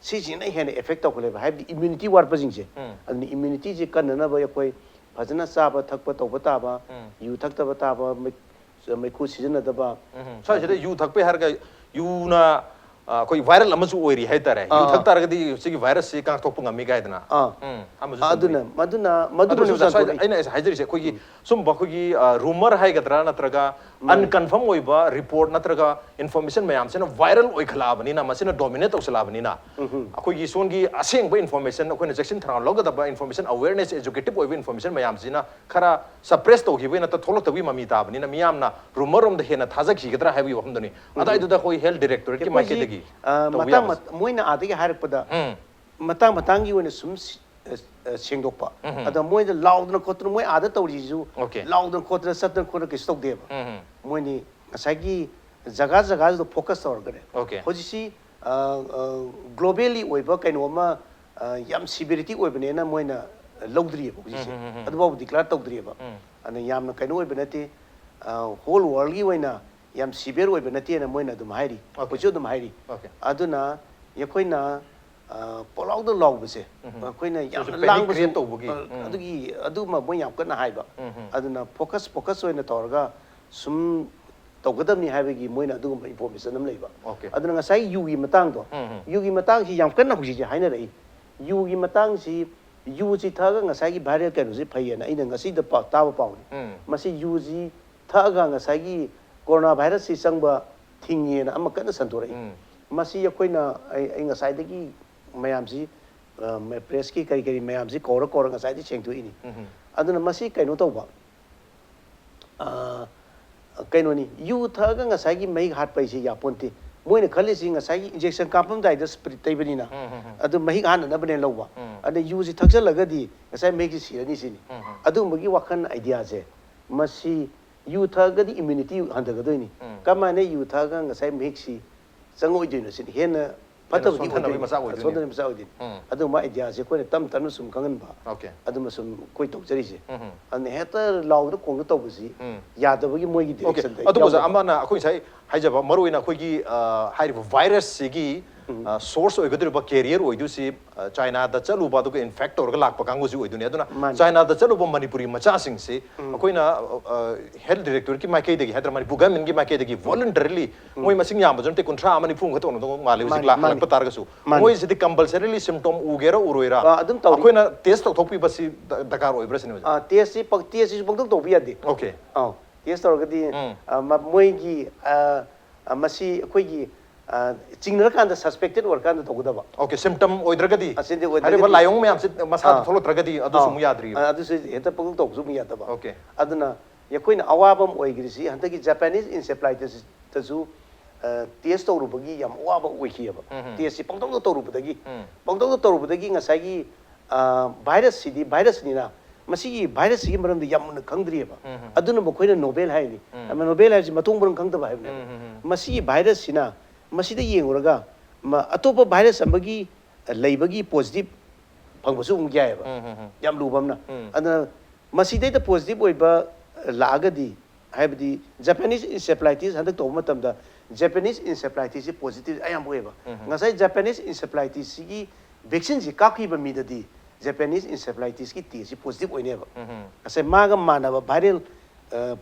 ꯁꯤꯁꯤꯅ ꯍꯦꯟꯅ effect ꯇꯧꯈꯠꯂꯦꯕ, ꯍꯥꯏꯕꯗꯤ immunity ꯋꯥꯠꯄꯁꯤꯡꯁꯦ꯫ ꯑꯗꯨꯅ immunity ꯁꯦ ꯀꯟꯅꯅꯕ ꯑꯩꯈꯣꯏ ꯐꯖꯅ ꯆꯥꯕ ꯊꯛꯄ ꯇꯧꯕ ꯇꯥꯕ, ꯌꯨ ꯊꯛꯇꯕ ꯇꯥꯕ, ꯃꯩ-, ꯃꯩꯈꯨ ꯁꯤꯖꯤꯟꯅꯗꯕ꯫ ꯁ꯭ꯋꯥꯏꯁꯤꯗ ꯌꯨ ꯊꯛꯄꯩ ꯍꯥꯏꯔꯒ ꯌꯨꯅ ꯑ, ꯑꯩꯈꯣꯏ viral ꯑꯃꯁꯨ ꯑꯣꯏꯔꯤ ꯍꯥꯏꯇꯥꯔꯦ꯫ ꯌꯨ ꯑꯥ, ꯊꯛ ꯑꯥ꯫ ꯇꯥꯔꯒꯗꯤ ꯁꯤꯒꯤ virus ꯁꯤ ꯉꯥꯛꯊꯣꯛꯄ ꯉꯝꯃꯤ ꯀꯥꯏꯗꯅ꯫ ꯑꯥ꯫ ꯎꯝ, ꯑꯃꯁꯨ ꯁꯨꯝ ꯑꯗꯨꯅ ꯑꯣꯏ꯫ ꯃꯗꯨꯅ ꯃꯗꯨꯅꯁꯨ ꯑꯗꯨꯅꯦꯕ ꯁ꯭ꯋꯥꯏꯗ ꯁꯟꯗꯣꯛꯏ꯫ ꯑꯩꯅ ꯉꯁꯥꯏ ꯍꯥꯏꯖꯔꯤꯁꯦ, ꯑꯩꯈꯣꯏꯒꯤ ꯁꯨꯝꯕ ꯑꯩꯈꯣꯏꯒꯤ, ꯑ, rumor ꯍꯥꯏꯒꯗ꯭ꯔꯥ, ꯅꯠꯇ꯭ꯔꯒ ꯃꯥꯅꯤ꯫ Unconfirm ꯑꯣꯏꯕ report ꯅꯠꯇ꯭ꯔꯒ information ꯃꯌꯥꯝꯁꯤꯅ viral ꯑꯣꯏꯈꯠꯂꯛꯑꯕꯅꯤꯅ, ꯃꯁꯤꯅ dominate ꯇꯧꯁꯜꯂꯛꯑꯕꯅꯤꯅ, ꯎꯝ, ꯎꯝ꯫ ꯑꯩꯈꯣꯏꯒꯤ ꯁꯣꯝꯒꯤ ꯑꯁꯦꯡꯕ information, ꯑꯩꯈꯣꯏꯅ ꯆꯦꯛꯁꯤꯟ ꯊꯧꯔꯥꯡ ꯂꯧꯒꯗꯕ information, awareness, educative ꯑꯣꯏꯕ information ꯃꯌꯥꯝꯁꯤꯅ ꯈꯔ suppress ꯇꯧꯈꯤꯕꯒꯤ ꯅꯠꯇ꯭ꯔ ꯊꯣꯛꯂꯛꯇꯕꯒꯤ ꯃꯃꯤ ꯇꯥꯕꯅꯤꯅ, ꯃꯤꯌꯥꯝꯅ rumor ꯔꯣꯝꯗ ꯍꯦꯟꯅ ꯊꯥꯖꯈꯤꯒꯗ꯭ꯔꯥ ꯍꯥꯏꯕꯒꯤ ꯋꯥꯐꯝꯗꯨꯅꯤ꯫ ꯑꯗꯨꯋꯥꯏꯗꯨꯗ ꯑꯩꯈꯣꯏ health directorate ꯀꯤ ꯑꯩꯈꯣꯏꯁꯤ, ꯃꯥꯏꯀꯩꯗꯒꯤ ꯑ, ꯇꯧꯕ ꯃꯇꯥꯡ ꯌꯥꯕꯁꯦ꯫ ꯃꯠ-, ꯃꯣꯏꯅ ꯑꯥꯗꯒꯤ ꯍꯥꯏꯔꯛꯄꯗ ꯎꯝ꯫ ꯃꯇꯥꯡ ꯃꯇꯥꯡꯒꯤ ꯑꯣꯏꯅ ꯁꯨꯝ ꯁꯤ-, ꯑ, ꯑ, ꯁꯦꯡꯗꯣꯛꯄ꯫ ꯎꯝ, ꯎꯝ꯫ ꯑꯗ ꯃꯣꯏꯗ ꯂꯥꯎꯗꯅ ꯈꯣꯠꯇꯅ ꯃꯣꯏ ꯑꯥꯗ ꯇꯧꯔꯤꯁꯤꯁꯨ Okay꯫ ꯂꯥꯎꯗꯅ ꯈꯣꯠꯇꯅ ꯆꯠꯇꯅ ꯈꯣꯠꯇꯅ ꯀꯩꯁꯨ ꯇꯧꯗꯦꯕ꯫ ꯎꯝ, ꯎꯝ꯫ ꯃꯣꯏꯅꯤ ꯉꯁꯥꯏꯒꯤ ꯖꯒꯥ ꯖꯒꯥꯗꯨꯗ focus ꯇꯧꯔꯒꯅꯦ꯫ Okay꯫ ꯍꯧꯖꯤꯛꯁꯤ, ꯑ, ꯑ, globally ꯑꯣꯏꯕ ꯀꯩꯅꯣ ꯑꯃ, ꯑ, ꯌꯥꯝ severity ꯑꯣꯏꯕꯅꯦꯅ ꯃꯣꯏꯅ ꯂꯧꯗ꯭ꯔꯤꯑꯕ ꯍꯧꯖꯤꯛꯁꯦ꯫ ꯎꯝ, ꯎꯝ, ꯎꯝ, ꯎꯝ꯫ ꯑꯗꯨꯐꯥꯎꯕ declare ꯇꯧꯗ꯭ꯔꯤꯑꯕ꯫ ꯎꯝ꯫ ꯑꯗꯨꯅ ꯌꯥꯝꯅ ꯀꯩꯅꯣ ꯑꯣꯏꯕ ꯅꯠꯇꯦ꯫ ꯑ, whole world ꯒꯤ ꯑꯣꯏꯅ ꯌꯥꯝ severe ꯑꯣꯏꯕ ꯅꯠꯇꯦꯅ ꯃꯣꯏꯅ ꯑꯗꯨꯝ ꯍꯥꯏꯔꯤ꯫ Okay꯫ ꯍꯧꯖꯤꯛꯁꯨ ꯑꯗꯨꯝ ꯍꯥꯏꯔꯤ꯫ Okay꯫ ꯑꯗꯨꯅ ꯑꯩꯈꯣꯏꯅ, ꯑ, ꯄꯣꯂꯥꯎꯗ ꯂꯥꯎꯕꯁꯦ, ꯎꯝ꯫ ꯑꯩꯈꯣꯏꯅ ꯁꯤꯁꯨ ꯌꯥꯝꯅ panic ꯂꯥꯡꯕꯁꯨ, create ꯇꯧꯕꯒꯤ꯫ ꯑ, ꯎꯝ꯫ ꯑꯗꯨꯒꯤ, ꯑꯗꯨꯃ ꯃꯣꯏ ꯌꯥꯝ ꯀꯟꯅ ꯍꯥꯏꯕ꯫ ꯎꯝ, ꯎꯝ꯫ ꯑꯗꯨꯅ focus, focus ꯑꯣꯏꯅ ꯇꯧꯔꯒ ꯁꯨꯝ ꯇꯧꯒꯗꯕꯅꯤ ꯍꯥꯏꯕꯒꯤ ꯃꯣꯏꯅ ꯑꯗꯨꯒꯨꯝꯕ information ꯑꯃ ꯂꯩꯕ꯫ Okay꯫ ꯑꯗꯨꯅ ꯉꯁꯥꯏ ꯌꯨꯒꯤ ꯃꯇꯥꯡꯗꯣ, ꯎꯝ, ꯎꯝ꯫ ꯌꯨꯒꯤ ꯃꯇꯥꯡꯁꯤ ꯌꯥꯝ ꯀꯟꯅ ꯍꯧꯖꯤꯛꯁꯦ ꯍꯥꯏꯅꯔꯛꯏ꯫ ꯌꯨꯒꯤ ꯃꯇꯥꯡꯁꯤ, ꯌꯨꯁꯤ ꯊꯛꯑꯒ ꯉꯁꯥꯏꯒꯤ viral ꯀꯩꯅꯣꯁꯤ ꯐꯩꯌꯦꯅ ꯑꯩꯅ ꯉꯁꯤꯗ ꯄꯥꯎ, ꯇꯥꯕ ꯄꯥꯎꯅꯤ꯫ ꯎꯝ꯫ ꯃꯁꯤ ꯌꯨꯁꯤ ꯊꯛꯑꯒ ꯉꯁꯥꯏꯒꯤ corona virus ꯁꯤ ꯆꯪꯕ ꯊꯤꯡꯉꯦꯅ ꯑꯃ ꯀꯟꯅ ꯁꯟꯗꯣꯔꯛꯏ꯫ ꯎꯝ꯫ ꯃꯁꯤ ꯑꯩꯈꯣꯏꯅ, ꯑꯩ, ꯑꯩ ꯉꯁꯥꯏꯗꯒꯤ ꯃꯌꯥꯝꯁꯤ, ꯑ, press ꯀꯤ ꯀꯔꯤ ꯀꯔꯤ ꯃꯌꯥꯝꯁꯤ ꯀꯧꯔ ꯀꯧꯔ ꯉꯁꯥꯏꯗꯤ ꯁꯦꯡꯗꯣꯛꯏꯅꯤ꯫ ꯎꯝ꯫ ꯑꯗꯨꯅ ꯃꯁꯤ ꯀꯩꯅꯣ ꯇꯧꯕ, ꯑ, ꯀꯩꯅꯣꯅꯤ, ꯌꯨ ꯊꯛꯑꯒ ꯉꯁꯥꯏꯒꯤ ꯃꯍꯤꯛ ꯍꯥꯠꯄ ꯍꯥꯏꯁꯤ ꯌꯥꯄꯣꯟꯇꯦ꯫ ꯃꯣꯏꯅ ꯈꯜꯂꯤꯁꯤ ꯉꯁꯥꯏꯒꯤ injection ꯀꯥꯞꯄꯝꯗꯥꯏꯗ spirit ꯇꯩꯕꯅꯤꯅ, ꯎꯝ, ꯎꯝ, ꯎꯝ꯫ ꯑꯗꯨ ꯃꯍꯤꯛ ꯍꯥꯠꯅꯅꯕꯅꯦ ꯂꯧꯕ꯫ ꯎꯝ꯫ ꯑꯗ ꯌꯨꯁꯤ ꯊꯛꯆꯜꯂꯒꯗꯤ ꯉꯁꯥꯏ ꯃꯍꯤꯛꯁꯤ ꯁꯤꯔꯅꯤ ꯁꯤꯅꯤ꯫ ꯎꯝ, ꯎꯝ꯫ ꯑꯗꯨꯒꯨꯝꯕꯒꯤ ꯋꯥꯈꯜ idea ꯁꯦ, ꯃꯁꯤ ꯌꯨ ꯊꯛꯑꯒꯗꯤ immunity ꯍꯟꯊꯒꯗꯣꯏꯅꯤ꯫ ꯎꯝ꯫ ꯀꯃꯥꯏꯅ ꯌꯨ ꯊꯛꯑꯒ ꯉꯁꯥꯏ ꯃꯍꯤꯛꯁꯤ ꯆꯪꯉꯛꯑꯣꯏꯗꯣꯏꯅꯣ ꯁꯤꯅꯤ꯫ ꯍꯦꯟꯅ ꯐꯠꯇꯕꯗꯤ ꯁꯣꯟꯊꯅꯕꯒꯤ ꯑꯣꯏꯗꯣꯏꯅꯤ꯫ ꯃꯆꯥꯛ ꯑꯣꯏꯗꯣꯏꯅꯤ꯫ ꯁꯣꯟꯊꯅꯕꯒꯤ ꯃꯆꯥꯛ ꯑꯣꯏꯗꯣꯏꯅꯤ꯫ ꯎꯝ꯫ ꯑꯗꯨꯒꯨꯝꯕ idea ꯁꯦ ꯑꯩꯈꯣꯏꯅ ꯇꯞ ꯇꯞꯅ ꯁꯨꯝ ꯈꯪꯍꯟꯕ꯫ Okay꯫ ꯑꯗꯨꯃ ꯁꯨꯝ ꯑꯩꯈꯣꯏ ꯇꯧꯖꯔꯤꯁꯦ꯫ ꯎꯝ, ꯎꯝ꯫ ꯑꯗꯨꯅ ꯍꯦꯛꯇ ꯂꯥꯎꯗꯅ ꯈꯣꯡꯗ ꯇꯧꯕꯁꯤ ꯎꯝ꯫ ꯌꯥꯗꯕꯒꯤ ꯃꯣꯏꯒꯤ Okay꯫ direction ꯗ ꯑꯗꯨꯕꯨ ꯑꯣꯖꯥ, ꯌꯥꯎꯗꯕ꯫ ꯑꯃꯅ ꯑꯩꯈꯣꯏ ꯉꯁꯥꯏ ꯍꯥꯏꯖꯕ, ꯃꯔꯨꯑꯣꯏꯅ ꯑꯩꯈꯣꯏꯒꯤ ꯑ, ꯍꯥꯏꯔꯤꯕ ꯚꯥꯏꯔꯁꯁꯤꯒꯤ ꯁꯣꯔꯁ ꯑꯣꯏꯒꯗꯧꯔꯤꯕ, ꯀꯦꯔꯤꯌꯔ ꯑꯣꯏꯗꯣꯏꯁꯤ ꯑ, ꯆꯥꯏꯅꯥꯗ ꯆꯠꯂꯨꯕ ꯑꯗꯨꯒ ꯏꯟꯐꯦꯛ ꯇꯧꯔꯒ ꯂꯥꯛꯄ ꯀꯥꯡꯕꯨꯁꯤ ꯑꯣꯏꯗꯣꯏꯅꯤ꯫ ꯑꯗꯨꯅ ꯃꯥꯅꯤ꯫ ꯆꯥꯏꯅꯥꯗ ꯆꯠꯂꯨꯕ ꯃꯅꯤꯄꯨꯔꯤ ꯃꯆꯥꯁꯤꯡꯁꯤ ꯑꯩꯈꯣꯏꯅ ꯍꯦꯜꯊ ꯗꯤꯔꯦꯛꯇꯣꯔꯦꯠꯀꯤ ꯃꯥꯏꯀꯩꯗꯒꯤ ꯍꯥꯏꯗ꯭ꯔꯥ, ꯃꯅꯤꯄꯨꯔ ꯒꯚꯔꯟꯃꯦꯟꯒꯤ ꯃꯥꯏꯀꯩꯗꯒꯤ ꯚꯣꯂꯟꯇꯔꯤꯂꯤ, ꯃꯣꯏ ꯃꯁꯤꯡ ꯌꯥꯝꯕꯁꯨ ꯅꯠꯇꯦ, ꯀꯨꯟꯊ꯭ꯔꯥ ꯑꯃ ꯅꯤꯐꯨ ꯈꯛꯇ ꯑꯣꯏꯔꯝꯗꯧ ꯃꯥꯜꯂꯦ ꯍꯧꯖꯤꯛ ꯃꯥꯅꯤ, ꯂꯥꯛ- ꯃꯥꯅꯤ꯫ ꯂꯥꯛꯄ ꯇꯥꯔꯒꯁꯨ꯫ ꯃꯥꯅꯤ꯫ ꯃꯣꯏꯁꯤꯗꯤ ꯀꯝꯄꯜꯁꯔꯤꯂꯤ ꯁꯤꯝꯇꯣꯝ ꯎꯒꯦꯔꯥ ꯎꯔꯣꯏꯔꯥ, ꯑꯥ, ꯑꯗꯨꯝ ꯇꯧꯔꯤ꯫ ꯑꯩꯈꯣꯏꯅ ꯇꯦꯁ ꯇꯧꯊꯣꯛꯄꯤꯕꯁꯤ ꯗ- ꯗꯔꯀꯥꯔ ꯑꯣꯏꯕ꯭ꯔꯥ ꯁꯤꯅꯤ ꯑꯣꯖꯥ? ꯇꯦꯁꯁꯤ ꯇꯦꯁꯁꯤꯁꯨ ꯄꯪꯇꯧ ꯇꯧꯕ ꯌꯥꯗꯦ꯫ ꯑꯣꯀꯦ꯫ ꯑꯧ, ꯇꯦꯁ ꯇꯧꯔꯒꯗꯤ ꯎꯝ꯫ ꯑ, ꯃ- ꯃꯣꯏꯒꯤ ꯑ, ꯑ, ꯃꯁꯤ ꯑꯩꯈꯣꯏꯒꯤ ꯑ, ꯆꯤꯡꯅꯔꯀꯥꯟꯗ, ꯁꯁꯄꯦꯛꯇꯦꯠ ꯑꯣꯏꯔꯀꯥꯟꯗ ꯇꯧꯒꯗꯕ꯫ ꯑꯣꯀꯦ, ꯁꯤꯝꯇꯝ ꯑꯣꯏꯗ꯭ꯔꯒꯗꯤ, ꯑꯁꯤꯗꯤ ꯑꯣꯏꯗ꯭ꯔꯒꯗꯤ- ꯍꯥꯏꯔꯤꯕ ꯂꯥꯏꯑꯣꯡ ꯃꯌꯥꯝꯁꯦ ꯃꯁꯥꯗ ꯑꯥ꯫ ꯊꯣꯛꯂꯛꯇ꯭ꯔꯒꯗꯤ ꯑꯗꯨꯁꯨ ꯑꯥ꯫ ꯑꯃꯨꯛ ꯌꯥꯗ꯭ꯔꯤꯕ꯫ ꯑ, ꯑꯗꯨꯁꯨ ꯍꯦꯛꯇ ꯄꯪꯇꯧ ꯇꯧꯕꯁꯨ ꯑꯃꯨꯛ ꯌꯥꯗꯕ꯫ ꯑꯣꯀꯦ꯫ ꯑꯗꯨꯅ ꯑꯩꯈꯣꯏꯅ ꯑꯋꯥꯕ ꯑꯃ ꯑꯣꯏꯈ꯭ꯔꯤꯁꯤ ꯍꯟꯗꯛꯀꯤ ꯖꯄꯥꯅꯤꯁ ꯏꯟꯁꯦꯐ꯭ꯂꯥꯏꯇꯤꯁꯇꯁꯨ ꯇꯦꯁ ꯇꯧꯔꯨꯕꯒꯤ ꯌꯥꯝ ꯑꯋꯥꯕ ꯑꯣꯏꯈꯤꯑꯕ꯫ ꯎꯝ, ꯎꯝ꯫ ꯇꯦꯁꯁꯤ ꯄꯪꯇꯧꯗ ꯇꯧꯔꯨꯕꯗꯒꯤ ꯎꯝ꯫ ꯄꯪꯇꯧꯗ ꯇꯧꯔꯨꯕꯗꯒꯤ ꯉꯁꯥꯏꯒꯤ ꯑ, ꯚꯥꯏꯔꯁꯁꯤꯗꯤ ꯚꯥꯏꯔꯁꯅꯤꯅ ꯃꯁꯤꯒꯤ ꯚꯥꯏꯔꯁꯁꯤꯒꯤ ꯃꯔꯝꯗ ꯌꯥꯝ ꯃꯨꯟꯅ ꯈꯪꯗ꯭ꯔꯤꯑꯕ꯫ ꯎꯝ, ꯎꯝ꯫ ꯑꯗꯨꯅ ꯃꯈꯣꯏꯅ ꯅꯣꯕꯦꯜ ꯍꯥꯏꯅꯤ꯫ ꯎꯝ꯫ ꯑꯃ ꯅꯣꯕꯦꯜ ꯍꯥꯏꯕꯁꯤ ꯃꯊꯣꯡ ꯃꯔꯝ ꯈꯪꯗꯕ ꯍꯥꯏꯕꯅꯦꯕ꯫ ꯎꯝ, ꯎꯝ, ꯎꯝ꯫ ꯃꯁꯤꯒꯤ ꯚꯥꯏꯔꯁꯁꯤꯅ ꯃꯁꯤꯗ ꯌꯦꯡꯉꯨꯔꯒ ꯃ- ꯑꯇꯣꯞꯄ ꯚꯥꯏꯔꯁ ꯑꯃꯒꯤ ꯂꯩꯕꯒꯤ ꯄꯣꯖꯤꯇꯤꯚ ꯐꯪꯕꯁꯨ ꯑꯃꯨꯛ ꯌꯥꯏꯑꯕ꯫ ꯎꯝ, ꯎꯝ, ꯎꯝ꯫ ꯌꯥꯝ ꯂꯨꯕ ꯑꯃꯅ꯫ ꯎꯝ꯫ ꯑꯗꯨꯅ ꯃꯁꯤꯗꯩꯗ ꯄꯣꯖꯤꯇꯤꯚ ꯑꯣꯏꯕ ꯂꯥꯛꯑꯒꯗꯤ, ꯍꯥꯏꯕꯗꯤ ꯖꯄꯥꯅꯤꯁ ꯏꯟꯁꯦꯐ꯭ꯂꯥꯏꯇꯤꯁ ꯍꯟꯗꯛ ꯇꯧꯕ ꯃꯇꯝꯗ ꯖꯄꯥꯅꯤꯁ ꯏꯟꯁꯦꯐ꯭ꯂꯥꯏꯇꯤꯁꯁꯤ ꯄꯣꯖꯤꯇꯤꯚ ꯑꯌꯥꯝꯕ ꯑꯣꯏꯌꯦꯕ꯫ ꯎꯝ꯫ ꯉꯁꯥꯏ ꯖꯄꯥꯅꯤꯁ ꯏꯟꯁꯦꯐ꯭ꯂꯥꯏꯇꯤꯁꯁꯤꯒꯤ ꯚꯦꯛꯁꯤꯟꯁꯤ ꯀꯥꯞꯈꯤꯕ ꯃꯤꯗꯗꯤ ꯖꯄꯥꯅꯤꯁ ꯏꯟꯁꯦꯐ꯭ꯂꯥꯏꯇꯤꯁꯀꯤ ꯇꯦꯁꯁꯤ ꯄꯣꯖꯤꯇꯤꯚ ꯑꯣꯏꯅꯦꯕ꯫ ꯎꯝ꯫ ꯉꯁꯥꯏ ꯃꯥꯒ ꯃꯥꯟꯅꯕ ꯚꯥꯏꯔꯦꯜ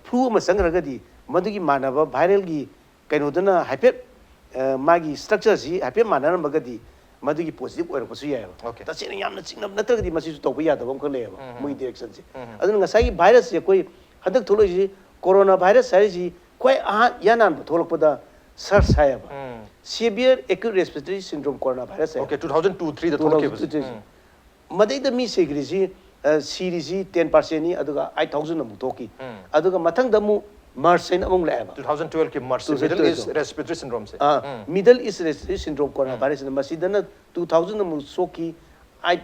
ꯐ꯭ꯂꯨ ꯑꯃ ꯆꯪꯈ꯭ꯔꯒꯗꯤ ꯃꯗꯨꯒꯤ ꯃꯥꯟꯅꯕ ꯚꯥꯏꯔꯦꯜꯒꯤ ꯀꯩꯅꯣꯗꯨꯅ ꯍꯥꯏꯐꯦꯠ ꯑ, ꯃꯥꯒꯤ ꯁ꯭ꯇ꯭ꯔꯛꯆꯔꯁꯤ ꯍꯥꯏꯐꯦꯠ ꯃꯥꯟꯅꯔꯝꯃꯒꯗꯤ ꯃꯗꯨꯒꯤ ꯄꯣꯖꯤꯇꯤꯚ ꯑꯣꯏꯔꯛꯄꯁꯨ ꯌꯥꯏꯑꯕ꯫ ꯑꯣꯀꯦ꯫ ꯇꯁꯦꯡꯅ ꯌꯥꯝꯅ ꯆꯤꯡꯅꯕ ꯅꯠꯇ꯭ꯔꯒꯗꯤ ꯃꯁꯤꯁꯨ ꯇꯧꯕ ꯌꯥꯗꯕ ꯑꯃꯈꯛ ꯂꯩꯌꯦꯕ ꯎꯝ꯫ ꯃꯣꯏꯒꯤ ꯗꯤꯔꯦꯛꯁꯟꯁꯦ꯫ ꯎꯝ꯫ ꯑꯗꯨꯅ ꯉꯁꯥꯏꯒꯤ ꯚꯥꯏꯔꯁꯁꯦ ꯑꯩꯈꯣꯏ ꯍꯟꯗꯛ ꯊꯣꯛꯂꯛꯏꯁꯤ, ꯀꯣꯔꯣꯅꯥ ꯚꯥꯏꯔꯁ ꯍꯥꯏꯔꯤꯁꯤ ꯈ꯭ꯋꯥꯏ ꯑꯍꯥꯟ ꯏꯍꯥꯟ ꯍꯥꯟꯕ ꯊꯣꯛꯂꯛꯄꯗ ꯁꯔꯁ ꯍꯥꯏꯌꯦꯕ꯫ ꯎꯝ꯫ Severe Acute Respiratory Syndrome Coronavirus ꯍꯥꯏꯌꯦꯕ꯫ Okay, two thousand two, three ꯗ ꯊꯣꯛꯂꯛꯈꯤꯕꯁꯦ꯫ two thousand two, three. ꯃꯗꯩꯗ ꯃꯤ ꯁꯤꯈ꯭ꯔꯤꯁꯤ, ꯑ, ꯁꯤꯔꯤꯁꯤ ten percentꯅꯤ, ꯑꯗꯨꯒ eight thousand ꯑꯃꯨꯛ ꯊꯣꯛꯈꯤ꯫ ꯎꯝ꯫ ꯑꯗꯨꯒ ꯃꯊꯪꯗ ꯑꯃꯨꯛ ꯃꯔꯁ ꯍꯥꯏꯅ ꯑꯃꯨꯛ ꯂꯥꯛꯑꯦꯕ꯫ Two thousand twelveꯀꯤ March, Two thousand Middle twelve. East Respiratory Syndromeꯁꯦ꯫ ꯑ, ꯎꯝ꯫ Middle East Respiratory Syndrome Coronavirus ꯅ ꯃꯁꯤꯗꯅ two thousand ꯑꯃꯨꯛ ꯁꯣꯛꯈꯤ, eight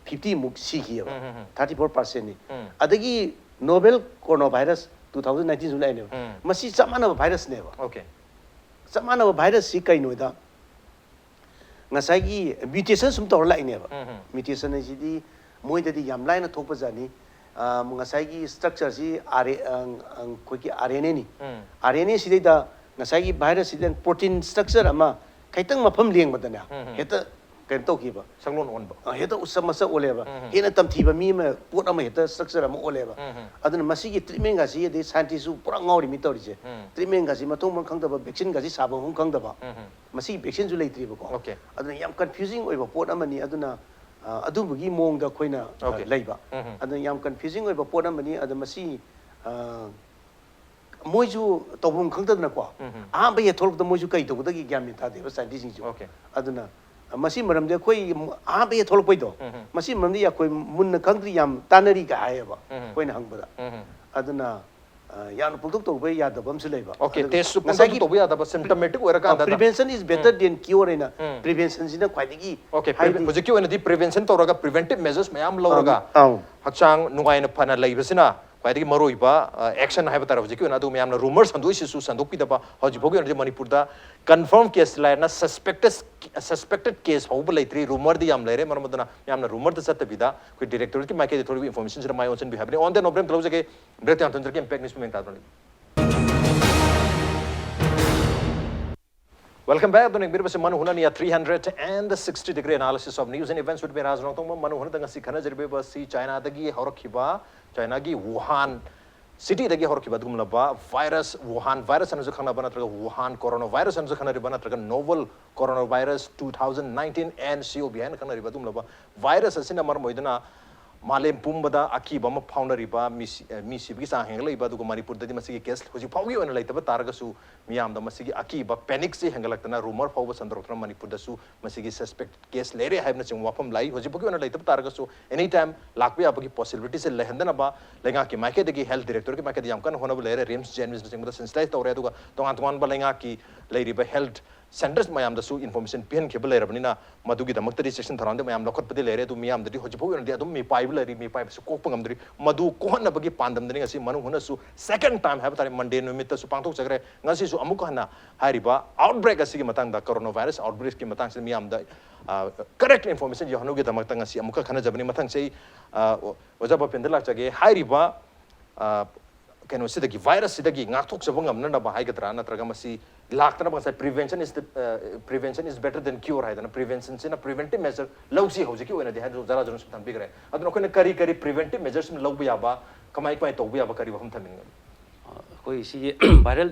fifty ꯃꯨꯛ ꯁꯤꯈꯤꯑꯕ꯫ ꯎꯝ, ꯎꯝ, ꯎꯝ꯫ Thirty four percentꯅꯤ꯫ ꯎꯝ꯫ ꯑꯗꯒꯤ Novel Coronavirus two thousand nineteenꯁꯨ ꯂꯥꯛꯏꯅꯦꯕ꯫ ꯎꯝ꯫ ꯃꯁꯤ ꯆꯞ ꯃꯥꯟꯅꯕ ꯚꯥꯏꯔꯁꯅꯦꯕ꯫ ꯑꯣꯀꯦ꯫ ꯆꯞ ꯃꯥꯟꯅꯕ ꯚꯥꯏꯔꯁꯁꯤ ꯀꯩꯅꯣꯗ ꯉꯁꯥꯏꯒꯤ ꯃ꯭ꯌꯨꯇꯦꯁꯟ ꯁꯨꯝ ꯇꯧꯔ ꯂꯥꯛꯏꯅꯦꯕ꯫ ꯎꯝ, ꯎꯝ꯫ ꯃ꯭ꯌꯨꯇꯦꯁꯟ ꯍꯥꯏꯁꯤꯗꯤ ꯃꯣꯏꯗꯗꯤ ꯌꯥꯝ ꯂꯥꯏꯅ ꯊꯣꯛꯄꯖꯥꯠꯅꯤ꯫ ꯑ, ꯉꯁꯥꯏꯒꯤ ꯁ꯭ꯇ꯭ꯔꯛꯆꯔꯁꯤ ꯑꯥꯔ ꯑꯦ, ꯑ, ꯑ, ꯑꯩꯈꯣꯏꯒꯤ ꯑꯥꯔ ꯑꯦꯟ ꯑꯦꯅꯤ꯫ ꯎꯝ꯫ ꯑꯥꯔ ꯑꯦꯟ ꯑꯦ ꯁꯤꯗꯩꯗ ꯉꯁꯥꯏꯒꯤ ꯚꯥꯏꯔꯁꯁꯤꯗ ꯄ꯭ꯔꯣꯇꯤꯟ ꯁ꯭ꯇ꯭ꯔꯛꯆꯔ ꯑꯃ ꯈꯤꯇꯪ ꯃꯐꯝ ꯂꯦꯡꯕꯗꯅꯦ ꯎꯝ, ꯎꯝ꯫ ꯍꯦꯛꯇ ꯀꯩꯅꯣ ꯇꯧꯈꯤꯕ꯫ ꯁꯛꯂꯣꯟ ꯑꯣꯟꯕ꯫ ꯑ, ꯍꯦꯛꯇ ꯎꯁ ꯃꯁꯛ ꯑꯣꯜꯂꯦꯕ꯫ ꯎꯝ, ꯎꯝ꯫ ꯍꯦꯟꯅ ꯇꯝꯊꯤꯕ ꯃꯤ ꯑꯃ ꯄꯣꯠ ꯑꯃ ꯍꯦꯛꯇ ꯁ꯭ꯇ꯭ꯔꯛꯆꯔ ꯑꯃ ꯑꯣꯜꯂꯦꯕ꯫ ꯎꯝ, ꯎꯝ꯫ ꯑꯗꯨꯅ ꯃꯁꯤꯒꯤ ꯇ꯭ꯔꯤꯠꯃꯦꯟꯒꯁꯤ ꯑꯗꯩ ꯁꯥꯏꯟꯇꯤꯁꯁꯨ ꯄꯨꯔꯥ ꯉꯥꯎꯔꯤ ꯃꯤ ꯇꯧꯔꯤꯁꯦ꯫ ꯎꯝ꯫ ꯇ꯭ꯔꯤꯠꯃꯦꯟꯒꯁꯤ ꯃꯊꯣꯡ ꯃꯔꯝ ꯈꯪꯗꯕ, ꯚꯦꯛꯁꯤꯟꯒꯁꯤ ꯁꯥꯕ ꯃꯐꯝ ꯈꯪꯗꯕ꯫ ꯎꯝ, ꯎꯝ꯫ ꯃꯁꯤꯒꯤ ꯚꯦꯛꯁꯤꯟꯁꯨ ꯂꯩꯇ꯭ꯔꯤꯕꯀꯣ꯫ Okay꯫ ꯑꯗꯨꯅ ꯌꯥꯝ ꯀꯟꯐ꯭ꯌꯨꯖꯤꯡ ꯑꯣꯏꯕ ꯄꯣꯠ ꯑꯃꯅꯤ꯫ ꯑꯗꯨꯅ ꯑ, ꯑꯗꯨꯝꯕꯒꯤ ꯃꯑꯣꯡꯗ ꯑꯩꯈꯣꯏꯅ ꯑ, Okay꯫ ꯂꯩꯕ꯫ ꯎꯝ, ꯎꯝ꯫ ꯑꯗꯨꯅ ꯌꯥꯝ ꯀꯟꯐ꯭ꯌꯨꯖꯤꯡ ꯑꯣꯏꯕ ꯄꯣꯠ ꯑꯃꯅꯤ꯫ ꯑꯗ ꯃꯁꯤ ꯑ, ꯃꯣꯏꯁꯨ ꯇꯧꯐꯝ ꯈꯪꯗꯗꯅꯀꯣ꯫ ꯎꯝ, ꯎꯝ꯫ ꯑꯍꯥꯟꯕ ꯍꯦꯛ ꯊꯣꯛꯂꯛꯄꯗ ꯃꯣꯏꯁꯨ ꯀꯩ ꯇꯧꯒꯗꯒꯦ ꯒ꯭ꯌꯥꯟ ꯃꯦꯟ ꯇꯥꯗꯦꯕ ꯁꯥꯏꯟꯇꯤꯁꯁꯤꯡꯁꯨ꯫ Okay꯫ ꯑꯗꯨꯅ ꯑ, ꯃꯁꯤ ꯃꯔꯝꯗꯤ ꯑꯩꯈꯣꯏ ꯑꯍꯥꯟꯕ ꯍꯦꯛ ꯊꯣꯛꯂꯛꯄꯩꯗꯣ, ꯎꯝ, ꯎꯝ꯫ ꯃꯁꯤ ꯃꯔꯝꯗꯤ ꯑꯩꯈꯣꯏ ꯃꯨꯟꯅ ꯈꯪꯗ꯭ꯔꯤ, ꯌꯥꯝ ꯇꯥꯟꯅꯔꯤꯒ ꯍꯥꯏꯌꯦꯕ ꯎꯝ, ꯎꯝ꯫ ꯑꯩꯈꯣꯏꯅ ꯍꯪꯕꯗ꯫ ꯎꯝ, ꯎꯝ꯫ ꯑꯗꯨꯅ ꯑ, ꯌꯥꯝꯅ ꯄꯪꯊꯣꯛ ꯇꯧꯕ ꯌꯥꯗꯕ ꯑꯃꯁꯨ ꯂꯩꯕ꯫ Okay, ꯑꯗꯨ test ꯁꯨ ꯄꯪꯇꯧ ꯉꯁꯥꯏꯒꯤ ꯇꯧꯕ ꯌꯥꯗꯕ, symptomatic ꯑꯣꯏꯔꯀꯥꯟꯗ prevention is better than cure ꯍꯥꯏꯅ ꯎꯝ꯫ prevention ꯁꯤꯅ ꯈ꯭ꯋꯥꯏꯗꯒꯤ Okay, ꯍꯥꯏꯗꯤ ꯍꯧꯖꯤꯛꯀꯤ ꯑꯣꯏꯅꯗꯤ prevention ꯇꯧꯔꯒ, preventive measures ꯃꯌꯥꯝ ꯂꯧꯔꯒ ꯑꯧ꯫ ꯍꯛꯆꯥꯡ ꯅꯨꯡꯉꯥꯏꯅ ꯐꯅ ꯂꯩꯕꯁꯤꯅ ꯈ꯭ꯋꯥꯏꯗꯒꯤ ꯃꯔꯨꯑꯣꯏꯕ ꯑ, action ꯍꯥꯏꯕ ꯇꯥꯔꯦ꯫ ꯍꯧꯖꯤꯛꯀꯤ ꯑꯣꯏꯅ ꯑꯗꯨ ꯃꯌꯥꯝꯅ ꯔꯨꯃꯔ ꯁꯟꯗꯣꯛꯏꯁꯤꯁꯨ ꯁꯟꯗꯣꯛꯄꯤꯗꯕ, ꯍꯧꯖꯤꯛ ꯐꯥꯎꯒꯤ ꯑꯣꯏꯅꯗꯤ ꯃꯅꯤꯄꯨꯔꯗ confirm case ꯂꯩꯔꯅ suspected suspected case ꯐꯥꯎꯕ ꯂꯩꯇ꯭ꯔꯤ꯫ ꯔꯨꯃꯔꯗꯤ ꯌꯥꯝ ꯂꯩꯔꯦ꯫ ꯃꯔꯝ ꯑꯗꯨꯅ ꯃꯌꯥꯝꯅ ꯔꯨꯃꯔꯗ ꯆꯠꯇꯕꯤꯗ ꯑꯩꯈꯣꯏ ꯗꯤꯔꯦꯛꯇꯣꯔꯦꯠꯀꯤ ꯃꯥꯏꯀꯩꯗ ꯊꯣꯛꯂꯤꯕ information ꯁꯤꯗ ꯃꯥꯏ ꯑꯣꯟꯁꯤꯟꯕꯤꯌꯨ ꯍꯥꯏꯕꯅꯤ꯫ On the note break ꯊꯣꯛꯂꯛꯆꯒꯦ꯫ Break ꯇꯥ ꯌꯥꯝ ꯊꯝꯖꯔꯒꯦ꯫ Impact News ꯄꯨꯛꯅꯤꯡ ꯇꯥꯗꯨꯅ ꯂꯩꯕꯤꯌꯨ꯫ Welcome back. ꯑꯗꯨꯅ ꯌꯦꯡꯕꯤꯔꯤꯕꯁꯤ ꯃꯅꯨ ꯍꯨꯅꯅꯤ three hundred and sixty degree analysis of news and events with me, ꯔꯥꯖ ꯔꯣꯡꯊꯣꯡꯕ꯫ ꯃꯅꯨ ꯍꯨꯅꯗ ꯉꯁꯤ ꯈꯟꯅꯖꯔꯤꯕ ꯑꯁꯤ ꯆꯥꯏꯅꯥꯗꯒꯤ ꯍꯧꯔꯛꯈꯤꯕ, ꯆꯥꯏꯅꯥꯒꯤ ꯋꯨꯍꯥꯟ cityꯗꯒꯤ ꯍꯧꯔꯛꯈꯤꯕ ꯑꯗꯨꯒꯨꯝꯂꯕ virus, ꯋꯨꯍꯥꯟ virus ꯍꯥꯏꯅꯁꯨ ꯈꯪꯅꯕ ꯅꯠꯇ꯭ꯔꯒ ꯋꯨꯍꯥꯟ coronavirus ꯍꯥꯏꯅꯁꯨ ꯈꯪꯅꯔꯤꯕ ꯅꯠꯇ꯭ꯔꯒ novel coronavirus two thousand nineteen N C O V ꯍꯥꯏꯅ ꯈꯪꯅꯔꯤꯕ ꯑꯗꯨꯒꯨꯝꯂꯕ virus ꯑꯁꯤꯅ ꯃꯔꯝ ꯑꯣꯏꯗꯨꯅ ꯃꯥꯂꯦꯝ ꯄꯨꯝꯕꯗ ꯑꯀꯤꯕ ꯑꯃ ꯐꯥꯎꯅꯔꯤꯕ, ꯃꯤ ꯁꯤ-, ꯑ, ꯃꯤ ꯁꯤꯕꯒꯤ ꯆꯥꯡ ꯍꯦꯟꯒꯠꯂꯛꯏꯕ, ꯑꯗꯨꯒ ꯃꯅꯤꯄꯨꯔꯗꯗꯤ ꯃꯁꯤꯒꯤ case ꯍꯧꯖꯤꯛ ꯐꯥꯎꯒꯤ ꯑꯣꯏꯅ ꯂꯩꯇꯕ ꯇꯥꯔꯒꯁꯨ ꯃꯤꯌꯥꯝꯗ ꯃꯁꯤꯒꯤ ꯑꯀꯤꯕ, panic ꯁꯤ ꯍꯦꯟꯒꯠꯂꯛꯇꯅ ꯔꯨꯃꯔ ꯐꯥꯎꯕ ꯁꯟꯗꯣꯔꯛꯇꯨꯅ ꯃꯅꯤꯄꯨꯔꯗꯁꯨ ꯃꯁꯤꯒꯤ suspect case ꯂꯩꯔꯦ ꯍꯥꯏꯕꯅꯆꯤꯡꯕ ꯋꯥꯐꯝ ꯂꯥꯛꯏ꯫ ꯍꯧꯖꯤꯛ ꯐꯥꯎꯒꯤ ꯑꯣꯏꯅ ꯂꯩꯇꯕ ꯇꯥꯔꯒꯁꯨ any time ꯂꯥꯛꯄ ꯌꯥꯕꯒꯤ possibility ꯁꯦ ꯂꯩꯍꯟꯗꯅꯕ ꯂꯩꯉꯥꯛꯀꯤ ꯃꯥꯏꯀꯩꯗꯒꯤ, health directorate ꯀꯤ ꯃꯥꯏꯀꯩꯗ ꯌꯥꯝ ꯀꯟꯅ ꯍꯣꯠꯅꯕ ꯂꯩꯔꯦ꯫ RIMS, JNIMS ꯅꯆꯤꯡꯕꯗ sensitize ꯇꯧꯔꯦ, ꯑꯗꯨꯒ ꯇꯣꯉꯥꯟ ꯇꯣꯉꯥꯟꯕ ꯂꯩꯉꯥꯛꯀꯤ ꯂꯩꯔꯤꯕ health centres ꯃꯌꯥꯝꯗꯁꯨ information ꯄꯤꯍꯟꯈꯤꯕ ꯂꯩꯔꯕꯅꯤꯅ ꯃꯗꯨꯒꯤꯗꯃꯛꯇꯗꯤ ꯆꯦꯛꯁꯤꯟ ꯊꯧꯔꯥꯡꯗꯤ ꯃꯌꯥꯝ ꯂꯧꯈꯠꯄꯗꯤ ꯂꯩꯔꯦ꯫ ꯑꯗꯨ ꯃꯤꯌꯥꯝꯗꯗꯤ ꯍꯧꯖꯤꯛ ꯐꯥꯎꯒꯤ ꯑꯣꯏꯅꯗꯤ ꯑꯗꯨꯝ ꯃꯤꯄꯥꯏꯕ ꯂꯩꯔꯤ, ꯃꯤꯄꯥꯏꯕꯁꯨ ꯀꯣꯛꯄ ꯉꯝꯗ꯭ꯔꯤ꯫ ꯃꯗꯨ ꯀꯣꯛꯍꯟꯅꯕꯒꯤ ꯄꯥꯟꯗꯝꯗꯅꯤ ꯉꯁꯤ ꯃꯅꯨ ꯍꯨꯅꯁꯨ second time ꯍꯥꯏꯕ ꯇꯥꯔꯦ, Monday ꯅꯨꯃꯤꯠꯇꯁꯨ ꯄꯥꯡꯊꯣꯛꯆꯈ꯭ꯔꯦ꯫ ꯉꯁꯤꯁꯨ ꯑꯃꯨꯛꯀ ꯍꯟꯅ ꯍꯥꯏꯔꯤꯕ outbreak ꯑꯁꯤꯒꯤ ꯃꯇꯥꯡꯗ, coronavirus outbreak ꯀꯤ ꯃꯇꯥꯡꯁꯤꯗ ꯃꯤꯌꯥꯝꯗ, ꯑ, correct information ꯌꯧꯍꯟꯅꯕꯒꯤꯗꯃꯛꯇ ꯉꯁꯤ ꯑꯃꯨꯛꯀ ꯈꯟꯅꯖꯕꯅꯤ꯫ ꯃꯊꯪꯁꯤ ꯑꯩ, ꯑ, ꯑꯣꯖꯥ ꯚꯨꯄꯦꯟꯗ ꯂꯥꯛꯆꯒꯦ꯫ ꯍꯥꯏꯔꯤꯕ, ꯑ, ꯀꯩꯅꯣꯁꯤꯗꯒꯤ, ꯚꯥꯏꯔꯁꯁꯤꯗꯒꯤ ꯉꯥꯛꯊꯣꯛꯆꯕ ꯉꯝꯅꯅꯕ ꯍꯥꯏꯒꯗ꯭ꯔꯥ, ꯅꯠꯇ꯭ꯔꯒ ꯃꯁꯤ ꯂꯥꯛꯇꯅꯕ, ꯉꯁꯥꯏ prevention is the, uh, prevention is better than cure ꯍꯥꯏꯗꯅ prevention ꯁꯤꯅ preventive measure ꯂꯧꯁꯤ ꯍꯧꯖꯤꯛꯀꯤ ꯑꯣꯏꯅꯗꯤ ꯍꯥꯏꯅ ꯖꯔꯥ ꯖꯔꯨꯟ ꯁꯨꯝ ꯊꯝꯕꯤꯈ꯭ꯔꯦ꯫ ꯑꯗꯨꯅ ꯑꯩꯈꯣꯏꯅ ꯀꯔꯤ ꯀꯔꯤ preventive measures ꯁꯨꯝ ꯂꯧꯕ ꯌꯥꯕ, ꯀꯃꯥꯏ ꯀꯃꯥꯏ ꯇꯧꯕ ꯌꯥꯕ ꯀꯔꯤ ꯋꯥꯐꯝ ꯊꯝꯕꯤꯅꯤꯡꯕ? ꯑꯩꯈꯣꯏ ꯁꯤꯒꯤ viral,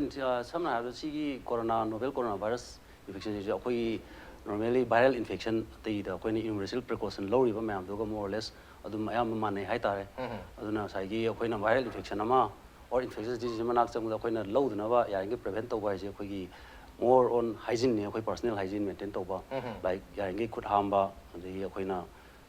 ꯁꯝꯅ ꯍꯥꯏꯔꯕꯗ ꯁꯤꯒꯤ corona, novel coronavirus infection ꯁꯤꯁꯨ ꯑꯩꯈꯣꯏꯒꯤ normally viral infection ꯑꯇꯩꯗ ꯑꯩꯈꯣꯏꯅ universal precaution ꯂꯧꯔꯤꯕ ꯃꯌꯥꯝꯗꯨꯒ more or less ꯑꯗꯨꯝ ꯑꯌꯥꯝꯕ ꯃꯥꯟꯅꯩ ꯍꯥꯏꯇꯥꯔꯦ꯫ ꯑꯗꯨꯅ ꯉꯁꯥꯏꯒꯤ ꯑꯩꯈꯣꯏꯅ viral infection ꯑꯃ or infectious disease ꯃꯅꯥꯛ ꯆꯪꯕꯗ ꯑꯩꯈꯣꯏꯅ ꯂꯧꯗꯅꯕ ꯌꯥꯔꯤꯉꯩ prevent ꯇꯧꯕ ꯍꯥꯏꯁꯦ ꯑꯩꯈꯣꯏꯒꯤ more on hygiene ꯅꯦ, ꯑꯩꯈꯣꯏ personal hygiene maintain ꯇꯧꯕ, like ꯌꯥꯔꯤꯉꯩ ꯈꯨꯠ ꯍꯥꯝꯕ, ꯑꯗꯒꯤ ꯑꯩꯈꯣꯏꯅ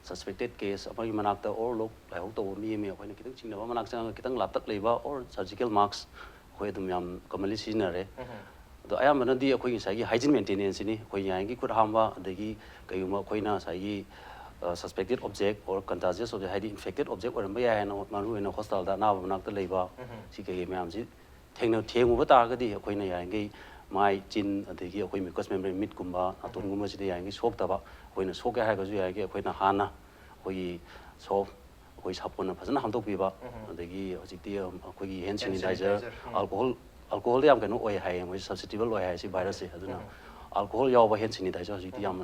suspected case ꯑꯃꯒꯤ ꯃꯅꯥꯛꯇ or ꯂꯣꯛ ꯂꯥꯏꯍꯧ ꯇꯧꯕ ꯃꯤ ꯑꯃ ꯑꯩꯈꯣꯏꯅ ꯈꯤꯇꯪ ꯆꯤꯡꯅꯕ ꯃꯅꯥꯛ ꯆꯪꯉꯒ ꯈꯤꯇꯪ ꯂꯥꯞꯇꯛ ꯂꯩꯕ or surgical mask ꯑꯩꯈꯣꯏ ꯑꯗꯨꯝ ꯌꯥꯝ commonly ꯁꯤꯖꯤꯟꯅꯔꯦ꯫ ꯑꯗꯣ ꯑꯌꯥꯝꯕꯅꯗꯤ ꯑꯩꯈꯣꯏ ꯉꯁꯥꯏꯒꯤ hygiene maintenance ꯁꯤꯅꯤ꯫ ꯑꯩꯈꯣꯏ ꯌꯥꯔꯤꯉꯩ ꯈꯨꯠ ꯍꯥꯝꯕ, ꯑꯗꯒꯤ ꯀꯩꯒꯨꯝꯕ ꯑꯩꯈꯣꯏꯅ ꯉꯁꯥꯏꯒꯤ suspected object or contagious object, ꯍꯥꯏꯗꯤ infected object ꯑꯣꯏꯔꯝꯕ ꯌꯥꯏ ꯍꯥꯏꯅ ꯃꯔꯨꯑꯣꯏꯅ hospital ꯗ ꯑꯅꯥꯕ ꯃꯅꯥꯛꯇ ꯂꯩꯕ, ꯁꯤ ꯀꯩꯀꯩ ꯃꯌꯥꯝꯁꯤ ꯊꯦꯡꯅ ꯊꯦꯡꯉꯨꯕ ꯇꯥꯔꯒꯗꯤ ꯑꯩꯈꯣꯏꯅ ꯌꯥꯔꯤꯉꯩ ꯃꯥꯏ, ꯆꯤꯟ, ꯑꯗꯒꯤ ꯑꯩꯈꯣꯏ mucous membrane, ꯃꯤꯠꯀꯨꯝꯕ, ꯅꯥꯇꯣꯟꯒꯨꯝꯕꯁꯤꯗ ꯌꯥꯔꯤꯉꯩ ꯁꯣꯛꯇꯕ, ꯑꯩꯈꯣꯏꯅ ꯁꯣꯛꯀꯦ ꯍꯥꯏꯔꯒꯁꯨ ꯌꯥꯔꯤꯉꯩ ꯑꯩꯈꯣꯏꯅ ꯍꯥꯟꯅ ꯑꯩꯈꯣꯏꯒꯤ soap, ꯑꯩꯈꯣꯏ ꯁꯥꯄꯣꯟꯅ ꯐꯖꯅ ꯍꯥꯝꯗꯣꯛꯄꯤꯕ, ꯑꯗꯒꯤ ꯍꯧꯖꯤꯛꯇꯤ ꯑꯩꯈꯣꯏꯒꯤ hand sanitizer, alcohol, alcohol ꯗ ꯌꯥꯝ ꯀꯩꯅꯣ ꯑꯣꯏ ꯍꯥꯏꯌꯦ, ꯃꯣꯏ susceptible ꯑꯣꯏ ꯍꯥꯏ ꯁꯤ ꯚꯥꯏꯔꯁꯁꯦ꯫ ꯑꯗꯨꯅ alcohol ꯌꯥꯎꯕ hand sanitizer ꯍꯧꯖꯤꯛꯇꯤ ꯌꯥꯝ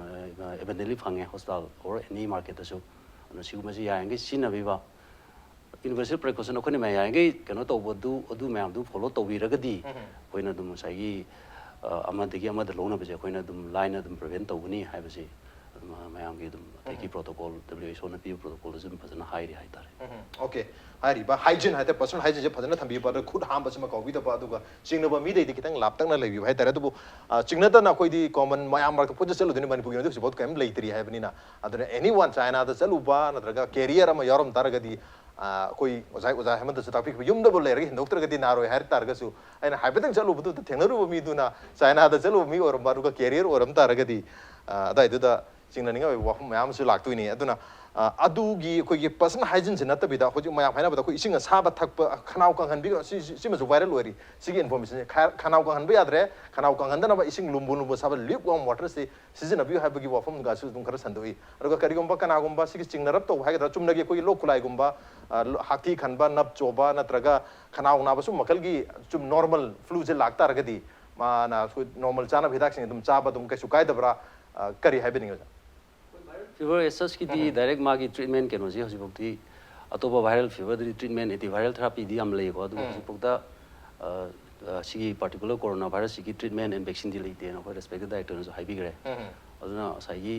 abundantly ꯐꯪꯉꯦ hospital or any market ꯇꯁꯨ꯫ ꯑꯗꯨꯅ ꯁꯤꯒꯨꯝꯕꯁꯤ ꯌꯥꯔꯤꯉꯩ ꯁꯤꯖꯤꯟꯅꯕꯤꯕ, universal precaution ꯑꯩꯈꯣꯏꯅ ꯃꯌꯥꯝ ꯌꯥꯔꯤꯉꯩ ꯀꯩꯅꯣ ꯇꯧꯕꯗꯨ, ꯑꯗꯨ ꯃꯌꯥꯝꯗꯨ follow ꯇꯧꯕꯤꯔꯒꯗꯤ ꯑꯩꯈꯣꯏꯅ ꯑꯗꯨꯝ ꯉꯁꯥꯏꯒꯤ ꯑꯃꯗꯒꯤ ꯑꯃꯗ ꯂꯧꯅꯕꯁꯦ ꯑꯩꯈꯣꯏꯅ ꯑꯗꯨꯝ ꯂꯥꯏꯅ ꯑꯗꯨꯝ prevent ꯇꯧꯒꯅꯤ ꯍꯥꯏꯕꯁꯤ ꯃꯌꯥꯝꯒꯤ ꯑꯗꯨꯝ ꯑꯇꯩꯒꯤ protocol, W H O ꯅ ꯄꯤꯕ protocol ꯗꯁꯨ ꯑꯗꯨꯝ ꯐꯖꯅ ꯍꯥꯏꯔꯤ ꯍꯥꯏꯇꯥꯔꯦ꯫ Okay, ꯍꯥꯏꯔꯤꯕ hygiene ꯍꯥꯏꯇꯥꯔꯦ, personal hygiene ꯁꯦ ꯐꯖꯅ ꯊꯝꯕꯤꯕ, ꯑꯗ ꯈꯨꯠ ꯍꯥꯝꯕꯁꯤꯃ ꯀꯥꯎꯕꯤꯗꯕ, ꯑꯗꯨꯒ ꯆꯤꯡꯅꯕ ꯃꯤꯗꯩꯗꯤ ꯈꯤꯇꯪ ꯂꯥꯞꯇꯛꯅ ꯂꯩꯕꯤꯕ ꯍꯥꯏꯇꯥꯔꯦ꯫ ꯑꯗꯨꯕꯨ ꯆꯤꯡꯅꯗꯅ ꯑꯩꯈꯣꯏꯗꯤ common ꯃꯌꯥꯝ ꯃꯔꯛꯇ ꯄꯨꯟꯅ ꯆꯠꯂꯨꯗꯣꯏꯅꯤ, ꯃꯅꯤꯄꯨꯔꯒꯤ ꯑꯣꯏꯅꯗꯤ ꯍꯧꯖꯤꯛꯐꯥꯎ ꯀꯔꯤꯝ ꯂꯩꯇ꯭ꯔꯤ ꯍꯥꯏꯕꯅꯤꯅ꯫ ꯑꯗꯨꯅ anyone China ꯗ ꯆꯠꯂꯨꯕ ꯅꯠꯇ꯭ꯔꯒ carrier ꯑꯃ ꯌꯥꯎꯔꯝ ꯇꯥꯔꯒꯗꯤ, ꯑꯩꯈꯣꯏ ꯑꯣꯖꯥ ꯑꯣꯖꯥ ꯍꯦꯃꯟꯇꯁꯨ ꯇꯥꯛꯄꯤꯈꯤꯕ, ꯌꯨꯝꯗꯕꯨ ꯂꯩꯔꯒ ꯍꯦꯟꯗꯣꯛꯇ꯭ꯔꯒꯗꯤ ꯅꯥꯔꯣꯏ ꯍꯥꯏ ꯇꯥꯔꯒꯁꯨ, ꯑꯩꯅ ꯍꯥꯏꯐꯦꯠꯇꯪ ꯆꯠꯂꯨꯕꯗꯨꯗ ꯊꯦꯡꯅꯔꯨꯕ ꯃꯤꯗꯨꯅ China ꯗ ꯆꯠꯂꯨꯕ ꯃꯤ ꯑꯣꯏꯔꯝꯕ, ꯑꯗꯨꯒ carrier ꯑꯣꯏꯔꯝ ꯇꯥꯔꯒꯗꯤ ꯑꯗꯨꯋꯥꯏꯗꯨꯗ ꯆꯤꯡꯅꯅꯤꯡꯉꯥꯏ ꯑꯣꯏꯕ ꯋꯥꯐꯝ ꯃꯌꯥꯝ ꯑꯃꯁꯨ ꯂꯥꯛꯇꯣꯏꯅꯤ꯫ ꯑꯗꯨꯅ ꯑ, ꯑꯗꯨꯒꯤ ꯑꯩꯈꯣꯏꯒꯤ personal hygiene ꯁꯤ ꯅꯠꯇꯕꯤꯗ, ꯍꯧꯖꯤꯛ ꯃꯌꯥꯝ ꯍꯥꯏꯅꯕꯗ ꯑꯩꯈꯣꯏ ꯏꯁꯤꯡ ꯑꯁꯥꯕ ꯊꯛꯄ, ꯈꯅꯥꯎ ꯀꯪꯍꯟꯕꯤꯒꯅꯨ, ꯁꯤ, ꯁꯤ, ꯁꯤꯃꯁꯨ viral ꯑꯣꯏꯔꯤ꯫ ꯁꯤꯒꯤ information ꯁꯦ ꯈ-, ꯈꯅꯥꯎ ꯀꯪꯍꯟꯕ ꯌꯥꯗ꯭ꯔꯦ, ꯈꯅꯥꯎ ꯀꯪꯍꯟꯗꯅꯕ ꯏꯁꯤꯡ ꯂꯨꯝꯕꯨ ꯂꯨꯝꯕꯨ ꯁꯥꯕ, lukewarm water ꯁꯤ ꯁꯤꯖꯤꯟꯅꯕꯤꯌꯨ ꯍꯥꯏꯕꯒꯤ ꯋꯥꯐꯝꯒꯁꯨ ꯑꯗꯨꯝ ꯈꯔ ꯁꯟꯗꯣꯛꯏ꯫ ꯑꯗꯨꯒ ꯀꯔꯤꯒꯨꯝꯕ ꯀꯅꯥꯒꯨꯝꯕ ꯁꯤꯒꯤ ꯆꯤꯡꯅꯔꯞ ꯇꯧꯕ ꯍꯥꯏꯒꯗ꯭ꯔꯥ, ꯆꯨꯝꯅꯒꯤ ꯑꯩꯈꯣꯏꯒꯤ ꯂꯣꯛ ꯈꯨꯂꯥꯏꯒꯨꯝꯕ, ꯑ, ꯂꯣ-, ꯍꯥꯛꯊꯤ ꯈꯟꯕ, ꯅꯞ ꯆꯣꯕ, ꯅꯠꯇ꯭ꯔꯒ ꯈꯅꯥꯎ ꯅꯥꯕ ꯁꯨꯝ ꯃꯈꯜꯒꯤ ꯆꯨꯝ normal flu ꯁꯦ ꯂꯥꯛꯇꯥꯔꯒꯗꯤ, ꯃꯥꯅ ꯑꯩꯈꯣꯏ normal ꯆꯥꯅꯕ ꯍꯤꯗꯥꯛꯁꯤꯡ ꯑꯗꯨꯝ ꯆꯥꯕ ꯑꯗꯨꯝ ꯀꯩꯁꯨ ꯀꯥꯏꯗꯕ꯭ꯔꯥ? ꯑ, ꯀꯔꯤ ꯍꯥꯏꯕꯤꯅꯤꯡꯉꯤ, ꯑꯣꯖꯥ? Fever as such ꯀꯤꯗꯤ ꯎꯝ꯫ Direct ꯃꯥꯒꯤ treatment ꯀꯩꯅꯣꯁꯦ ꯍꯧꯖꯤꯛꯐꯥꯎꯗꯤ ꯑꯇꯣꯞꯄ viral fever ꯗꯗꯤ treatment, antiviral therapy ꯗꯤ ꯌꯥꯝ ꯂꯩꯀꯣ꯫ ꯑꯗꯨꯕꯨ ꯎꯝ꯫ ꯍꯧꯖꯤꯛꯐꯥꯎꯗ, ꯑ, ꯑ, ꯁꯤꯒꯤ particular corona virus ꯁꯤꯒꯤ treatment and vaccine ꯗꯤ ꯂꯩꯇꯦꯅ ꯑꯩꯈꯣꯏ respected director ꯅꯁꯨ ꯍꯥꯏꯕꯤꯈ꯭ꯔꯦ꯫ ꯎꯝ꯫ ꯑꯗꯨꯅ ꯉꯁꯥꯏꯒꯤ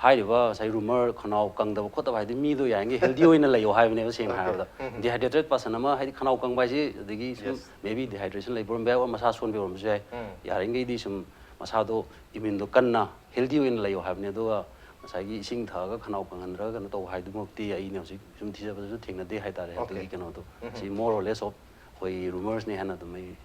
ꯍꯥꯏꯔꯤꯕ ꯉꯁꯥꯏ rumor ꯈꯅꯥꯎ ꯀꯪꯗꯕ ꯈꯣꯠꯇꯕ ꯍꯥꯏꯗꯤ ꯃꯤꯗꯣ ꯌꯥꯔꯤꯉꯩ healthy ꯑꯣꯏꯅ ꯂꯩꯌꯣ ꯍꯥꯏꯕꯅꯦꯕ, ꯁꯦꯡꯅ Okay. ꯍꯥꯏꯔꯕꯗ꯫ ꯎꯝ꯫ Dehydrated person ꯑꯃ, ꯍꯥꯏꯗꯤ ꯈꯅꯥꯎ ꯀꯪꯕ ꯍꯥꯏꯁꯦ ꯑꯗꯒꯤ ꯁꯨꯝ Yes. maybe dehydration ꯂꯩꯕ ꯑꯣꯏꯔꯝꯕ ꯌꯥꯏ, ꯑꯣꯔ ꯃꯁꯥ ꯁꯣꯟꯕ ꯑꯣꯏꯔꯝꯕꯁꯨ ꯌꯥꯏ꯫ ꯎꯝ꯫ ꯌꯥꯔꯤꯉꯩꯗꯤ ꯁꯨꯝ ꯃꯁꯥꯗꯣ immune ꯗꯣ ꯀꯟꯅ healthy ꯑꯣꯏꯅ ꯂꯩꯌꯣ ꯍꯥꯏꯕꯅꯦ꯫ ꯑꯗꯨꯒ ꯉꯁꯥꯏꯒꯤ ꯏꯁꯤꯡ ꯊꯛꯑꯒ ꯈꯅꯥꯎ ꯀꯪꯍꯟꯗ꯭ꯔꯒ ꯀꯩꯅꯣ ꯇꯧꯕ ꯍꯥꯏꯗꯨꯃꯛꯇꯤ ꯑꯩꯅ ꯍꯧꯖꯤꯛ ꯁꯨꯝ ꯊꯤꯖꯕꯗꯁꯨ ꯊꯦꯡꯅꯗꯦ ꯍꯥꯏꯇꯥꯔꯦ꯫ Okay. ꯑꯗꯨꯒꯤ ꯀꯩꯅꯣꯗꯣ ꯎꯝ꯫ ꯁꯤ more or less of ꯑꯩꯈꯣꯏꯒꯤ rumors ꯅꯦ ꯍꯥꯏꯅ ꯑꯗꯨꯝ ꯑꯩ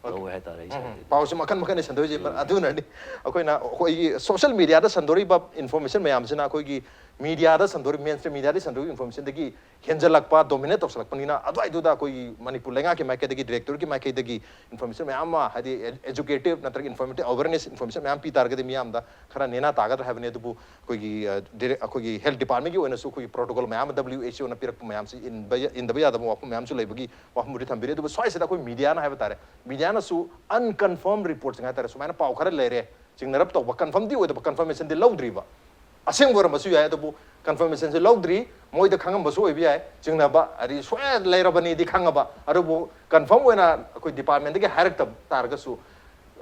Okay. ꯂꯧꯋꯦ ꯍꯥꯏꯇꯥꯔꯦ ꯑꯩ ꯎꯝ꯫ side ꯇꯒꯤ꯫ ꯄꯥꯎꯁꯦ ꯃꯈꯟ ꯃꯈꯟ ꯁꯟꯗꯣꯛꯏꯁꯦ꯫ ꯎꯝ꯫ ꯑꯗꯨꯅꯅꯤ ꯑꯩꯈꯣꯏꯅ ꯑꯩꯈꯣꯏꯒꯤ social media ꯗ ꯁꯟꯗꯣꯔꯛꯏꯕ information ꯃꯌꯥꯝꯁꯤꯅ ꯑꯩꯈꯣꯏꯒꯤ media ꯗ ꯁꯟꯗꯣꯔꯛꯏꯕ, mainstream media ꯗ ꯁꯟꯗꯣꯔꯛꯏꯕ information ꯗꯒꯤ ꯍꯦꯟꯖꯜꯂꯛꯄ, dominate ꯇꯧꯁꯜꯂꯛꯄꯅꯤꯅ, ꯑꯗꯨꯋꯥꯏꯗꯨꯗ ꯑꯩꯈꯣꯏꯒꯤ ꯃꯅꯤꯄꯨꯔ ꯂꯩꯉꯥꯛꯀꯤ ꯃꯥꯏꯀꯩꯗꯒꯤ, director ꯀꯤ ꯃꯥꯏꯀꯩꯗꯒꯤ information ꯃꯌꯥꯝ ꯑꯃ, ꯍꯥꯏꯗꯤ educative ꯅꯠꯇ꯭ꯔꯒ informative awareness information ꯃꯌꯥꯝ ꯄꯤ ꯇꯥꯔꯒꯗꯤ ꯃꯤꯌꯥꯝꯗ ꯈꯔ ꯅꯦꯅꯥ ꯇꯥꯒꯗ꯭ꯔꯥ ꯍꯥꯏꯕꯅꯤ꯫ ꯑꯗꯨꯕꯨ ꯑꯩꯈꯣꯏꯒꯤ, ꯑ, dire-, ꯑꯩꯈꯣꯏꯒꯤ health department ꯀꯤ ꯑꯣꯏꯅꯁꯨ ꯑꯩꯈꯣꯏꯒꯤ protocol ꯃꯌꯥꯝ ꯑꯃ W H O ꯅ ꯄꯤꯔꯛꯄ ꯃꯌꯥꯝꯁꯤ ꯏꯟꯕ ꯌꯥ-, ꯏꯟꯗꯕ ꯌꯥꯗꯕ ꯋꯥꯐꯝ ꯃꯌꯥꯝꯁꯨ ꯂꯩꯕꯒꯤ ꯋꯥꯐꯝꯕꯨꯗꯤ ꯊꯝꯕꯤꯔꯤ꯫ ꯑꯗꯨꯕꯨ ꯁ꯭ꯋꯥꯏꯁꯤꯗ ꯑꯩꯈꯣꯏ media ꯅ ꯍꯥꯏꯕ ꯇꯥꯔꯦ, media ꯅꯁꯨ unconfirmed report ꯁꯤꯡ ꯍꯥꯏ ꯇꯥꯔꯦ, ꯁꯨꯃꯥꯏꯅ ꯄꯥꯎ ꯈꯔ ꯂꯩꯔꯦ, ꯆꯤꯡꯅꯔꯞ ꯇꯧꯕ, confirm ꯗꯤ ꯑꯣꯏꯗꯕ, confirmation ꯗꯤ ꯂꯧꯗ꯭ꯔꯤꯕ, ꯑꯁꯦꯡꯕ ꯑꯣꯏꯔꯝꯕꯁꯨ ꯌꯥꯏ, ꯑꯗꯨꯕꯨ confirmation ꯁꯦ ꯂꯧꯗ꯭ꯔꯤ, ꯃꯣꯏꯗ ꯈꯪꯉꯝꯕꯁꯨ ꯑꯣꯏꯕ ꯌꯥꯏ, ꯆꯤꯡꯅꯕ ꯍꯥꯏꯗꯤ ꯁꯣꯏ ꯂꯩꯔꯕꯅꯤꯗꯤ ꯈꯪꯉꯕ, ꯑꯗꯨꯕꯨ confirm ꯑꯣꯏꯅ ꯑꯩꯈꯣꯏ department ꯇꯒꯤ ꯍꯥꯏꯔꯛꯇꯕ ꯇꯥꯔꯒꯁꯨ,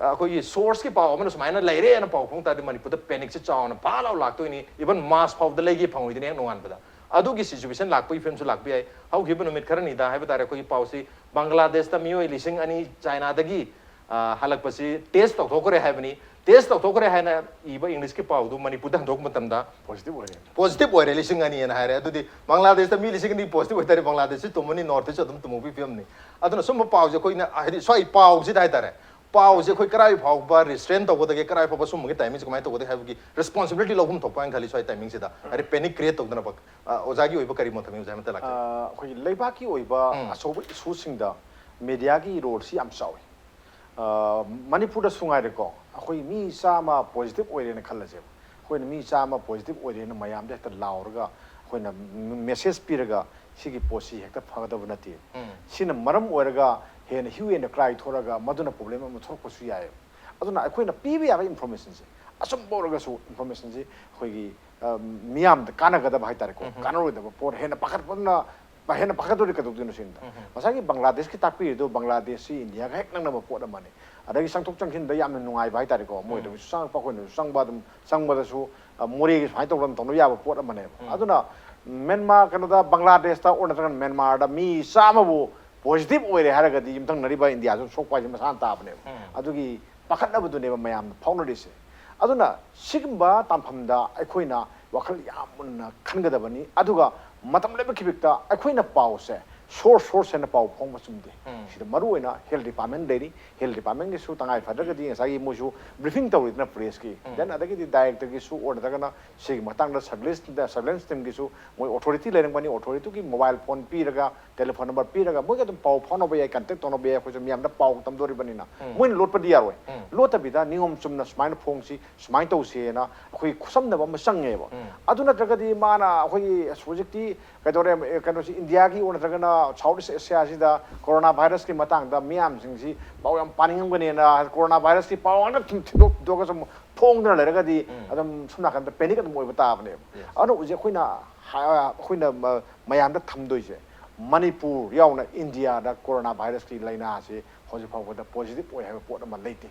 ꯑꯩꯈꯣꯏꯒꯤ source ꯀꯤ ꯄꯥꯎ ꯑꯃꯅ ꯁꯨꯃꯥꯏꯅ ꯂꯩꯔꯦꯅ ꯄꯥꯎ ꯐꯣꯡ ꯇꯥꯔꯗꯤ ꯃꯅꯤꯄꯨꯔꯗ panic ꯁꯦ ꯆꯥꯎꯅ ꯐꯥ ꯂꯥꯎ ꯂꯥꯛꯇꯣꯏꯅꯤ, even mask ꯐꯥꯎꯗ ꯂꯩꯒꯦ ꯐꯪꯉꯣꯏꯗꯣꯏꯅꯦ ꯍꯦꯛ ꯅꯣꯡꯉꯥꯟꯕꯗ꯫ ꯑꯗꯨꯒꯤ situation ꯂꯥꯛꯄꯒꯤ ꯐꯤꯕꯝꯁꯨ ꯂꯥꯛꯄ ꯌꯥꯏ꯫ ꯍꯧꯈꯤꯕ ꯅꯨꯃꯤꯠ ꯈꯔꯅꯤꯗ ꯍꯥꯏꯕ ꯇꯥꯔꯦ, ꯑꯩꯈꯣꯏꯒꯤ ꯄꯥꯎꯁꯤ ꯕꯪꯒ꯭ꯂꯥꯗꯦꯁꯇ ꯃꯤꯑꯣꯏ ꯂꯤꯁꯤꯡ ꯑꯅꯤ ꯆꯥꯏꯅꯥꯗꯒꯤ, ꯑ, ꯍꯜꯂꯛꯄꯁꯤ test ꯇꯧꯊꯣꯛꯈ꯭ꯔꯦ ꯍꯥꯏꯕꯅꯤ꯫ Test ꯇꯧꯊꯣꯛꯈ꯭ꯔꯦ ꯍꯥꯏꯅ ꯏꯕ English ꯀꯤ ꯄꯥꯎꯗꯨ ꯃꯅꯤꯄꯨꯔꯗ ꯍꯟꯗꯣꯛꯄ ꯃꯇꯝꯗ positive ꯑꯣꯏꯔꯦ꯫ Positive ꯑꯣꯏꯔꯦ ꯂꯤꯁꯤꯡ ꯑꯅꯤ ꯍꯥꯏꯅ ꯍꯥꯏꯔꯦ꯫ ꯑꯗꯨꯗꯤ ꯕꯪꯒ꯭ꯂꯥꯗꯦꯁꯇ ꯃꯤ ꯂꯤꯁꯤꯡ ꯑꯅꯤ positive ꯑꯣꯏꯇꯥꯔꯗꯤ ꯕꯪꯒ꯭ꯂꯥꯗꯦꯁꯁꯤ ꯇꯨꯝꯃꯅꯤ, North East ꯁꯨ ꯑꯗꯨꯝ ꯇꯨꯝꯃꯧꯕꯒꯤ ꯐꯤꯕꯝꯅꯤ꯫ ꯑꯗꯨꯅ ꯁꯨꯝꯕ ꯄꯥꯎꯁꯦ ꯑꯩꯈꯣꯏꯅ, ꯍꯥꯏꯗꯤ ꯁ꯭ꯋꯥꯏ ꯄꯥꯎꯁꯤꯗ ꯍꯥꯏꯇꯥꯔꯦ, ꯄꯥꯎꯁꯦ ꯑꯩꯈꯣꯏ ꯀꯔꯥꯏ ꯐꯥꯎꯕ ꯔꯤꯁꯇ꯭ꯔꯦꯟ ꯇꯧꯒꯗꯒꯦ, ꯀꯔꯥꯏ ꯐꯥꯎꯕ ꯁꯨꯝꯕꯒꯤ ꯇꯥꯏꯃꯤꯡꯁꯦ ꯀꯃꯥꯏꯅ ꯇꯧꯒꯗꯒꯦ ꯍꯥꯏꯕꯒꯤ ꯔꯦꯁꯄꯣꯟꯁꯤꯕꯤꯂꯤꯇꯤ ꯂꯧꯐꯝ ꯊꯣꯛꯄ ꯍꯥꯏꯅ ꯈꯜꯂꯤ ꯁ꯭ꯋꯥꯏ ꯇꯥꯏꯃꯤꯡꯁꯤꯗ? ꯍꯥꯏꯗꯤ ꯄꯦꯅꯤꯛ ꯀ꯭ꯔꯤꯌꯦꯠ ꯇꯧꯗꯅꯕ꯫ ꯑ, ꯑꯣꯖꯥꯒꯤ ꯑꯣꯏꯕ ꯀꯔꯤ ꯃꯣꯠ ꯊꯝꯕꯤꯕꯁꯦ ꯍꯥꯏꯐꯦꯠꯇ ꯂꯥꯛꯆꯒꯦ꯫ ꯑꯩꯈꯣꯏꯒꯤ ꯂꯩꯕꯥꯛꯀꯤ ꯑꯣꯏꯕ ꯑꯆꯧꯕ ꯏꯁꯨꯁꯤꯡꯗ ꯃꯦꯗꯤꯌꯥꯒꯤ ꯔꯣꯜꯁꯤ ꯌꯥꯝ ꯆꯥꯎꯏ꯫ ꯃꯅꯤꯄꯨꯔꯗꯁꯨ ꯉꯥꯏꯔꯦꯀꯣ, ꯑꯩꯈꯣꯏ ꯃꯤ ꯆꯥꯝꯃ ꯄꯣꯖꯤꯇꯤꯚ ꯑꯣꯏꯔꯦꯅ ꯈꯜꯂꯁꯦꯕ꯫ ꯑꯩꯈꯣꯏꯅ ꯃꯤ ꯆꯥꯝꯃ ꯄꯣꯖꯤꯇꯤꯚ ꯑꯣꯏꯔꯦꯅ ꯃꯌꯥꯝꯗ ꯍꯦꯛꯇ ꯂꯥꯎꯔꯒ ꯑꯩꯈꯣꯏꯅ ꯃꯦꯁꯦꯖ ꯄꯤꯔꯒ ꯁꯤꯒꯤ ꯄꯣꯠꯁꯤ ꯍꯦꯛꯇ ꯐꯒꯗꯕ ꯅꯠꯇꯦ꯫ ꯁꯤꯅ ꯃꯔꯝ ꯑꯣꯏꯔꯒ ꯍꯦꯟꯅ ꯍ꯭ꯌꯨ ꯑꯦꯟ ꯀ꯭ꯔꯥꯏ ꯊꯣꯔꯒ ꯃꯗꯨꯅ ꯄ꯭ꯔꯣꯕ꯭ꯂꯦꯝ ꯑꯃ ꯊꯣꯛꯂꯛꯄꯁꯨ ꯌꯥꯏꯑꯕ꯫ ꯑꯗꯨꯅ ꯑꯩꯈꯣꯏꯅ ꯄꯤꯕ ꯌꯥꯕ ꯏꯟꯐꯣꯔꯃꯦꯁꯟꯁꯦ, ꯑꯆꯨꯝꯕ ꯑꯣꯏꯔꯒꯁꯨ ꯏꯟꯐꯣꯔꯃꯦꯁꯟꯁꯦ ꯑꯩꯈꯣꯏꯒꯤ ꯃꯤꯌꯥꯝꯗ ꯀꯥꯟꯅꯒꯗꯕ ꯍꯥꯏꯇꯥꯔꯦꯀꯣ, ꯀꯥꯟꯅꯔꯣꯏꯗꯕ ꯄꯣꯠ ꯍꯦꯟꯅ ꯄꯥꯈꯠꯄꯅ ꯍꯦꯟꯅ ꯄꯥꯈꯠꯇꯣꯔꯤ ꯀꯩꯗꯧꯗꯣꯏꯅꯣ ꯁꯤꯅꯤꯗ꯫ ꯉꯁꯥꯏꯒꯤ ꯕꯪꯒ꯭ꯂꯥꯗꯦꯁꯀꯤ ꯇꯥꯛꯄꯤꯔꯤꯗꯣ, ꯕꯪꯒ꯭ꯂꯥꯗꯦꯁꯁꯤ ꯏꯟꯗꯤꯌꯥꯒ ꯍꯦꯛ ꯅꯛꯅꯕ ꯄꯣꯠ ꯑꯃꯅꯤ꯫ ꯑꯗꯒꯤ ꯆꯪꯊꯣꯛ ꯆꯪꯁꯤꯟꯗ ꯌꯥꯝꯅ ꯅꯨꯡꯉꯥꯏꯕ ꯍꯥꯏꯇꯥꯔꯦꯀꯣ, ꯃꯣꯏꯗꯒꯤꯁꯨ ꯆꯪꯉꯛꯄ ꯑꯩꯈꯣꯏꯅꯁꯨ ꯆꯪꯕ, ꯑꯗꯨꯝ ꯆꯪꯕꯗꯁꯨ ꯃꯣꯔꯦꯒꯤ ꯁꯨꯃꯥꯏꯅ ꯇꯧꯗꯅ ꯇꯧꯅꯕ ꯌꯥꯕ ꯄꯣꯠ ꯑꯃꯅꯦꯕ꯫ ꯑꯗꯨꯅ ꯃꯦꯟꯃꯥꯔ, ꯀꯩꯅꯣꯗ, ꯕꯪꯒ꯭ꯂꯥꯗꯦꯁꯇ ꯑꯣꯔ ꯅꯠꯇ꯭ꯔꯒꯅ ꯃꯦꯟꯃꯥꯔꯗ ꯃꯤ ꯆꯥꯝꯃꯕꯨ ꯄꯣꯖꯤꯇꯤꯚ ꯑꯣꯏꯔꯦ ꯍꯥꯏꯔꯒꯗꯤ ꯌꯨꯝꯊꯪꯅꯔꯤꯕ ꯏꯟꯗꯤꯌꯥꯁꯨ ꯁꯣꯛꯄ ꯍꯥꯏꯁꯦ ꯃꯁꯥꯅ ꯇꯥꯕꯅꯦꯕ꯫ ꯑꯗꯨꯒꯤ ꯄꯥꯈꯠꯅꯕꯗꯨꯅꯦꯕ ꯃꯌꯥꯝꯅ ꯐꯥꯎꯅꯔꯤꯁꯦ꯫ ꯑꯗꯨꯅ ꯁꯤꯒꯨꯝꯕ ꯇꯥꯟꯐꯝꯗ ꯑꯩꯈꯣꯏꯅ ꯋꯥꯈꯜ ꯌꯥꯝ ꯃꯨꯟꯅ ꯈꯟꯒꯗꯕꯅꯤ꯫ ꯑꯗꯨꯒ ꯃꯇꯝ ꯂꯩꯕ ꯈꯤꯕꯤꯛꯇ ꯑꯩꯈꯣꯏꯅ ꯄꯥꯎꯁꯦ ꯁꯣꯔꯁ ꯁꯣꯔꯁ ꯍꯥꯏꯅ ꯄꯥꯎ ꯐꯣꯡꯕ ꯆꯨꯝꯗꯦ꯫ ꯁꯤꯗ ꯃꯔꯨ ꯑꯣꯏꯅ ꯍꯦꯜꯊ ꯗꯤꯄꯥꯔꯠꯃꯦꯟ ꯂꯩꯔꯤ꯫ ꯍꯦꯜꯊ ꯗꯤꯄꯥꯔꯠꯃꯦꯟꯒꯤꯁꯨ ꯇꯉꯥꯏ ꯐꯗ꯭ꯔꯒꯗꯤ ꯉꯁꯥꯏꯒꯤ ꯃꯣꯏꯁꯨ ꯕ꯭ꯔꯤꯐꯤꯡ ꯇꯧꯔꯤꯗꯅ ꯄ꯭ꯔꯦꯁꯀꯤ, ꯗꯦꯟ ꯑꯗꯒꯤꯗꯤ ꯗꯥꯏꯔꯦꯛꯇꯔꯒꯤꯁꯨ ꯑꯣꯔ ꯅꯠꯇ꯭ꯔꯒꯅ ꯁꯤꯒꯤ ꯃꯇꯥꯡꯗ ꯁꯔꯚꯤꯂꯦꯟꯁ ꯁꯔꯚꯤꯂꯦꯟꯁ ꯇꯤꯝꯒꯤꯁꯨ ꯃꯣꯏ ꯑꯣꯊꯣꯔꯤꯇꯤ ꯂꯩꯔꯝꯒꯅꯤ꯫ ꯑꯣꯊꯣꯔꯤꯇꯤꯒꯤ ꯃꯣꯕꯥꯏꯜ ꯐꯣꯟ ꯄꯤꯔꯒ, ꯇꯦꯂꯤꯐꯣꯟ ꯅꯝꯕꯔ ꯄꯤꯔꯒ ꯃꯣꯏꯒ ꯑꯗꯨꯝ ꯄꯥꯎ ꯐꯥꯎꯅꯕ ꯌꯥꯏ, ꯀꯟꯇꯦꯛ ꯇꯧꯅꯕ ꯌꯥꯏ꯫ ꯑꯩꯈꯣꯏꯁꯨ ꯃꯤꯌꯥꯝꯗ ꯄꯥꯎ ꯇꯝꯗꯣꯔꯤꯕꯅꯤꯅ ꯃꯣꯏꯅ ꯂꯣꯠꯄꯗꯤ ꯌꯥꯔꯣꯏ꯫ ꯂꯣꯠꯇꯕꯤꯗ ꯅꯤꯌꯣꯝ ꯆꯨꯝꯅ ꯁꯨꯃꯥꯏꯅ ꯐꯣꯡꯁꯤ, ꯁꯨꯃꯥꯏꯅ ꯇꯧꯁꯦꯅ ꯑꯩꯈꯣꯏ ꯈꯨꯠꯁꯝꯅꯕ ꯑꯃ ꯆꯪꯉꯦꯕ꯫ ꯑꯗꯨ ꯅꯠꯇ꯭ꯔꯒꯗꯤ ꯃꯥꯅ ꯑꯩꯈꯣꯏꯒꯤ ꯑꯁ ꯍꯧꯖꯤꯛꯇꯤ ꯀꯩꯗꯧꯔꯦ, ꯑꯦ, ꯀꯩꯅꯣꯁꯤ ꯏꯟꯗꯤꯌꯥꯒꯤ ꯑꯣꯏꯅ ꯅꯠꯇ꯭ꯔꯒꯅ ꯁꯥꯎꯠ ꯏꯁ ꯑꯦꯁꯤꯌꯥꯁꯤꯗ ꯀꯣꯔꯣꯅꯥ ꯚꯥꯏꯔꯁꯀꯤ ꯃꯇꯥꯡꯗ ꯃꯤꯌꯥꯝꯁꯤꯡꯁꯤ ꯄꯥꯎ ꯌꯥꯝ ꯄꯥꯅꯤꯡꯉꯝꯒꯅꯦꯅ ꯀꯣꯔꯣꯅꯥ ꯚꯥꯏꯔꯁꯀꯤ ꯄꯥꯎ ꯉꯥꯛꯇ ꯊꯤꯟꯗꯣꯛ ꯊꯤꯟꯗꯣꯛꯑꯒ ꯁꯨꯝ ꯐꯣꯡꯗꯅ ꯂꯩꯔꯒꯗꯤ ꯑꯗꯨꯝ ꯁꯣꯝ ꯅꯥꯀꯟꯗ ꯄꯦꯅꯤꯛ ꯑꯗꯨꯝ ꯑꯣꯏꯕ ꯇꯥꯕꯅꯦꯕ꯫ ꯑꯗꯨꯅ ꯍꯧꯖꯤꯛ ꯑꯩꯈꯣꯏꯅ ꯍꯥ-, ꯑꯩꯈꯣꯏꯅ ꯃ-, ꯃꯌꯥꯝꯗ ꯊꯝꯗꯣꯏꯁꯦ, ꯃꯅꯤꯄꯨꯔ ꯌꯥꯎꯅ ꯏꯟꯗꯤꯌꯥꯗ ꯀꯣꯔꯣꯅꯥ ꯚꯥꯏꯔꯁꯀꯤ ꯂꯥꯏꯅꯥꯁꯤ ꯍꯧꯖꯤꯛ ꯐꯥꯎꯕꯗ ꯄꯣꯖꯤꯇꯤꯚ ꯑꯣꯏ ꯍꯥꯏꯕ ꯄꯣꯠ ꯑꯃ ꯂꯩꯇꯦ꯫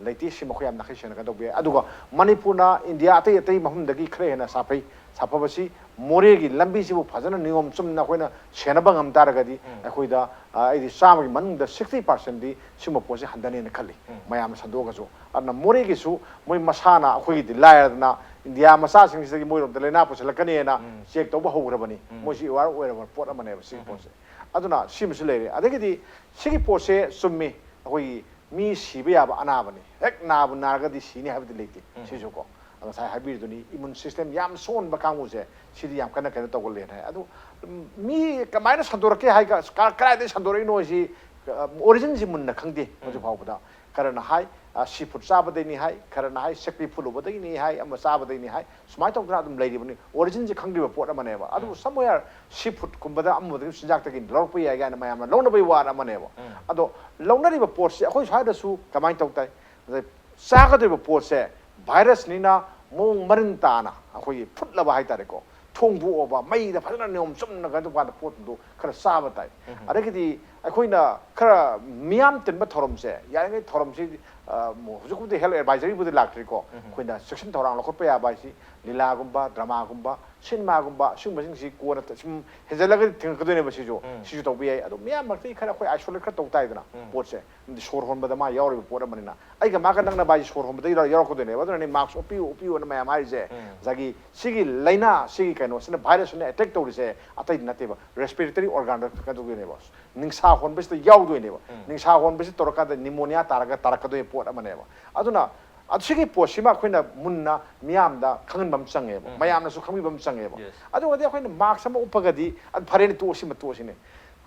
ꯂꯩꯇꯦ꯫ ꯁꯤ ꯃꯈꯣꯏ ꯌꯥꯝ ꯅꯥꯈꯩ ꯁꯦꯟꯅꯒꯗꯧꯕ ꯌꯥꯏ꯫ ꯑꯗꯨꯒ ꯃꯅꯤꯄꯨꯔꯅ ꯏꯟꯗꯤꯌꯥ ꯑꯇꯩ ꯑꯇꯩ ꯃꯐꯝꯗꯒꯤ ꯈꯔ ꯍꯦꯟꯅ ꯁꯥꯐꯩ꯫ ꯁꯥꯐꯕꯁꯤ ꯃꯣꯔꯦꯒꯤ ꯂꯝꯕꯤꯁꯤꯕꯨ ꯐꯖꯅ ꯅꯤꯌꯣꯝ ꯆꯨꯝꯅ ꯑꯩꯈꯣꯏꯅ ꯁꯦꯟꯅꯕ ꯉꯝ ꯇꯥꯔꯒꯗꯤ ꯑꯩꯈꯣꯏꯗ, ꯑ, ꯑꯩꯗꯤ ꯆꯥꯝꯃꯒꯤ ꯃꯅꯨꯡꯗ ꯁꯤꯛꯁꯇꯤ ꯄꯥꯔꯁꯦꯟꯗꯤ ꯁꯤꯒꯨꯝꯕ ꯄꯣꯠꯁꯤ ꯍꯟꯊꯅꯦꯅ ꯈꯜꯂꯤ꯫ ꯃꯌꯥꯝꯅ ꯁꯟꯗꯣꯛꯑꯒꯁꯨ꯫ ꯑꯗꯨꯅ ꯃꯣꯔꯦꯒꯤꯁꯨ ꯃꯣꯏ ꯃꯁꯥꯅ, ꯑꯩꯈꯣꯏꯒꯤꯗꯤ ꯂꯥꯏꯔꯗꯅ, ꯏꯟꯗꯤꯌꯥ ꯃꯆꯥꯁꯤꯡꯁꯤꯗꯒꯤ ꯃꯣꯏꯔꯣꯝꯗ ꯂꯥꯏꯅꯥ ꯄꯨꯁꯤꯜꯂꯛꯀꯅꯤꯅ ꯆꯦꯛ ꯇꯧꯕ ꯍꯧꯈ꯭ꯔꯕꯅꯤ꯫ ꯃꯣꯏꯁꯤ ꯑꯦꯋꯥꯔ ꯑꯣꯏꯔꯕ ꯄꯣꯠ ꯑꯃꯅꯦꯕ ꯁꯤꯒꯤ ꯄꯣꯠꯁꯦ꯫ ꯑꯗꯨꯅ ꯁꯤꯃꯁꯨ ꯂꯩꯔꯦ꯫ ꯑꯗꯒꯤꯗꯤ ꯁꯤꯒꯤ ꯄꯣꯠꯁꯦ ꯆꯨꯝꯃꯤ, ꯑꯩꯈꯣꯏꯒꯤ ꯃꯤ ꯁꯤꯕ ꯌꯥꯕ ꯑꯅꯥꯕꯅꯤ꯫ ꯍꯦꯛ ꯅꯥꯕꯨ ꯅꯥꯔꯒꯗꯤ ꯁꯤꯅꯤ ꯍꯥꯏꯕꯗꯤ ꯂꯩꯇꯦ꯫ ꯎꯝ꯫ ꯁꯤꯁꯨ ꯀꯣ, ꯉꯁꯥꯏ ꯍꯥꯏꯕꯤꯔꯤꯗꯨꯅꯤ, immune system ꯌꯥꯝ ꯁꯣꯟꯕ ꯀꯥꯡꯕꯨꯁꯦ, ꯁꯤꯗꯤ ꯌꯥꯝ ꯀꯟꯅ ꯀꯩꯅꯣ ꯇꯧꯒꯜꯂꯦꯅ ꯍꯥꯏ꯫ ꯑꯗꯨ, ꯎꯝ, ꯃꯤ ꯀꯃꯥꯏꯅ ꯁꯟꯗꯣꯔꯛꯀꯦ ꯍꯥꯏ, ꯀ-, ꯀ-, ꯀꯗꯥꯏꯗꯒꯤ ꯁꯟꯗꯣꯔꯛꯏꯅꯣ ꯁꯤ, ꯑ, originꯁꯤ ꯃꯨꯟꯅ ꯈꯪꯗꯦ ꯍꯧꯖꯤꯛ ꯎꯝ꯫ ꯐꯥꯎꯕꯗ꯫ ꯈꯔꯅ ꯍꯥꯏ, ꯑ, seafood ꯆꯥꯕꯗꯩꯅꯤ ꯍꯥꯏ, ꯈꯔꯅ ꯍꯥꯏ ꯁꯦꯛꯄꯤ ꯐꯨꯠꯂꯨꯕꯗꯒꯤꯅꯤ ꯍꯥꯏ, ꯑꯃ ꯆꯥꯕꯗꯩꯅꯤ ꯍꯥꯏ, ꯁꯨꯃꯥꯏꯅ ꯇꯧꯗꯅ ꯑꯗꯨꯝ ꯂꯩꯔꯤꯕꯅꯤ꯫ Originꯁꯤ ꯈꯪꯗ꯭ꯔꯤꯕ ꯄꯣꯠ ꯑꯃꯅꯦꯕ꯫ ꯑꯗꯨꯕꯨ ꯎꯝ꯫ Somewhere seafoodꯀꯨꯝꯕꯗ ꯑꯃꯗꯒꯤ ꯆꯤꯟꯖꯥꯛꯇꯒꯤ ꯂꯧꯔꯛꯄ ꯌꯥꯏ ꯀꯥꯏꯅ ꯃꯌꯥꯝꯅ ꯂꯧꯅꯕꯒꯤ ꯋꯥ ꯑꯃꯅꯦꯕ꯫ ꯎꯝ꯫ ꯑꯗꯣ ꯂꯧꯅꯔꯤꯕ ꯄꯣꯠꯁꯤ ꯑꯩꯈꯣꯏ ꯁ꯭ꯋꯥꯏꯗꯁꯨ ꯀꯃꯥꯏꯅ ꯇꯧ ꯇꯥꯏ? ꯑꯗꯩ ꯆꯥꯒꯗꯧꯔꯤꯕ ꯄꯣꯠꯁꯦ virusꯅꯤꯅ ꯃꯑꯣꯡ ꯃꯔꯤꯟ ꯇꯥꯅ ꯑꯩꯈꯣꯏꯒꯤ ꯐꯨꯠꯂꯕ ꯍꯥꯏꯇꯥꯔꯦꯀꯣ, ꯊꯣꯡꯗꯣꯛꯑꯕ, ꯃꯩꯗ ꯐꯖꯅ ꯅꯤꯌꯣꯝ ꯆꯨꯝꯅ ꯀꯩꯅꯣ ꯇꯧꯀꯥꯟꯗ ꯄꯣꯠꯇꯨ ꯈꯔ ꯆꯥꯕ ꯇꯥꯏ꯫ ꯎꯝ꯫ ꯑꯗꯒꯤꯗꯤ ꯑꯩꯈꯣꯏꯅ ꯈꯔ ꯃꯤꯌꯥꯝ ꯇꯤꯟꯕ ꯊꯧꯔꯝꯁꯦ, ꯌꯥꯔꯤꯉꯩ ꯊꯧꯔꯝꯁꯤ, ꯑ, ꯍꯧꯖꯤꯛꯄꯨꯗꯤ health advisoryꯕꯨꯗꯤ ꯂꯥꯛꯇ꯭ꯔꯤꯀꯣ, ꯎꯝ꯫ ꯑꯩꯈꯣꯏꯅ ꯆꯦꯛꯁꯤꯟ ꯊꯧꯔꯥꯡ ꯂꯧꯈꯠꯄ ꯌꯥꯕ ꯍꯥꯏꯁꯤ ꯂꯤꯂꯥꯒꯨꯝꯕ, dramaꯒꯨꯝꯕ, cinemaꯒꯨꯝꯕ, ꯁꯤꯒꯨꯝꯕꯁꯤꯡꯁꯤ ꯀꯣꯟꯅ ꯁꯨꯝ ꯍꯦꯟꯖꯜꯂꯒꯗꯤ ꯊꯦꯡꯉꯛꯀꯗꯣꯏꯅꯦꯕ ꯁꯤꯁꯨ꯫ ꯎꯝ꯫ ꯁꯤꯁꯨ ꯇꯧꯕ ꯌꯥꯏ꯫ ꯑꯗꯣ ꯃꯤꯌꯥꯝ ꯃꯔꯛꯇꯒꯤ ꯈꯔ ꯑꯩꯈꯣꯏ isolate ꯈꯔ ꯇꯧ ꯇꯥꯏꯗꯅ ꯎꯝ꯫ ꯄꯣꯠꯁꯦ꯫ ꯑꯗꯤ ꯁꯣꯔ ꯍꯣꯟꯕꯗ ꯃꯥ ꯌꯥꯎꯔꯤꯕ ꯄꯣꯠ ꯑꯃꯅꯤꯅ, ꯑꯩꯒ ꯃꯥꯒ ꯅꯛꯅꯕ ꯍꯥꯏꯁꯦ ꯁꯣꯔ ꯍꯣꯟꯕꯗꯒꯤ ꯌꯥꯎꯔꯛꯀꯗꯣꯏꯅꯦꯕ꯫ ꯑꯗꯨꯅꯅꯦ mask ꯎꯞꯄꯤꯌꯨ, ꯎꯞꯄꯤꯌꯨꯅ ꯃꯌꯥꯝ ꯍꯥꯏꯔꯤꯁꯦ꯫ ꯎꯝ꯫ ꯉꯁꯥꯏꯒꯤ ꯁꯤꯒꯤ ꯂꯥꯏꯅꯥ, ꯁꯤꯒꯤ ꯀꯩꯅꯣꯁꯤꯅ, virusꯁꯤꯅ attack ꯇꯧꯔꯤꯁꯦ ꯑꯇꯩꯗꯤ ꯅꯠꯇꯦꯕ, respiratory organꯗ ꯀꯩꯅꯣ ꯇꯧꯗꯣꯏꯅꯦꯕ, ꯅꯤꯡꯁꯥ ꯍꯣꯟꯕꯁꯤꯗ ꯌꯥꯎꯗꯣꯏꯅꯦꯕ꯫ ꯎꯝ꯫ ꯅꯤꯡꯁꯥ ꯍꯣꯟꯕꯁꯤ ꯇꯧꯔꯀꯥꯟꯗ pneumonia ꯇꯥꯔꯒ ꯇꯥꯔꯛꯀꯗꯣꯏꯕ ꯄꯣꯠ ꯑꯃꯅꯦꯕ꯫ ꯑꯗꯨꯅ ꯑꯗꯨ ꯁꯤꯒꯤ ꯄꯣꯠꯁꯤꯃ ꯑꯩꯈꯣꯏꯅ ꯃꯨꯟꯅ ꯃꯤꯌꯥꯝꯗ ꯈꯪꯍꯟꯕ ꯑꯃ ꯆꯪꯉꯦꯕ, ꯎꯝ꯫ ꯃꯌꯥꯝꯅꯁꯨ ꯈꯪꯕꯤꯕ ꯑꯃ ꯆꯪꯉꯦꯕ꯫ Yes꯫ ꯑꯗꯨ ꯑꯣꯏꯔꯗꯤ ꯑꯩꯈꯣꯏꯅ mask ꯑꯃ ꯎꯞꯄꯒꯗꯤ, "ꯑꯗꯨ ꯐꯔꯦꯅꯦ, ꯇꯣꯛꯑꯁꯤꯃ ꯇꯣꯛꯑꯁꯤꯅꯦ"꯫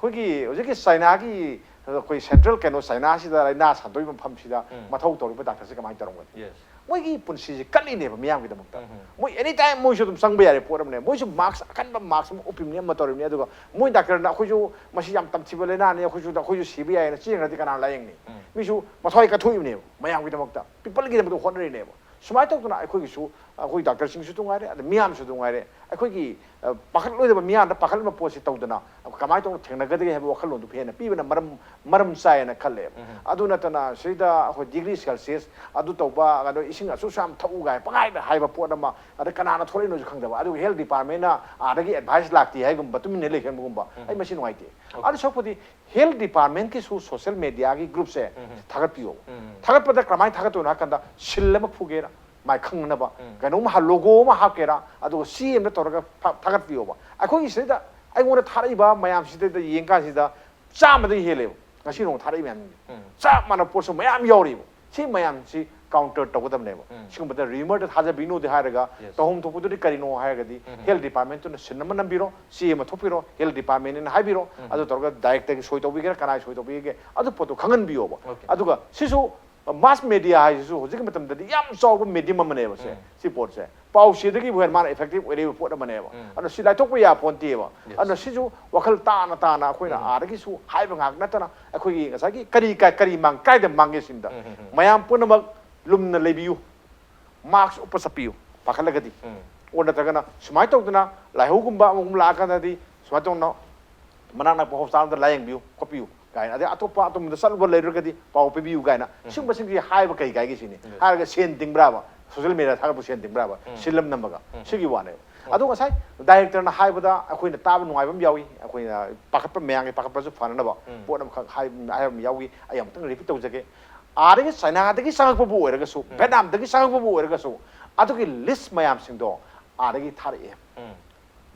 ꯑꯩꯈꯣꯏꯒꯤ ꯍꯧꯖꯤꯛꯀꯤ ꯆꯥꯏꯅꯥꯒꯤ, ꯑꯩꯈꯣꯏ central ꯀꯩꯅꯣ, ꯆꯥꯏꯅꯥꯁꯤꯗ ꯂꯥꯏꯅꯥ ꯁꯟꯗꯣꯛꯏꯕ ꯃꯐꯝꯁꯤꯗ ꯎꯝ꯫ ꯃꯊꯧ ꯇꯧꯔꯤꯕ doctorꯁꯤ ꯀꯃꯥꯏꯅ ꯇꯧꯔꯝꯒꯅꯤ? Yes꯫ ꯃꯣꯏꯒꯤ ꯄꯨꯟꯁꯤꯁꯦ ꯀꯠꯂꯤꯅꯦꯕ ꯃꯤꯌꯥꯝꯒꯤꯗꯃꯛꯇ꯫ ꯎꯝ꯫ ꯃꯣꯏ anytime ꯃꯣꯏꯁꯨ ꯑꯗꯨꯝ ꯆꯪꯕ ꯌꯥꯔꯦ ꯄꯣꯠ ꯑꯃꯅꯦ꯫ ꯃꯣꯏꯁꯨ mask, ꯑꯀꯟꯕ mask ꯑꯃ ꯎꯞꯄꯤꯕꯅꯤ, ꯑꯃ ꯇꯧꯔꯤꯕꯅꯤ, ꯑꯗꯨꯒ ꯃꯣꯏ doctorꯅ "ꯑꯩꯈꯣꯏꯁꯨ ꯃꯁꯤ ꯌꯥꯝ ꯇꯝꯊꯤꯕ ꯂꯥꯏꯅꯥꯅꯤ, ꯑꯩꯈꯣꯏꯁꯨ, ꯑꯩꯈꯣꯏꯁꯨ ꯁꯤꯕ ꯌꯥꯏꯅ" ꯆꯦꯟꯈ꯭ꯔꯗꯤ ꯀꯅꯥ ꯂꯥꯏꯌꯦꯡꯅꯤ? ꯎꯝ꯫ ꯃꯤꯁꯨ ꯃꯊ꯭ꯋꯥꯏ ꯀꯠꯊꯣꯛꯏꯕꯅꯦꯕ ꯃꯌꯥꯝꯒꯤꯗꯃꯛꯇ, peopleꯒꯤꯗꯃꯛꯇ ꯍꯣꯠꯅꯔꯤꯅꯦꯕ꯫ ꯁꯨꯃꯥꯏꯅ ꯇꯧꯗꯅ ꯑꯩꯈꯣꯏꯒꯤꯁꯨ, ꯑꯩꯈꯣꯏ doctorꯁꯤꯡꯁꯨ ꯅꯨꯡꯉꯥꯏꯔꯦ, ꯑꯗ ꯃꯤꯌꯥꯝꯁꯨ ꯅꯨꯡꯉꯥꯏꯔꯦ, ꯑꯩꯈꯣꯏꯒꯤ, ꯑ, ꯄꯥꯈꯠꯂꯣꯏꯗꯕ, ꯃꯤꯌꯥꯝꯗ ꯄꯥꯈꯠꯍꯟꯕ ꯄꯣꯠꯁꯤ ꯇꯧꯗꯅ ꯀꯃꯥꯏꯅ ꯇꯧꯅ ꯊꯦꯡꯅꯒꯗꯒꯦ ꯍꯥꯏꯕ ꯋꯥꯈꯜꯂꯣꯟꯗꯨ ꯍꯦꯟꯅ ꯄꯤꯕꯅ ꯃꯔꯝ, ꯃꯔꯝ ꯆꯥꯏꯌꯦꯅ ꯈꯜꯂꯦꯕ꯫ ꯎꯝ꯫ ꯑꯗꯨ ꯅꯠꯇꯅ ꯁꯤꯗ ꯑꯩꯈꯣꯏ degree Celsius ꯑꯗꯨ ꯇꯧꯕ, ꯑꯗꯣ ꯏꯁꯤꯡ ꯑꯁꯨꯛ ꯌꯥꯝ ꯊꯛꯎ ꯀꯥꯏ ꯄꯪꯍꯥꯏꯗ ꯍꯥꯏꯕ ꯄꯣꯠ ꯑꯃ, ꯑꯗ ꯀꯅꯥꯅ ꯊꯣꯛꯂꯛꯏꯅꯣꯁꯨ ꯈꯪꯗꯕ, ꯑꯗꯨꯒ health departmentꯅ ꯑꯥꯗꯒꯤ advice ꯂꯥꯛꯇꯦ ꯍꯥꯏꯒꯨꯝꯕ, ꯇꯨꯃꯤꯟꯅ ꯂꯩꯈꯟꯕꯒꯨꯝꯕ, ꯎꯝ꯫ ꯑꯩ ꯃꯁꯤ ꯅꯨꯡꯉꯥꯏꯇꯦ꯫ Okay꯫ ꯑꯗꯨ ꯁꯔꯨꯛꯄꯨꯗꯤ health departmentꯀꯤꯁꯨ social mediaꯒꯤ groupꯁꯦ ꯎꯝ꯫ ꯊꯥꯒꯠꯄꯤꯌꯣ꯫ ꯎꯝ꯫ ꯊꯥꯒꯠꯄꯗ ꯀꯃꯥꯏꯅ ꯊꯥꯒꯠꯇꯣꯏꯅꯣ ꯍꯥꯏ ꯀꯥꯟꯗ, ꯁꯤꯜ ꯑꯃ ꯐꯨꯒꯦꯔꯥ, ꯃꯥꯏ ꯈꯪꯅꯅꯕ, ꯎꯝ꯫ ꯀꯩꯅꯣꯝ ꯍꯥ-, logo ꯑꯃ ꯍꯥꯞꯀꯦꯔꯥ, ꯑꯗꯨꯒ ꯆꯦ ꯑꯃꯗ ꯇꯧꯔꯒ ꯊꯥ-, ꯊꯥꯒꯠꯄꯤꯌꯣꯕ꯫ ꯑꯩꯈꯣꯏꯒꯤ ꯁꯤꯗꯩꯗ ꯑꯩꯉꯣꯟꯗ ꯊꯥꯔꯛꯏꯕ ꯃꯌꯥꯝꯁꯤꯗꯩꯗ ꯌꯦꯡꯀꯥꯟꯁꯤꯗ ꯆꯥꯝꯃꯗꯒꯤ ꯍꯦꯜꯂꯦꯕ꯫ ꯉꯁꯤ ꯅꯣꯡ ꯊꯥꯔꯛꯏ ꯃꯌꯥꯝꯁꯦ ꯎꯝ. ꯆꯞ ꯃꯥꯟꯅꯕ ꯄꯣꯠꯁꯨ ꯃꯌꯥꯝ ꯌꯥꯎꯔꯤꯕ꯫ ꯁꯤ ꯃꯌꯥꯝꯁꯤ counter ꯇꯧꯒꯗꯕꯅꯦꯕ꯫ ꯎꯝ. ꯁꯤꯒꯨꯝꯕꯗ rumor ꯗ ꯊꯥꯖꯕꯤꯅꯨꯗꯤ ꯍꯥꯏꯔꯒ Yes. ꯇꯧꯐꯝ ꯊꯣꯛꯄꯗꯨꯗꯤ ꯀꯔꯤꯅꯣ ꯍꯥꯏꯔꯒꯗꯤ ꯎꯝ. health department ꯇꯨꯅ ꯁꯤꯟ ꯑꯃ ꯅꯝꯕꯤꯔꯣ, ꯆꯦ ꯑꯃ ꯊꯣꯛꯄꯤꯔꯣ, health department ꯅ ꯍꯥꯏꯕꯤꯔꯣ꯫ ꯎꯝ. ꯑꯗꯨ ꯇꯧꯔꯒ director ꯒꯤ ꯁꯣꯏ ꯇꯧꯕꯤꯒꯦꯔꯥ, ꯀꯅꯥꯒꯤ ꯁꯣꯏ ꯇꯧꯕꯤꯒꯦ, ꯑꯗꯨ ꯄꯣꯠꯇꯣ ꯈꯪꯍꯟꯕꯤꯌꯣꯕ꯫ Okay. ꯑꯗꯨꯒ ꯁꯤꯁꯨ mass media ꯍꯥꯏꯁꯤꯁꯨ ꯍꯧꯖꯤꯛꯀꯤ ꯃꯇꯝꯗꯗꯤ ꯌꯥꯝ ꯆꯥꯎꯕ medium ꯑꯃꯅꯦꯕ ꯁꯦ꯫ ꯎꯝ. ꯁꯤ ꯄꯣꯠꯁꯦ ꯄꯥꯎ ꯆꯦꯗꯒꯤꯕꯨ ꯍꯦꯟꯅ ꯃꯥꯅ effective ꯑꯣꯏꯔꯤꯕ ꯄꯣꯠ ꯑꯃꯅꯦꯕ꯫ ꯎꯝ. ꯑꯗꯨꯅ ꯁꯤ ꯂꯥꯏꯊꯣꯛꯄ ꯌꯥ ꯄꯣꯟꯇꯦꯕ꯫ Yes. ꯑꯗꯨꯅ ꯁꯤꯁꯨ ꯋꯥꯈꯜ ꯇꯥꯅ ꯇꯥꯅ ꯑꯩꯈꯣꯏꯅ ꯎꯝ. ꯑꯥꯗꯒꯤꯁꯨ ꯍꯥꯏꯕ ꯉꯥꯛ ꯅꯠꯇꯅ ꯑꯩꯈꯣꯏꯒꯤ ꯉꯁꯥꯏꯒꯤ ꯀꯔꯤ ꯀꯥꯏ ꯀꯔꯤ ꯃꯥꯡ ꯀꯥꯏꯗ ꯃꯥꯡꯒꯦ ꯁꯤꯅꯤꯗ꯫ ꯎꯝ, ꯎꯝ, ꯎꯝ. ꯃꯌꯥꯝ ꯄꯨꯝꯅꯃꯛ ꯂꯨꯝꯅ ꯂꯩꯕꯤꯌꯨ, mask ꯎꯞꯄ ꯆꯠꯄꯤꯌꯨ ꯄꯥꯈꯠꯂꯒꯗꯤ꯫ ꯎꯝ. ꯑꯣꯔ ꯅꯠꯇ꯭ꯔꯒꯅ ꯁꯨꯃꯥꯏꯅ ꯇꯧꯗꯅ ꯂꯥꯏꯍꯧꯒꯨꯝꯕ ꯑꯃꯒꯨꯝꯕ ꯂꯥꯛꯑꯀꯥꯟꯗꯗꯤ ꯁꯨꯃꯥꯏꯅ ꯇꯧꯗꯅ ꯃꯅꯥꯛ ꯅꯛꯄ hospital ꯗ ꯂꯥꯏꯌꯦꯡꯕꯤꯌꯨ ꯈꯣꯠꯄꯤꯌꯨ ꯀꯥꯏꯅ, ꯑꯗꯩ ꯑꯇꯣꯞꯄ ꯑꯇꯣꯝꯗ ꯆꯠꯂꯨꯕ ꯂꯩꯔꯒꯗꯤ ꯄꯥꯎ ꯄꯤꯕꯤꯌꯨ ꯀꯥꯏꯅ꯫ ꯎꯝ. ꯁꯤꯒꯨꯝꯕꯁꯤꯡꯁꯤ ꯍꯥꯏꯕ ꯀꯩ ꯀꯥꯏꯒꯦ ꯁꯤꯅꯤ꯫ Yes. ꯍꯥꯏꯔꯒ ꯁꯦꯟ ꯇꯤꯡꯕ꯭ꯔꯥꯕ? Social media ꯊꯥꯒꯠꯄ ꯁꯦꯟ ꯇꯤꯡꯕ꯭ꯔꯥꯕ? ꯎꯝ. ꯁꯤꯜꯂꯝ ꯅꯝꯃꯒ꯫ ꯎꯝ. ꯁꯤꯒꯤ ꯋꯥꯅꯦꯕ꯫ ꯎꯝ. ꯑꯗꯣ ꯉꯁꯥꯏ director ꯅ ꯍꯥꯏꯕꯗ ꯑꯩꯈꯣꯏꯅ ꯇꯥꯕ ꯅꯨꯡꯉꯥꯏꯕ ꯑꯃ ꯌꯥꯎꯏ꯫ ꯑꯩꯈꯣꯏꯅ ꯄꯥꯈꯠꯄ, ꯃꯌꯥꯝꯒꯤ ꯄꯥꯈꯠꯄꯁꯨ ꯐꯅꯅꯕ ꯎꯝ. ꯄꯣꯠ ꯑꯃꯈꯛ ꯍꯥꯏ-, ꯍꯥꯏꯕ ꯑꯃ ꯌꯥꯎꯏ꯫ ꯑꯩ ꯑꯃꯨꯛꯇꯪ repeat ꯇꯧꯖꯒꯦ꯫ ꯑꯥꯗꯒꯤ ꯆꯥꯏꯅꯥꯗꯒꯤ ꯆꯪꯉꯛꯄꯕꯨ ꯑꯣꯏꯔꯒꯁꯨ, ꯎꯝ. ꯚꯦꯠꯅꯥꯝꯗꯒꯤ ꯆꯪꯉꯛꯄꯕꯨ ꯑꯣꯏꯔꯒꯁꯨ, ꯑꯗꯨꯒꯤ list ꯃꯌꯥꯝꯁꯤꯡꯗꯣ ꯑꯥꯗꯒꯤ ꯊꯥꯔꯛꯑꯦ꯫ ꯎꯝ.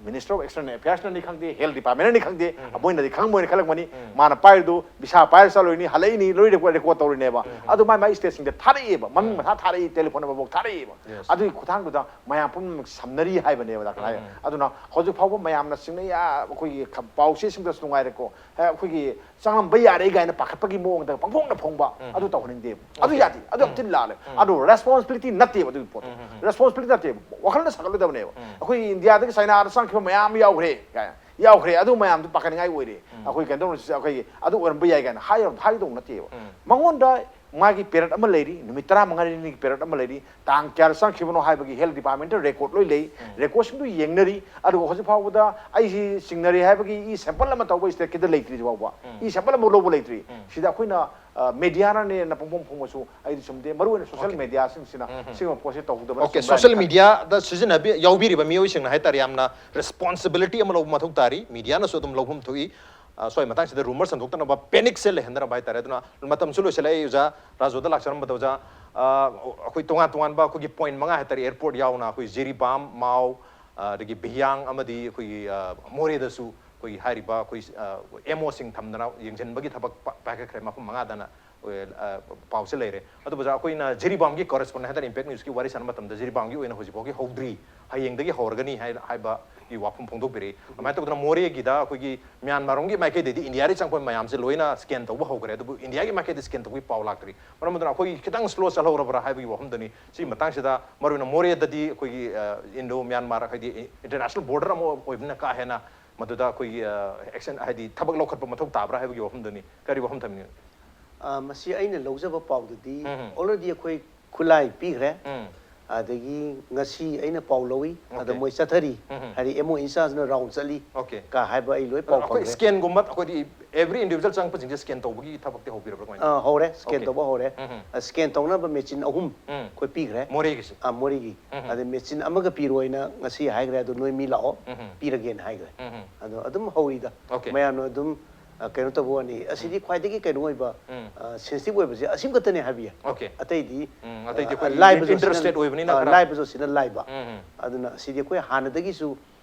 Minister of External Affairs ꯅꯅꯤ ꯈꯪꯗꯦ, health department ꯅꯅꯤ ꯈꯪꯗꯦ, ꯎꯝ. ꯃꯣꯏꯅꯗꯤ ꯈꯪꯕꯣꯏꯅ ꯈꯜꯂꯛꯄꯅꯤ꯫ ꯎꯝ. ꯃꯥꯅ ꯄꯥꯏꯔꯤꯗꯨ ꯚꯤꯁꯥ ꯄꯥꯏꯔ ꯆꯠꯂꯣꯏꯅꯤ, ꯍꯜꯂꯛꯏꯅꯤ, ꯂꯣꯏ record, record ꯇꯧꯔꯤꯅꯦꯕ꯫ ꯎꯝ. ꯑꯗꯨ ꯃꯥꯏ ꯃꯥꯏ state ꯁꯤꯡꯗ ꯊꯥꯔꯛꯑꯦꯕ, ꯃꯃꯤꯡ ꯎꯝ. ꯃꯊꯥ ꯊꯥꯔꯛꯏ, telephone number ꯐꯥꯎ ꯊꯥꯔꯛꯑꯦꯕ꯫ Yes. ꯑꯗꯨꯒꯤ ꯈꯨꯊꯥꯡꯗꯨꯗ ꯃꯌꯥꯝ ꯄꯨꯝꯅꯃꯛ ꯁꯝꯅꯔꯤ ꯍꯥꯏꯕꯅꯦꯕ, ꯗꯥꯛꯇꯔ ꯍꯥꯏ꯫ ꯎꯝ. ꯑꯗꯨꯅ ꯍꯧꯖꯤꯛ ꯐꯥꯎꯕ ꯃꯌꯥꯝꯅ ꯆꯤꯡꯅꯩ, ꯑꯥ, ꯑꯩꯈꯣꯏꯒꯤ ꯈ-, ꯄꯥꯎꯆꯦꯁꯤꯡꯗꯁꯨ ꯅꯨꯡꯉꯥꯏꯔꯦꯀꯣ, ꯑꯦ, ꯑꯩꯈꯣꯏꯒꯤ ꯆꯪꯂꯝꯕ ꯌꯥꯔꯦ ꯀꯥꯏꯅ ꯄꯥꯈꯠꯄꯒꯤ ꯃꯑꯣꯡꯗ ꯄꯪꯐꯣꯡꯗ ꯐꯣꯡꯕ, ꯎꯝ. ꯑꯗꯨ ꯇꯧꯍꯟꯅꯤꯡꯗꯦꯕ꯫ ꯑꯗꯨ Okay. ꯌꯥꯗꯦ, ꯑꯗꯨ ꯌꯥꯝ ꯎꯝ. ꯊꯤꯅ ꯂꯥꯜꯂꯦ꯫ ꯎꯝ. ꯑꯗꯨ responsibility ꯅꯠꯇꯦꯕ ꯑꯗꯨꯒꯤ ꯄꯣꯠꯇꯣ꯫ ꯎꯝ, ꯎꯝ, ꯎꯝ. Responsibility ꯅꯠꯇꯦꯕ, ꯋꯥꯈꯜꯅ ꯁꯥꯒꯠꯂꯣꯏꯗꯕꯅꯦꯕ꯫ ꯎꯝ. ꯑꯩꯈꯣꯏꯒꯤ ꯏꯟꯗꯤꯌꯥꯗꯒꯤ ꯆꯥꯏꯅꯥꯗ ꯆꯪꯈꯤꯕ ꯃꯌꯥꯝ ꯑꯃ ꯌꯥꯎꯈ꯭ꯔꯦ ꯀꯥꯏꯅ, ꯌꯥꯎꯈ꯭ꯔꯦ, ꯑꯗꯨ ꯃꯌꯥꯝꯗꯨ ꯄꯥꯈꯠꯅꯤꯡꯉꯥꯏ ꯑꯣꯏꯔꯦ꯫ ꯎꯝ. ꯑꯩꯈꯣꯏ ꯀꯩꯅꯣ ꯇꯧꯔꯤꯁꯤ, ꯑꯩꯈꯣꯏꯒꯤ ꯑꯗꯨ ꯑꯣꯏꯔꯝꯕ ꯌꯥꯏ ꯀꯥꯏꯅ ꯍꯥꯏ-, ꯍꯥꯏꯒꯗꯧꯕ ꯅꯠꯇꯦꯕ꯫ ꯎꯝ. ꯃꯉꯣꯟꯗ ꯃꯥꯒꯤ period ꯑꯃ ꯂꯩꯔꯤ, ꯅꯨꯃꯤꯠ ꯇꯔꯥꯃꯉꯥꯅꯤꯒꯤ period ꯑꯃ ꯂꯩꯔꯤ, ꯇꯥꯡ ꯀꯌꯥꯗ ꯆꯪꯈꯤꯕꯅꯣ ꯍꯥꯏꯕꯒꯤ health department ꯇ record ꯂꯣꯏ ꯂꯩ, ꯎꯝ. record ꯁꯤꯡꯗꯨ ꯌꯦꯡꯅꯔꯤ꯫ ꯑꯗꯨꯒ ꯍꯧꯖꯤꯛ ꯐꯥꯎꯕꯗ ꯑꯩꯁꯤ ꯆꯤꯡꯅꯔꯦ ꯍꯥꯏꯕꯒꯤ e sample ꯑꯃ ꯇꯧꯕ state ꯀꯤꯗ ꯂꯩꯇ꯭ꯔꯤ ꯍꯧꯖꯤꯛ ꯐꯥꯎꯕ꯫ ꯎꯝ. E sample ꯑꯃ ꯂꯧꯕ ꯂꯩꯇ꯭ꯔꯤ꯫ ꯎꯝ. ꯁꯤꯗ ꯑꯩꯈꯣꯏꯅ, ꯑ, media ꯅꯅꯦꯅ ꯄꯪꯐꯣꯡ ꯐꯣꯡꯕꯁꯨ ꯑꯩꯗꯤ ꯆꯨꯝꯗꯦ꯫ ꯃꯔꯨꯑꯣꯏꯅ social Okay. media ꯁꯤꯡꯁꯤꯅ ꯎꯝ, ꯎꯝ. ꯁꯤꯒꯨꯝꯕ ꯄꯣꯠꯁꯦ ꯇꯧꯍꯧꯗꯕꯅ Okay, ꯆꯨꯝꯕ꯭ꯔꯥ social ꯍꯥꯏꯅ media ꯗ ꯁꯤꯖꯤꯟꯅꯕꯤ-, ꯌꯥꯎꯕꯤꯔꯤꯕ ꯃꯤꯑꯣꯏꯁꯤꯡꯅ ꯍꯥꯏꯇꯥꯔꯦ, ꯌꯥꯝꯅ responsibility ꯑꯃ ꯂꯧꯕ ꯃꯊꯧ ꯇꯥꯔꯤ꯫ Media ꯅꯁꯨ ꯑꯗꯨꯝ ꯂꯧꯐꯝ ꯊꯣꯛꯏ꯫ ꯑ, ꯁ꯭ꯋꯥꯏ ꯃꯇꯥꯡꯁꯤꯗ rumor ꯁꯟꯗꯣꯛꯇꯅꯕ, panic ꯁꯦ ꯂꯩꯍꯟꯗꯅꯕ ꯍꯥꯏꯇꯥꯔꯦ꯫ ꯑꯗꯨꯅ ꯃꯇꯝꯁꯨ ꯂꯣꯏꯁꯤꯜꯂꯛꯑꯦ꯫ ꯑꯣꯖꯥ ꯔꯥꯖꯨꯗ ꯂꯥꯛꯆꯔꯝꯕꯗ, ꯑꯣꯖꯥ, ꯑ, ꯑꯩꯈꯣꯏ ꯇꯣꯉꯥꯟ ꯇꯣꯉꯥꯟꯕ ꯑꯩꯈꯣꯏꯒꯤ point ꯃꯉꯥ ꯍꯥꯏꯇꯥꯔꯦ, airport ꯌꯥꯎꯅ ꯑꯩꯈꯣꯏ ꯖꯤꯔꯤꯕꯥꯝ, ꯃꯥꯎ, ꯑ, ꯑꯗꯒꯤ ꯕꯤꯍꯤꯌꯥꯡ ꯑꯃꯗꯤ ꯑꯩꯈꯣꯏꯒꯤ, ꯑ, ꯃꯣꯔꯦꯗꯁꯨ ꯑꯩꯈꯣꯏꯒꯤ ꯍꯥꯏꯔꯤꯕ ꯑꯩꯈꯣꯏ ꯑꯦꯝ ꯑꯣꯁꯤꯡ ꯊꯝꯗꯅ ꯌꯦꯡꯁꯤꯟꯕꯒꯤ ꯊꯕꯛ ꯄꯥꯏꯈꯠꯈ꯭ꯔꯦ ꯃꯐꯝ ꯃꯉꯥꯗꯅ꯫ ꯄꯥꯎꯁꯦ ꯂꯩꯔꯦ꯫ ꯑꯗꯨꯕꯨ ꯑꯣꯖꯥ, ꯑꯩꯈꯣꯏꯅ ꯖꯤꯔꯤꯕꯥꯝꯒꯤ ꯀꯣꯔꯦꯁꯄꯣꯟꯗꯦꯟ ꯍꯥꯏꯇꯥꯔꯦ, ꯏꯝꯄꯦꯛ ꯅ꯭ꯌꯨꯁꯀꯤ ꯋꯥꯔꯤ ꯁꯥꯟꯅꯕ ꯃꯇꯝꯗ ꯖꯤꯔꯤꯕꯥꯝꯒꯤ ꯑꯣꯏꯅ ꯍꯧꯖꯤꯛ ꯐꯥꯎꯒꯤ ꯍꯧꯗ꯭ꯔꯤ, ꯍꯌꯦꯡꯗꯒꯤ ꯍꯧꯔꯒꯅꯤ ꯍꯥꯏꯕꯒꯤ ꯋꯥꯐꯝ ꯐꯣꯡꯗꯣꯛꯄꯤꯔꯛꯏ꯫ ꯑꯗꯨꯃꯥꯏꯅ ꯇꯧꯗꯅ ꯃꯣꯔꯦꯒꯤꯗ ꯑꯩꯈꯣꯏꯒꯤ ꯃ꯭ꯌꯥꯟꯃꯥꯔ ꯔꯣꯝꯒꯤ ꯃꯥꯏꯀꯩꯗꯩꯗꯤ ꯏꯟꯗꯤꯌꯥꯗꯒꯤ ꯆꯪꯉꯛꯄ ꯃꯌꯥꯝꯁꯦ ꯂꯣꯏꯅ ꯁ꯭ꯀꯦꯟ ꯇꯧꯕ ꯍꯧꯈ꯭ꯔꯦ꯫ ꯑꯗꯨꯕꯨ ꯏꯟꯗꯤꯌꯥꯒꯤ ꯃꯥꯏꯀꯩꯗ ꯁ꯭ꯀꯦꯟ ꯇꯧꯕꯒꯤ ꯄꯥꯎ ꯂꯥꯛꯇ꯭ꯔꯤ꯫ ꯃꯔꯝ ꯑꯗꯨꯅ ꯑꯩꯈꯣꯏꯒꯤ ꯈꯤꯇꯪ ꯁ꯭ꯂꯣ ꯆꯠꯍꯧꯔꯕ꯭ꯔꯥ ꯍꯥꯏꯕꯒꯤ ꯋꯥꯐꯝꯗꯨꯅꯤ꯫ ꯁꯤ ꯃꯇꯥꯡꯁꯤꯗ ꯃꯔꯨꯑꯣꯏꯅ ꯃꯣꯔꯦꯗꯗꯤ ꯑꯩꯈꯣꯏꯒꯤ ꯏꯟꯗꯣ ꯃ꯭ꯌꯥꯟꯃꯥꯔ, ꯍꯥꯏꯗꯤ ꯏꯟꯇꯔꯅꯦꯁꯅꯦꯜ ꯕꯣꯔꯗꯔ ꯑꯃ ꯑꯣꯏꯕꯅꯤꯅ ꯀꯥ ꯍꯦꯟꯅ ꯃꯗꯨꯗ ꯑꯩꯈꯣꯏꯒꯤ ꯑꯦꯛꯁꯟ, ꯍꯥꯏꯗꯤ ꯊꯕꯛ ꯂꯧꯈꯠꯄ ꯃꯊꯧ ꯇꯥꯕ꯭ꯔꯥ ꯍꯥꯏꯕꯒꯤ ꯋꯥꯐꯝꯗꯨꯅꯤ꯫ ꯀꯔꯤ ꯋꯥꯐꯝ ꯊꯝꯅꯤꯡꯉꯤ? ꯃꯁꯤ ꯑꯩꯅ ꯂꯧꯖꯕ ꯄꯥꯎꯗꯗꯤ already ꯑꯩꯈꯣꯏ ꯈꯨꯠꯂꯥꯏ ꯄꯤꯈ꯭ꯔꯦ꯫ ꯑꯗꯒꯤ ꯉꯁꯤ ꯑꯩꯅ ꯄꯥꯎ ꯂꯧꯏ꯫ ꯑꯗ ꯃꯣꯏ ꯆꯠꯊꯔꯤ꯫ ꯍꯥꯏꯗꯤ ꯑꯦꯝ ꯑꯣ ꯏꯟꯆꯥꯔꯖꯅ ꯔꯥꯎꯟ ꯆꯠꯂꯤ꯫ ꯀ ꯍꯥꯏꯕ ꯑꯩ ꯂꯣꯏ ꯄꯥꯎ ꯐꯪꯈ꯭ꯔꯦ꯫ ꯁ꯭ꯀꯦꯟꯒꯨꯝꯕ ꯑꯩꯈꯣꯏꯗꯤ ꯑꯦꯚ꯭ꯔꯤ ꯏꯟꯗꯤꯚꯤꯖꯨꯋꯦꯜ ꯆꯪꯉꯛꯄꯁꯤꯡꯁꯦ ꯁ꯭ꯀꯦꯟ ꯇꯧꯕꯒꯤ ꯊꯕꯛꯇꯤ ꯍꯧꯕꯤꯔꯕ꯭ꯔꯥ ꯀꯃꯥꯏꯅ ꯇꯧꯕ? ꯍꯧꯔꯦ, ꯁ꯭ꯀꯦꯟ ꯇꯧꯕ ꯍꯧꯔꯦ꯫ ꯁ꯭ꯀꯦꯟ ꯇꯧꯅꯕ ꯃꯦꯆꯤꯟ ꯑꯍꯨꯝ ꯑꯩꯈꯣꯏ ꯄꯤꯈ꯭ꯔꯦ꯫ ꯃꯣꯔꯦꯒꯤꯁꯦ? ꯑ, ꯃꯣꯔꯦꯒꯤ꯫ ꯑꯗ ꯃꯦꯆꯤꯟ ꯑꯃꯒ ꯄꯤꯔꯣꯏꯅ ꯉꯁꯤ ꯍꯥꯏꯈ꯭ꯔꯦ꯫ ꯑꯗꯣ ꯅꯣꯏ ꯃꯤ ꯂꯥꯛꯑꯣ, ꯄꯤꯔꯒꯦꯅ ꯍꯥꯏꯈ꯭ꯔꯦ꯫ ꯑꯗꯣ ꯑꯗꯨꯝ ꯍꯧꯔꯤꯗ꯫ Okay. ꯃꯌꯥꯝꯅ ꯑꯗꯨꯝ ꯑ, ꯀꯩꯅꯣ ꯇꯧꯕ ꯋꯥꯅꯤ꯫ ꯑꯁꯤꯗꯤ ꯈ꯭ꯋꯥꯏꯗꯒꯤ ꯀꯩꯅꯣ ꯑꯣꯏꯕ, ꯁꯦꯟꯁꯤꯇꯤꯚ ꯑꯣꯏꯕꯁꯦ ꯑꯁꯤꯃꯈꯛꯇꯅꯦ ꯍꯥꯏꯕ ꯌꯥꯏ꯫ Okay. ꯑꯇꯩꯗꯤ ꯎꯝ, ꯑꯇꯩꯗꯤ ꯑ, ꯑꯩꯈꯣꯏꯒꯤ ꯂꯥꯏꯕꯁꯨ ꯏꯟꯇꯔꯦꯁꯇꯦꯠ ꯁꯤꯅ, ꯑꯣꯏꯕꯅꯤꯅ ꯑ, ꯈꯔ ꯂꯥꯏꯕꯁꯨ ꯁꯤꯅ ꯂꯥꯏꯕ꯫ ꯎꯝ, ꯎꯝ. ꯑꯗꯨꯅ ꯁꯤꯗꯤ ꯑꯩꯈꯣꯏ ꯍꯥꯟꯅꯗꯒꯤꯁꯨ,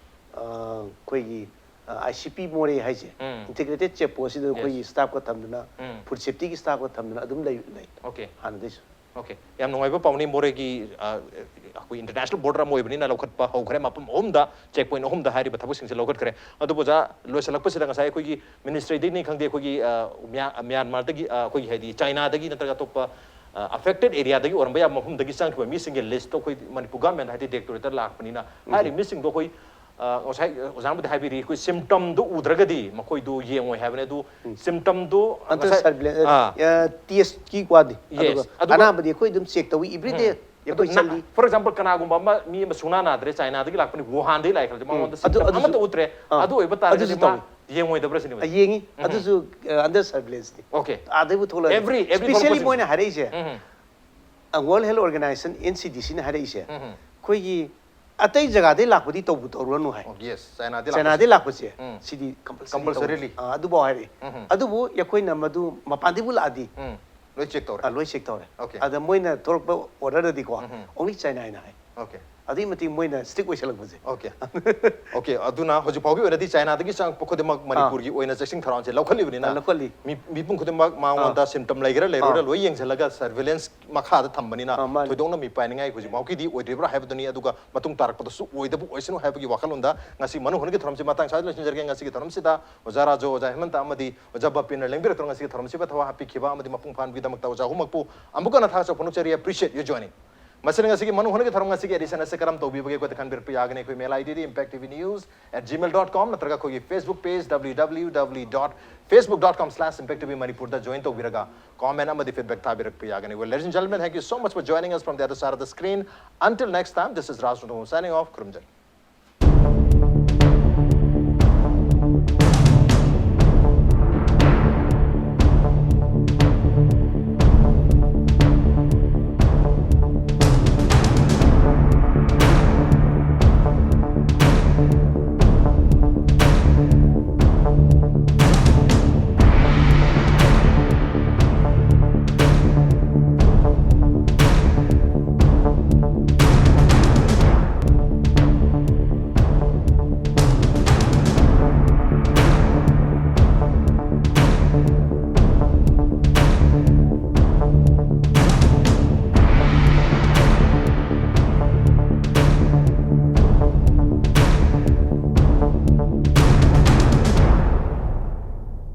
ꯑ, ꯑꯩꯈꯣꯏꯒꯤ ꯑꯥꯏ ꯁꯤ ꯄꯤ ꯃꯣꯔꯦ ꯍꯥꯏꯁꯦ, ꯎꯝ. ꯏꯟꯇꯤꯒ꯭ꯔꯦꯇꯦꯠ ꯆꯦꯛ ꯄꯣꯁꯁꯤꯗ ꯑꯩꯈꯣꯏꯒꯤ Yes. ꯁ꯭ꯇꯥꯐꯀ ꯊꯝꯗꯅ, ꯎꯝ. ꯐꯨꯗ ꯁꯦꯐꯇꯤꯒꯤ ꯁ꯭ꯇꯥꯐꯀ ꯊꯝꯗꯅ ꯑꯗꯨꯝ ꯂꯩ ꯂꯩ Okay. ꯍꯥꯟꯅꯗꯒꯤꯁꯨ꯫ Okay. ꯌꯥꯝ ꯅꯨꯡꯉꯥꯏꯕ ꯄꯥꯎꯅꯤ꯫ ꯃꯣꯔꯦꯒꯤ, ꯑ, ꯑꯩꯈꯣꯏ ꯏꯟꯇꯔꯅꯦꯁꯅꯦꯜ ꯕꯣꯔꯗꯔ ꯑꯃ ꯑꯣꯏꯕꯅꯤꯅ ꯂꯧꯈꯠꯄ ꯍꯧꯈ꯭ꯔꯦ꯫ ꯃꯐꯝ ꯑꯍꯨꯝꯗ ꯆꯦꯛ ꯄꯣꯏꯟꯠ ꯑꯍꯨꯝꯗ ꯍꯥꯏꯔꯤꯕ ꯊꯕꯛꯁꯤꯡꯁꯦ ꯂꯧꯈꯠꯈ꯭ꯔꯦ꯫ ꯑꯗꯨꯕꯨ ꯑꯣꯖꯥ, ꯂꯣꯏꯁꯤꯜꯂꯛꯄꯁꯤꯗ ꯉꯁꯥꯏ ꯑꯩꯈꯣꯏꯒꯤ ꯃꯤꯅꯤꯁꯇ꯭ꯔꯤꯗꯒꯤꯅꯤ ꯈꯪꯗꯦ, ꯑꯩꯈꯣꯏꯒꯤ, ꯑ, ꯃ꯭ꯌꯥ-, ꯃ꯭ꯌꯥꯟꯃꯥꯔꯗꯒꯤ, ꯑ, ꯑꯩꯈꯣꯏꯒꯤ ꯍꯥꯏꯗꯤ ꯆꯥꯏꯅꯥꯗꯒꯤ ꯅꯠꯇ꯭ꯔꯒ ꯑꯇꯣꯞꯄ, ꯑ, ꯑꯐꯦꯛꯇꯦꯠ ꯑꯦꯔꯤꯌꯥꯗꯒꯤ ꯑꯣꯏꯔꯝꯕ ꯌꯥꯕ ꯃꯐꯝꯗꯒꯤ ꯆꯪꯈꯤꯕ ꯃꯤꯁꯤꯡꯒꯤ ꯂꯤꯁꯇꯣ ꯑꯩꯈꯣꯏ ꯃꯅꯤꯄꯨꯔ ꯒꯃꯦꯟ ꯍꯥꯏꯗꯤ ꯗꯥꯏꯔꯦꯛꯇꯣꯔꯦꯠꯇ ꯂꯥꯛꯄꯅꯤꯅ ꯍꯥꯏꯔꯤꯕ ꯃꯤꯁꯤꯡꯗꯣ ꯑꯩꯈꯣꯏ, ꯑ, ꯉꯁꯥꯏ ꯑꯣꯖꯥꯅꯕꯨꯗꯤ ꯍꯥꯏꯕꯤꯔꯤ, ꯑꯩꯈꯣꯏ ꯁꯤꯝꯇꯝꯗꯣ ꯎꯗ꯭ꯔꯒꯗꯤ ꯃꯈꯣꯏꯗꯣ ꯌꯦꯡꯉꯣꯏ ꯍꯥꯏꯕꯅꯤ꯫ ꯑꯗꯨ ꯁꯤꯝꯇꯝꯗꯣ ꯑꯟꯗꯔ ꯉꯁꯥꯏ- ꯁꯔꯚꯤꯂꯦꯟꯁ, ꯑꯥ. ꯑ, ꯇꯦꯁꯀꯤ ꯋꯥꯗꯤ꯫ Yes. ꯑꯗꯨꯒ ꯑꯗꯨꯒ- ꯑꯅꯥꯕꯗꯤ ꯑꯩꯈꯣꯏ ꯑꯗꯨꯝ ꯆꯦꯛ ꯇꯧꯏ, ꯑꯦꯕ꯭ꯔꯤꯗꯦ ꯑꯩꯈꯣꯏ ꯆꯠꯂꯤ꯫ ꯐꯣꯔ ꯑꯦꯛꯖꯥꯝꯄꯜ, ꯀꯅꯥꯒꯨꯝꯕ ꯑꯃ, ꯃꯤ ꯑꯃ ꯁꯨꯡꯅꯥ ꯅꯥꯗ꯭ꯔꯦ, ꯆꯥꯏꯅꯥꯗꯒꯤ ꯂꯥꯛꯄꯅꯤ, ꯋꯨꯍꯥꯟꯗꯒꯤ ꯂꯥꯛꯈ꯭ꯔꯗꯤ, ꯃꯉꯣꯟꯗ ꯑꯗꯨ- ꯁꯤꯝꯇꯝ ꯑꯗꯨꯁꯨ- ꯑꯃꯠꯇ ꯎꯠꯇ꯭ꯔꯦ, ꯑꯥ, ꯑꯗꯨ ꯑꯣꯏꯕ ꯇꯥꯔꯒꯗꯤ ꯑꯗꯨꯁꯨ ꯃꯥ ꯇꯧꯏ꯫ ꯌꯦꯡꯉꯣꯏꯗꯕ꯭ꯔꯥ ꯁꯤꯅꯤ꯫ ꯑ, ꯌꯦꯡꯉꯤ꯫ ꯑꯗꯨꯁꯨ ꯑꯟꯗꯔ ꯁꯔꯚꯤꯂꯦꯟꯁꯅꯤ꯫ Okay. ꯑꯥꯗꯩꯕꯨ ꯊꯣꯛꯂꯛꯑꯗꯤ꯫ Every- every Specially ꯊꯣꯛꯂꯛꯄꯁꯤꯡ- ꯃꯣꯏꯅ ꯍꯥꯏꯔꯛꯏꯁꯦ, um. World Health Organization, N C D ꯁꯤꯅ ꯍꯥꯏꯔꯛꯏꯁꯦ, ꯎꯝ. ꯑꯩꯈꯣꯏꯒꯤ ꯑꯇꯩ ꯖꯒꯥꯗꯩ ꯂꯥꯛꯄꯗꯤ ꯇꯧꯕꯨ ꯇꯧꯔꯨꯔꯅꯨ ꯍꯥꯏ꯫ Oh, yes. ꯆꯥꯏꯅꯥꯗꯒꯤ ꯆꯥꯏꯅꯥꯗꯩ ꯂꯥꯛꯄꯁꯦ, ꯎꯝ. ꯁꯤꯗꯤ ꯀꯝꯄꯜꯁꯔꯤ Compulsorily. ꯑꯗꯨꯐꯥꯎ ꯍꯥꯏꯔꯛꯏ꯫ ꯎꯝ. ꯑꯗꯨꯕꯨ ꯑꯩꯈꯣꯏꯅ ꯃꯗꯨ ꯃꯄꯥꯟꯗꯩꯕꯨ ꯂꯥꯛꯑꯗꯤ, ꯎꯝ. ꯂꯣꯏ ꯆꯦꯛ ꯇꯧꯔꯦ꯫ ꯑ, ꯂꯣꯏ ꯆꯦꯛ ꯇꯧꯔꯦ꯫ Okay. ꯑꯗ ꯃꯣꯏꯅ ꯊꯣꯛꯂꯛꯄ ꯑꯣꯔꯗꯔꯗꯗꯤꯀꯣ, ꯎꯝ. ꯑꯣꯡꯂꯤ ꯆꯥꯏꯅꯥ ꯍꯥꯏꯅ ꯍꯥꯏ꯫ Okay. ꯑꯗꯨꯛꯀꯤ ꯃꯇꯤꯛ ꯃꯣꯏꯅ strict ꯑꯣꯏꯁꯜꯂꯛꯄꯁꯦ꯫ Okay. Okay, ꯑꯗꯨꯅ ꯍꯧꯖꯤꯛ ꯐꯥꯎꯒꯤ ꯑꯣꯏꯅꯗꯤ ꯆꯥꯏꯅꯥꯗꯒꯤ ꯆꯪꯉꯛꯄ ꯈꯨꯗꯤꯡꯃꯛ ꯃꯅꯤꯄꯨꯔꯒꯤ ꯑꯣꯏꯅ ꯆꯦꯛꯁꯤꯟ ꯊꯧꯔꯥꯡꯁꯦ ꯂꯧꯈꯠꯂꯤꯕꯅꯤꯅ ꯑꯥ, ꯂꯧꯈꯠꯂꯤ꯫ ꯃꯤ- ꯃꯤꯄꯨꯝ ꯈꯨꯗꯤꯡꯃꯛ ꯃꯉꯣꯟꯗ symptom ꯂꯩꯒꯦꯔꯥ ꯂꯩꯔꯣꯏꯔꯥ ꯂꯣꯏ ꯌꯦꯡꯁꯤꯜꯂꯒ surveillance ꯃꯈꯥꯗ ꯊꯝꯕꯅꯤꯅ ꯑꯥ, ꯃꯥꯅꯤ꯫ ꯊꯣꯏꯗꯣꯛꯅ ꯃꯤꯄꯥꯏꯅꯤꯡꯉꯥꯏ ꯍꯧꯖꯤꯛ ꯐꯥꯎꯒꯤꯗꯤ ꯑꯣꯏꯗ꯭ꯔꯤꯕ꯭ꯔꯥ ꯍꯥꯏꯕꯗꯨꯅꯤ꯫ ꯑꯗꯨꯒ ꯃꯇꯨꯡ ꯇꯥꯔꯛꯄꯗꯁꯨ ꯑꯣꯏꯗꯕ ꯑꯣꯏꯁꯅꯨ ꯍꯥꯏꯕꯒꯤ ꯋꯥꯈꯜꯂꯣꯟꯗ ꯉꯁꯤ ꯃꯅꯨꯡ ꯍꯨꯠꯅꯒꯤ ꯊꯧꯔꯝꯁꯤ ꯃꯇꯥꯡ ꯁ꯭ꯋꯥꯏꯗ ꯂꯣꯏꯁꯤꯟꯖꯔꯒꯦ꯫ ꯉꯁꯤꯒꯤ ꯊꯧꯔꯝꯁꯤꯗ ꯑꯣꯖꯥ ꯔꯥꯖꯨ, ꯑꯣꯖꯥ ꯍꯦꯃꯟꯇ ꯑꯃꯗꯤ ꯑꯣꯖꯥ ꯕꯥꯄꯤꯅ ꯂꯦꯡꯕꯤꯔꯛꯇꯨꯅ ꯉꯁꯤꯒꯤ ꯊꯧꯔꯝꯁꯤꯕꯨ ꯊꯋꯥꯏ ꯍꯥꯞꯄꯤꯈꯤꯕ ꯑꯃꯗꯤ ꯃꯄꯨꯡ ꯐꯥꯍꯟꯕꯒꯤꯗꯃꯛꯇ ꯑꯣꯖꯥ ꯑꯍꯨꯝꯃꯛꯄꯨ ꯑꯃꯨꯛꯀ ꯍꯟꯅ ꯊꯥꯒꯠꯆꯕ ꯐꯣꯡꯗꯣꯛꯆꯔꯤ꯫ Appreciate you joining. ꯃꯁꯤꯅ ꯉꯁꯤꯒꯤ ꯃꯅꯨꯡ ꯍꯨꯠꯅꯒꯤ ꯊꯧꯔꯝ ꯉꯁꯤꯒꯤ edition ꯑꯁꯤ ꯀꯔꯝ ꯇꯧꯕꯤꯕꯒꯦ ꯑꯩꯈꯣꯏꯗ ꯈꯟꯕꯤꯔꯛꯄ ꯌꯥꯒꯅꯤ꯫ ꯑꯩꯈꯣꯏ mail ID D impact T V news at gmail dot com ꯅꯠꯇ꯭ꯔꯒ ꯑꯩꯈꯣꯏꯒꯤ Facebook page W W W dot facebook dot com slash impact T V Manipur ꯗ join ꯇꯧꯕꯤꯔꯒ comment ꯑꯃꯗꯤ feedback ꯊꯥꯕꯤꯔꯛꯄ ꯌꯥꯒꯅꯤ꯫ Well, ladies and gentlemen, thank you so much for joining us from the other side of the screen. Until next time, this is Raj Nuthumbam signing off. ꯈꯨꯔꯨꯝꯖꯔꯤ꯫